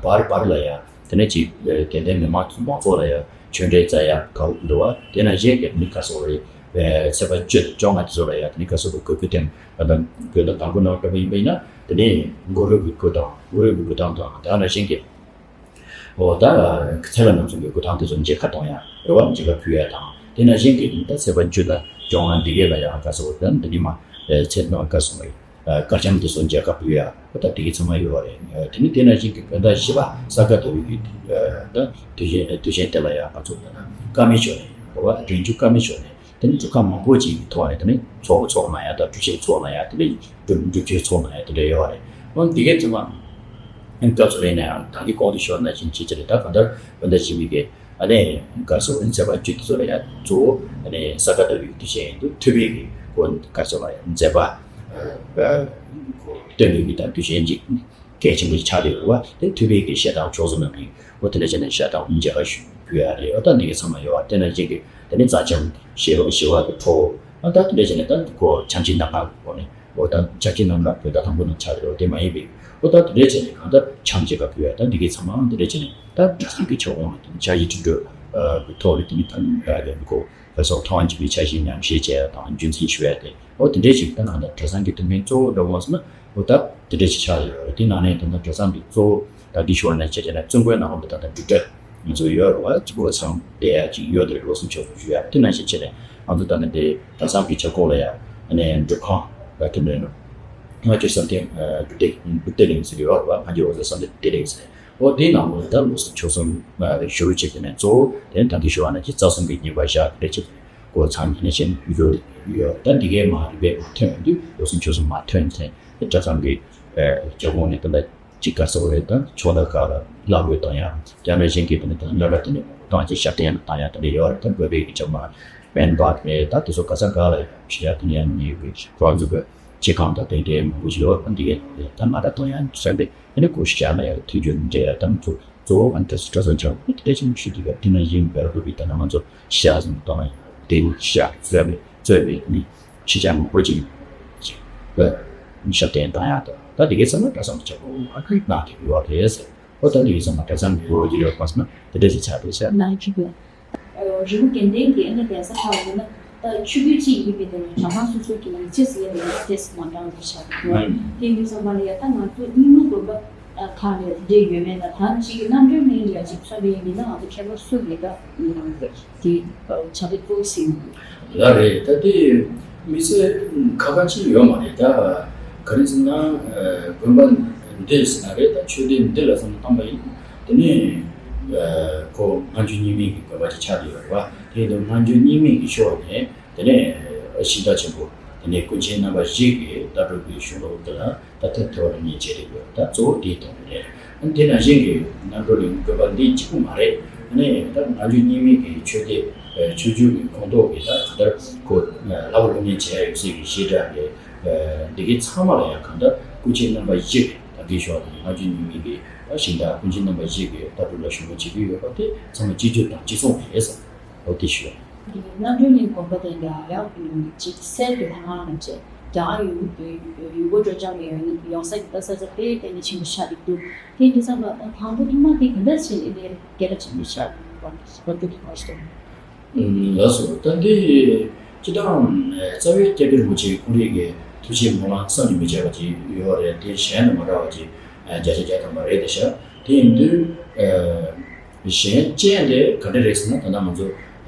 བར་བར་ལ་ཡང་དེ་ནས་ཅིག་དད་ལྡན་མི་མང་མང་ཚོགས་ལ་ཡང་ཆོས་འབྲེལ་བསྩལ་ཡ་ག་འདུག་བ། དེ་ནང་བཞིན་གྱི་མི་ག་སོགས་རེད། ཚེས་པ་བཅུ་བཅོ་ལྔ་དེ་ཚོ་ལ་ཡང་དེ་ནས་ག་སོགས་རེད། གོས་སྐུ་ཐེམ་དགོན་དང་དང་པོ་ནང་འགྲོ་བ་ཡིན་པ་ཡིན་ན་དེ་ནས་མགོ་རོལ་གྱི་སྐུ་དང་དབུ་རོལ་གྱི་སྐུ་དང་དང་དེ་ནང་བཞིན་གྱི་འོ་ད་ཚེས་པ་རྣམ་གསུམ་གྱི་སྐུ་ཐང་དེ་ཚོ་མཇལ་ཁ་གཏོང་ཡ་རེད་བ། མཇལ་ཁ་ཕུལ་ཡ་དང་དེ་ནང་བཞིན་གྱི་ད་ཚེས་པ་བཅུ་དང་བཅོ་ལྔ་འདི་གའི་ལ་ཡང་ག་སོགས་ད་འདི་ནི་མ་ཚེས་པ་ག་སོགས་རེད། དཀར་འཆམ་དེ་ཚོ་མཇལ་ཁ་ཕུལ་ཡ་ད་དེ་གི་ཚང་མ་ཡོད་རེད། དེ་ནི་དེ་ནང་བཞིན་གྱི་བོད་ཟླ་བཞི་པ་ས་ག་ཟླ་བའི་གི་ད་དུས་ཆེན་དུས་ཆེན་དེ་ལ་ཡང་ང་ཚོ་ད་བཀའ་མའི་ཕྱོགས་ནས་རེད་བ། རིང་ཆུ་བཀའ་མའི་ཕྱོགས་ནས་དེ་ནི་འབྲུག་ཁག་མང་པོ་ཅིག་གི་ཐོག་ནས་དེ་ནི་ཚོགས་ཚོགས་གནང་ཡ་དང་སྒྲུབ་བྱེད་ཚོགས་གནང་ཡ་དེ་ནི་སྒྲུབ་སྒྲུབ་བྱེད་ཚོགས་གནང་ཡ་དེ་འདྲ་ཡོད་རེད། འོ་འདི་གའི་ཚང་མ་སྐབས་སུ་རེད་ན་ཡང་ད་གི་གོང་དུ་ཞུས་ནང་བཞིན་བྱེད་ཀྱི་རེད། ད་གང་ལྟར་བོད་ཟླ་བཞི་པའི་གི་ཨ་ནི་ག་སོགས་མཛད་པ་བཅུ་དེ་ཚོ་ལ་ཡང་གཙོ་བོ་ཨ་ནི་ས་ག་ཟླ་བའི་དུས་ཆེན་ཡིན་དུས་ཐུབ་པའི་གི་སྐོར་ག་སོགས་ལ་ཡང་མཛད་པ་སྟོན་པའི་གི་ད་དུས་ཆེན་གཅིག་གལ་ཆེན་པོ་ཆགས་བསྡད་ཡོད་པ། དེ་ཐུབ་པའི་གི་བཤད་སྟངས་ཕྱོགས་སུ་མེད་མཁན་འོ་དེ་འདྲ་བྱས་ནས་བཤད་སྟངས་མཇལ་ཁ་ཞུ་རྒྱུ་ཡ་རེད། འོ་ད་འདི་གི་ཚང་མ་ཡོད་པ། དེ་ནང་བཞིན་གི་དེ་ནི་རྩ་འཆམ་ཞི་བ་ཞི་བ་གི་ཁྲོ་བོ་ཨ་ད་དེ་འདྲ་བྱས་ནས་ད་གོ་འཆམ་གྱི་ནམ་མཁའ་གི་སྒོ་ནས། འོ་ད་ཆ་ཅི་ནམ་ལ་བོད་ཟླ་དང་པོ་ནང་ཆགས་རེད། འོ་དེ་མ་ཡིན་པའི་འོ་ད་དེ་འདྲས་བྱས་ནས་གང་ལྟར་འཆམ་བྱེད་ག་ཕུལ་ཡ་ད་འདི་གའི་ཚང་མའང་དེ་འདྲས་བྱས་ནས་ད་གྲྭ་ཚང་གི་ཕྱོགས་ཁོངས་ལ་དེ་ནི་འཆར་གཞི་དྲིལ་བསྒྲགས་ཀྱི་ཐོག་ལ་དེ་ནི་ད་ཡ་གི་གོ་བོད་སོག་མཐོང་བ་འཇུག་པའི་འཆར་གཞི་ཉམས་བཞེས་བྱས་དང་རྒྱུན་འཛིན་ཞུ་ཡ་དེ་འོ་དེ་འདྲས་ཞིག་ད་ནང་ད་གྲྭ་ཚང་གི་ཐུགས་འགན་གཙོ་བོ་འདྲ་བོ་ཟེར་ན་འོ་ད་དེ་འདྲས་ཞིག་ཆགས་ཡོད་རེད། དེ་ནང་ནས་ད་ད་གྲྭ་ཚང་གི་གཙོ་བོ་ད་འདི་ཞོར་ནས་བྱས་བྱས་ན་བཙུན་དགོན་ནང་ལ་ད་ད་སྒྲུབ་གྲྭ་ང་ཚོ་ཡོད་རེད་བ། གཙོ་བོ་ཚང་བསྡད་ཡ་ཅིག་ཡོད་རེད། ལོ་གསུམ་ཕྱོགས་སུ་བཞུགས་ཡ་དེ་ནང་བཞིན་བྱས་ནས་ང་ཚོ་ད་ནི་དེ་གྲྭ་ཚང་གི་ཆབ་ཁོག་ལ་ཡ་ཨ་ནི་སྒྲུབ་ཁང་ལ་དེ་འདྲ་ཡིན་ནོ། ལྔ་བཅུ་བསམ་གཏན་སྒྲུབ་སྡེ་སྒྲུབ་སྡེ་གླིང་ཟེར་གྱི་ཡོད་རེད་བ། སྔ་འགྱུར་འོད་གསལ་བསམ་གཏན་སྡེ་གླིང་ཟེར། འོ་དེའི་ནང་ལོགས་ལ་ད་ལོ་གསུམ་ཕྱོགས་གསུམ་ཞུ་རུ་བྱེད་དེ་ནས་གཙོ་བོ་དེ་ནི་ད་གིན་ཞུ་བ་ནང་བཞིན་རྩ་གསུམ་གྱི་སྙིང་པོ་བཞག་དེ་འདྲ་བྱེད་དེ་ནས་སྒོ་ཚང་ཉིན་ནས་བྱས་ནས་ཡོད་ཡོད། ད་འདི་གའི་མ་རིག་པའི་མ་ཐོན་དུས་ལོ་གསུམ་ཕྱོགས་གསུམ་མ་ཐོན་ཚེ་དེ་གྲྭ་ཚང་གི་ཁྱབ་ཁོངས་ནས་ད་ལྟ་གཅིག་ག་ཟེར་བ་རེད། ད་ཕྱོགས་ད་ག་ལ་བླ་གོས་བཏང་ཡ་རྒྱ་མི་གཞན་གྱིས་དེ་ནི་ད་སློབ་གྲྭ་དེ་ནི་བཏང་ཅིག་ཞབས་བརྟན་ལ་བཏང་ཡ་དེ་འདྲ་ཡོད་རེད། ད་དགོན་པའི་གི་ཆབ་མ་པན་བག་མེད་ད་དེ་ཚོ་ག་ས་ག་ལ་ཡ་ཕྱི་ཡ་དེ་ནི་ཡང་མི་ཡོད་གི་ཁོ་རང་ཚོ་གི་ཆེ་ཁང་དང་དེ་འདྲའི་མང་པོ་ཞིག་ཡོད། ད་འདི་གའི་ད་མ་ད་གཏོང་ཡ་མཚོན་པའི་དེ་ནི་སྒོ་ཤར་ལ་ཡ་ཐུགས་རྒྱུད་འདྲེ་ཡ་ད་མཚོ་གཙོ་བོ་ཨན་ཏེ་སི་ཏྲ་སོན་ཆང་དེ་འདྲ་ཆེན་ཞུ་དུས་ག་དེ་ན་ཡིན་པར་དགོས་པའི་ད་ན་ང་ཚོ་ཤ་ཟིན་གཏོང་ཡ་དེ་ནི་ཤ་བཟོས་པའི་བཙོས་པའི་ནི་ཕྱི་ཆ་མང་པོ་ཅིག་ཅིག་ཞབས་བརྟན་བཏང་ཡ་དང་ད་དེ་གའི་ཚང་མ་གྲྭ་ཚང་དུ་ཆགས་པོ་ཨ་ཁུ་གནང་ཐུབ་ཡོད་རེད་ཟེར། ཨོ་ད་ལི་ཡི་ཚང་མ་གྲྭ་ཚང་གི་ལོ་རྒྱུས་ཡོད་པ་སོང་ན་དེ་འདྲ་ཞིག་ཆགས་རེད་ཤག་ནང་གི་བོད། རི་བོ་དགེ་ལྡན་གྱི་ཨ་ནི་གདན་ས་ཁག་ཡོད་ན་ད་ཆོས་བརྒྱུད་གཅིག་ཡིན་པའི་དེ་ནི་གྲྭ་ཚང་སོ་སོ་གི་ཡིག་ཆ་ཟེར་ཡ་དེ་ཡང་ཏོག་ཙམ་མ་འདྲ་བ་ཞིག་ཆགས་འདུག་དེ་ཡིན་དུས་ཙམ་པ་ལ་ཡ་ད་ང་ཚོ་རྙིང་མ་དགོན་པ་ཁག་ནས་དེ་འདྲ་ཡོད་མེད་ལ་ད་ནི་ཅིག་གི་རྣམ་གྲོལ་གླིང་ལ་ཡ་ཅིག་མཚོན་པའི་མི་སྣ་ང་ཚོ་མཁས་པ་སུ་རེད་ད། དེ་ཕྱག་དེབ་ཀོ་ཟིན། ལ་རེད། ད་དེ་མི་ཚེ་ཁ་ཁ་ཅིག་ཡོད་མ་རེད། ད་ག་རེ་ཟེར་ན་དགོན་པ་འདི་ཟེར་ན་རེད། ད་ཆོས་སྡེ་འདི་ལ་བསམ་བློ་བཏང་པ་ཡིན། དེ་ནས་ཁོ་སྔ་འགྱུར་རྙིང་མའི་གི་དགོན་པ་ཅིག་ཆགས་བསྡད་ཡོད་རེད་བ། དེ་ཡིན་དུས་སྔ་འགྱུར་རྙིང་མའི་གི་ཕྱོགས་ནས་དེ་ནས་ཤིང་རྟ་ཆེན་པོ་དེ་ནས་ཀུན་མཁྱེན་རྣམ་པ་བཞི་གི་ལྟ་གྲུབ་ཀྱི་གཞུང་ལུགས་འདི་ལ། ད་ཐེར་ཐེ་བ་རང་ཉིད་བྱས་ཏེ་ཡོད། ད་གཙོ་བོ་དེའི་ཐོག་ནས་རེད། ཨ་ནི་དེ་ནང་བཞིན་གྱི་རྣམ་གྲོལ་གླིང་དགོན་པ་འདི་གཅིག་པུ་མ་རེད། ཨ་ནི་ད་སྔ་འགྱུར་རྙིང་མའི་གི་ཆོས་སྡེ་ཆོས་བརྒྱུད་ཀྱི་ཁོངས་གཏོགས་ཀྱི་ད་གང་ལྟར་ཁོ་ལྷ་བ་སློབ་གཉེར་བྱས་ཡོད་སའི་གི་བཤད་གྲྭ་རེད། འདི་གའི་ཚང་མ་ལ་ཡང་གང་ལྟར་ཀུན་མཁྱེན་རྣམ་པ་བཞི་གི་ད་གིན་ཞུ་བ་དང་སྔ་འགྱུར་རྙིང་མའི་གི་ད་ཤིང་རྟ་ཀུན་མཁྱེན་རྣམ་པ་བཞི་གི་ལྟ་གྲུབ་ལ་ཞུགས་པ་བྱེད་ཀྱི་ཡོད་པ་དེ་ཚང་མ་གཅིག་གྱུར་དང་གཅིག་མཚུངས་རེད་ཟེར། འོ་དེ་ཞུ། རྣམ་གྲོལ་གླིང་དགོན་པ་དེ་འདྲ་ཡང་ཅིག་གསེར་གྱི་ལྷ་ཁང་ནང་བཅས་རྒྱ་གར་ཡུལ་ཡུལ་སྒོ་འགྲོ་འཆམ་གྱི་ཡོང་ས་ཀྱི་ལྟ་ས་ཚ་དཔེ་དེ་ནི་ཆེན་པོ་ཆགས་ཀྱི་འདུག་དེ་འདི་ཙམ་པ་དང་དང་པོ་ཐོག་མ་དེ་ག་འདྲ་བྱས་ནས་དེ་སྐད་གྲགས་ཆེན་པོ་ཆགས་ཀྱི་འདུག་པ་ལགས་སོ། ད་འདི་སྤྱི་བཏང་རྩ་བའི་སྐྱབས་རྗེ་རིན་པོ་ཆེ་ཁོང་རང་གི་ཐུགས་བཞེད་སྨོན་ལམ་བསམ་གྱིས་མི་ཁྱབ་པ་ཅིག་ཡོད་རེད། དེ་གཞན་དང་མ་འདྲ་བ་ཅིག་བརྒྱ་ཆ་བརྒྱ་ཐམ་པ་རེད་དེ་ཤག་དེ་ཡིན་དུས། གཞན་ཅན་དེ་ག་འདྲ་རེད་ཟེར་ན། ད་ལྟ་ང་ཚོ་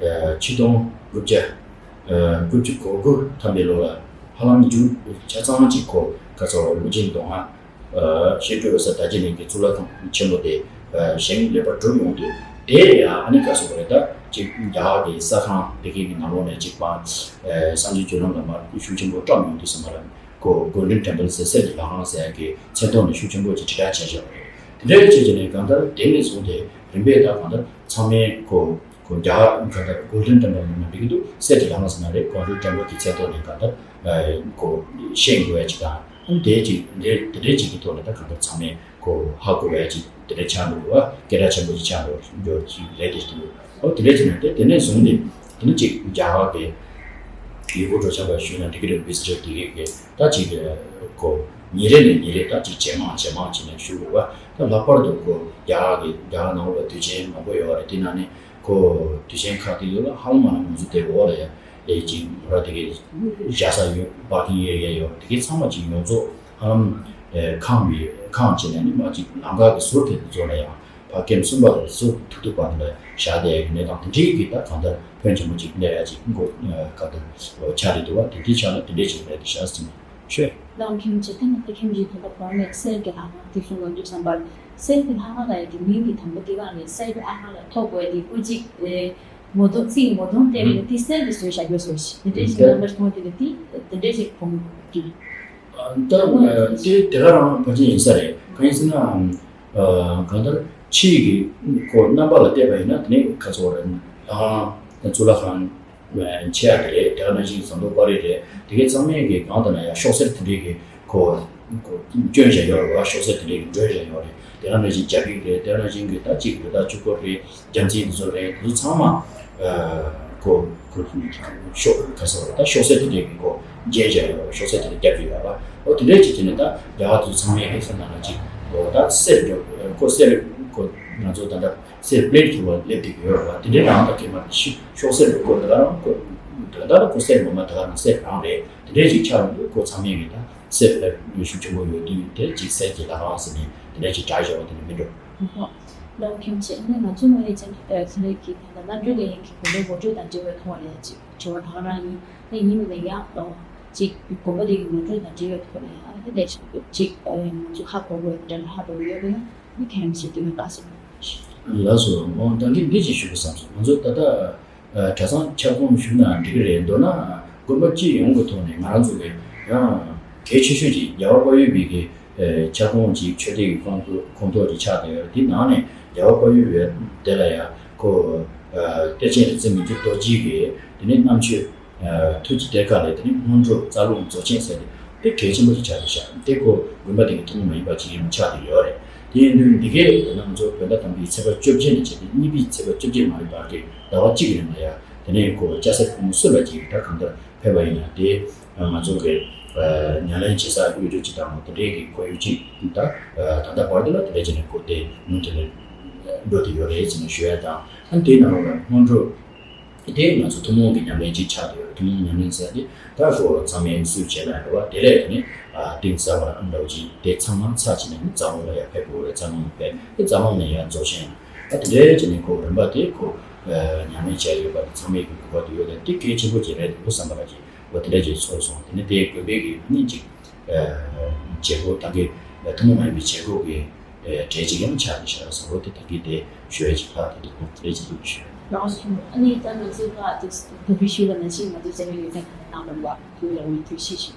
ཆིག་སྟོང་དགུ་བརྒྱ་དགུ་བཅུ་གོ་དགུ་ཐམ་པའི་ལོ་ལ་ཧ་ལམ་མཇུག་ཆ་ཚང་གཅིག་ཁོ་ག་ཚོད་ལུང་ཆེན་རྡོ་སྔགས་བཤད་སྒྲུབ་འོད་གསལ་དར་རྒྱས་གླིང་གི་གཙུག་ལག་ཁང་ཆེན་པོ་དེ་བཞེངས་ལེགས་པར་གྲུབ་ཡོང་དུས། དེ་ཡང་ཨ་ནི་ག་ཟེར་དགོས་རེད། ད་ཅིག་རྒྱ་གར་གྱི་ས་ཁང་དེ་གའི་གི་ནང་ལོགས་ནས་ཅིག་པ་སངས་རྒྱས་བཅུ་ལམ་ལ་མར་སྐུ་ཤུགས་ཆེན་པོ་བཀྲམ་ཡོང་དུས་ཙམ་པ་ལ། ཁོ་Golden Temple ཟེར་གསེར་གྱི་ལྷ་ཁང་ཟེར་ཡ་གི་མཚན་ཐོག་ནས་ཤུགས་ཆེན་པོ་ཅིག་དྲིལ་བསྒྲགས་བྱས་བཞག་པ་རེད། དེ་འདྲའི་བྱས་བྱས་ནས་གང་ལྟར་དེ་ནས་བཟུང་སྟེ་རིམ་པས་ད་གང་ལྟར་ཚང་མས་ཁོ་ཁོ་རྒྱ་གར་གང་ལྟར་Golden Temple ནས་མ་འགྲིག་གི་འདུག་གསེར་གྱི་ལྷ་ཁང་ཟེར་ན་རེད། Golden Temple གི་མཚན་ཐོག་ནས་གང་ལྟར་ཁོ་ཤེས་དགོས་ཡ་ཅིག་དང་། ཨ་ནི་དེ་ཅིག་དེ་དེ་འདྲའི་ཅིག་གི་ཐོག་ནས་ད་གང་ལྟར་ཚང་མས་ཁོ་ཧ་གོ་བ་ཅིག་དེ་འདྲ་ཆགས་འགྲོ་བ་སྐད་གྲགས་ཆེན་པོ་ཅིག་ཆགས་འགྲོ་འགྲོ་ཅིག་རེད་དེ་འདུག་ཨོ་དེ་འདྲ་ཅིག་ན་དེ་དེ་ནས་བཟུང་ནས་དེ་ནི་ཅིག་རྒྱ་གར་གི་ཡུལ་སྐོར་སྤྲོ་འཆམ་པ་ཞུས་ན་འགྲིག་གི་རེད། བི་ཛི་ཊར་དེ་གས་གི་ད་ཅིག་ཁོ་ཉིན་རེ་ནས་ཉིན་རེ་ད་ཅིག་ཇེ་མང་ཇེ་མང་ཅིག་ནས་ཞུ་དགོས་པ། ད་ལྷག་པར་དུ་ཁོ་རྒྱ་གར་གི་རྒྱ་གར་ནང་ལ་དུས་ཆེན་མང་པོ་ཡོད་རེད། དེ་ནང་ནས་ཁོ་དུས་ཆེན་ཁག་དེ་ཡོད་ལ་ཧ་ལམ་ང་རང་ང་ཚོ་དེ་འོག་ལ་ཡ་ཨེ་ཅིག་ར་དེ་གའི་བཞག་ས་ཡོད། པར་ཀིང་ཨེ་རི་ཡ་ཡོད། དེ་གའི་ཚང་མ་ཅིག་ཡོངས་རྫོགས་ཧ་ལམ་ཨེ་ཁང་གི་ཁང་བྱས་ནས་ནི་མ་ཅིག་ལམ་ཁ་གི་ཟུར་དེ་ཚོ་ལ་ཡང་ཕ་སྐྱེམས་གསུམ་པ་ལ་ཟུར་ཐུག་ཐུག་པ་འདི་ལ་བཞག་བསྡད་ཡ་གི་གནས་སྟངས་དེ་འདྲའི་གི་ད་གང་ལྟར་ཕོན་ཆེན་པོ་ཅིག་སླེབས་ཡ་ཅིག་མགོ་ག་ད་ཆགས་རེད་འདུག་བ། དེ་འདྲའི་ཆགས་ན་དེ་འདྲའི་ཅིག་རེད་དེ་བཞག་ཟིན་ཆོས། ལགས་ཁྱིམ་ཆེ་ཐེངས་མ་ཐེ་ཁྱིམ་གྱི་དོན་དག་གོང་ནས་གསེར་གྱི་ལྷ་ཁང་དེ་གསུང་གི་འདུག་བསམ་པར་གསེར་གྱི་ལྷ་ཁང་ལ་ཡ་གི་མིང་གི་དང་པོ་དེ་ག་ནས་གསེར་གྱི་ལྷ་ཁང་ལ་ཐོགས་དགོས་དེ་སྐུ་གཅིག་ངོ་གདོང་རྩིས་ངོ་གདོང་བལྟས་ནས་དེ་གསེར་གྱི་བཟོས་བཞག་ཡོད་སོ་ཞེས་དེ་འདྲའི་ཞིག་རྣམ་པར་མཐོང་དེ་ནས་དེ་དེ་འདྲའི་ཞིག་གོང་གི་ད་དེ་དེ་ག་རང་ཕལ་ཆེར་ཡིན་ས་རེད། གང་ཡིན་ཟེར་ན་གང་ལྟར་ཕྱིའི་གི་ཁོ་རྣམ་པ་ལ་བལྟས་པ་ཡིན་ན་དེ་ནས་ཁ་ཚོ་རེད། ལྷ་ཁང་གཙུག་ལག་ཁང་ཆེ་ཡ་དེ་རེད། དེ་ག་ནང་བཞིན་ཟམ་གདོང་དཔལ་རི་རེད། དེ་གའི་ཚང་མས་གི་གང་ལྟར་ན་ཡང་ཤོག་སེར་དེ་འདྲའི་གི་ཁོ་ཁོ་སྐྱོན་བཞག་ཡོད་རེད་བ། ཤོག་སེར་དེ་འདྲའི་གི་འགྲོས་བཞག་ཡོད་རེད། དེ་ག་ནང་བཞིན་རྒྱ་བོད་རེད། དེ་ག་ནང་བཞིན་གི་ད་གཅིག་རེད། ད་ཆུ་འཁོར་རེད། རྒྱལ་མཚན་དེ་ཚོ་རེད། དེ་ཚོ་ཚང་མ་ཁོ་ཁོ་ཤོག་ག་ས་རེད། ད་ཤོག་སེར་དེ་འདྲའི་གི་ཁོ་འཇལ་བཞག་ཡོད་རེད། ཤོག་སེར་དེ་འདྲ་རྒྱབ་བཞག་ཡོད་རེད་བ། ཨོ་དེ་འདྲའི་གཅིག་དེ་ནས་ད་རྒྱ་གར་དེ་ཚོ་ཚང་མས་གི་སེམས་ནང་ལ་གཅིག་ཨོ་ད་སེར་འགྲོ་ཁོ་སེར་ཁོ་ང་ཚོ་ད་ལྟ་སེར་པླེ་ཊི་གྱུར་བ་སླེབས་བསྡད་ཀྱི་ཡོད་རེད་བ། དེ་འདྲའི་རང་ད་གེ་མ་ཤི་ཤོག་སེར་རེད། ཁོ་ད་ག་རང་ཁོ་ད་ལྟ་ཁོ་སེར་ངོ་མ་ད་ག་རང་སེར་རང་རེད། དེ་འདྲའི་ཞིག་ཆགས་ཡོང་དུས་ཁོ་ཚང་མས་ངས་ད་སེར་ལ་ཤུགས་ཆེན་པོ་ཡོད་དུས་དེ་ཅིག་སེར་གྱི་ལྷ་ཁང་ཟེར་ནས་དེ་འདྲའི་ཞིག་གྲགས་བཞག་པ་དེ་འདྲ་མིན་འགྲོ། ལགས་ཁྱིམ་ཆེ། ཨ་ནི་ང་ཚོ་མ་ཡི་ཅན་ཚོ་ལས་ཀྱི་ད་ལྟ་གནམ་གྲུ་ལས་ཡིན་གྱི་དགོན་པའི་ངོ་སྤྲོད་དང་འབྲེལ་བའི་ཐོག་ལ་ཅིག་དྲི་བ་ད་ག་རང་ཡིན། ཨ་ཡིན་ནའི་ཡང་ཅིག་དགོན་པ་དེ་གི་ངོ་སྤྲོད་དང་འབྲེལ་བའི་ཐོག་ལ་ཡང་ཨ་ནི་ལས་ཅིག་ང་ཚོ་ཧ་གོ་དགོས་དེ་འདྲ་ཧ་གོ་ཡོད་པ་ཡིན་ན་ཨ་ཁྱིམ་ཆེ་དེ་ནི་ད་ཟེར་ན། ལགས་སོ། འོ་ད་གིན་འདི་ཅིག་ཞུ་དགོས་བསམ་སོང་། ང་ཚོ་ད་ལྟ་གྲྭ་ཚང་ཁྱབ་ཁོངས་ཞུས་ན་འགྲིག་གི་རེད། མདོར་ན་དགོན་པ་སྤྱི་ཡོངས་ཀྱི་ཐོག་ནས་ང་རང་ཚོ་གི་ཡང་གལ་ཆེ་ཤོས་ཀྱི་རྒྱལ་བ་དཔལ་ཡུལ་བའི་གི་ཁྱབ་ཁོངས་ཀྱི་ཆོས་སྡེ་གི་ཁོངས་གཏོགས་ཁོངས་གཏོགས་ཀྱི་ཆགས་བསྡད་ཡོད་རེད། དེ་ནང་ནས་རྒྱལ་བ་དཔལ་ཡུལ་བའི་དེ་ལ་ཡང་ཁོ་གཏེར་ཆེན་རིག་འཛིན་མི་འགྱུར་རྡོ་རྗེ་གི་དེ་ནས་རྣམ་དཔྱོད། ཐུགས་ཀྱི་གཏེར་ཁ་ལས་དེ་ནི་སྔོན་འགྲོ་རྩ་རླུང་རྫོགས་ཆེན་ཟེར་ཏེ་དེ་གལ་ཆེན་པོ་ཞིག་ཆགས་ཏེ་བཞག་དེ་ཁོ་དགོན་པ་དེ་གི་ཐུན་མོང་མ་ཡིན་པ་ཅིག་ཡིན་པ་ཆགས་ཏེ་ཡོད་རེད། དེ་ཡིན་དུས་འདི་གའི་ད་ལྟ་ང་ཚོ་བོད་ཟླ་དང་པོའི་ཚེས་པ་བཅོ་བརྒྱད་ནས་བྱས་ཏེ་གཉིས་པའི་ཚེས་པ་བཅོ་བརྒྱད་མ་རེད་པ་གི་ཟླ་བ་གཅིག་གི་རིང་ལ་ཡ་དེ་ནས་ཁོ་སྐྱ་སེར་ཕོ་མོ་སུ་ལ་ཅིག་ད་གང་ལྟར་ཕེབས་པ་ཡིན་ན་དེ་ང་ཚོ་གི་ཉམས་ལེན་བྱེད་ས་གཡོ་སྒྱུ་ཅིག་དང་དེ་འདྲའི་གི་ཁོར་ཡུག་ཅིག་ད་ད་ལྟ་བར་དུ་ལ་དེ་འདྲ་བྱས་ནས་ཁོ་དེ་མུ་མཐུད་ནས་འགྲོ་བསྡད་ཡོད་རེད་ཟེར་ནས་ཞུ་ཡ་དང་། ཨ་ནི་དེའི་ནང་ལ་སྔོན་འགྲོ། དེ་ང་ཚོ་ཐུན་མོང་གི་ཉམས་ལེན་ཅིག་ཆགས་བསྡད་ཡོད། ཐུན་མོང་ཉམས་ལེན་ཟེར་ཏེ་ད་ཁོ་ཚང་མས་སུས་བྱས་ན་རེད་བ། དེ་ལས་དེ་ནས་ཨ་གཏིང་ཟབ་པ་འདྲ་བོ་ཅིག་དེ་ཚང་མ་ཚར་བྱས་ནས་ནི་རྩ་བོ་ལ་ཡར་ཕེབས་དགོས་རེད། རྩ་བོ་ཕེབས་དེ་རྩ་བོ་ནས་ཡར་རྫོགས་ཤིང་ཨ་དེ་འདྲའི་བྱས་ནས་ཁོ་རིམ་པ་དེ་ཁོ་ཉམས་ལེན་བྱས་ཡོད་པ་དེ་ཚང་མས་གི་གོ་བ་དེ་ཡོད་དེ་དེ་གལ་ཆེན་པོ་ཅིག་རེད་འདུག་བསམ་པ་ལ་ཅིག་འོ་དེ་འདྲ་ཅིག་ཚོར་སོང་། དེ་ནས་དེ་དགོན་པའི་གི་ནི་ཅིག་བྱེད་སྒོ་ད་གི་ཐུན་མོང་མ་ཡིན་པའི་བྱེད་སྒོ་གི་གྲས་ཅིག་ཡང་ཆགས་ཀྱི་ཤག་བཟང་པོ་དེ་ད་གིན་དེ་ཞུ་ཡ་ཅིག་ལྷག་དེ་འདུག་གོ། དེ་ཅིག་ཞུ། ཡང་ཨ་ནི་ད་ང་ཚོའི་ཁ་དེ་དེ་བི་ཤུ་ལ་ནང་བཞིན་ང་ཚོ་བཙན་བྱོལ་ཡོད་ཚད་ཁ་ནང་ལ་བ་དུས་ལ་འོས་དུས་ཤེས་ཤིག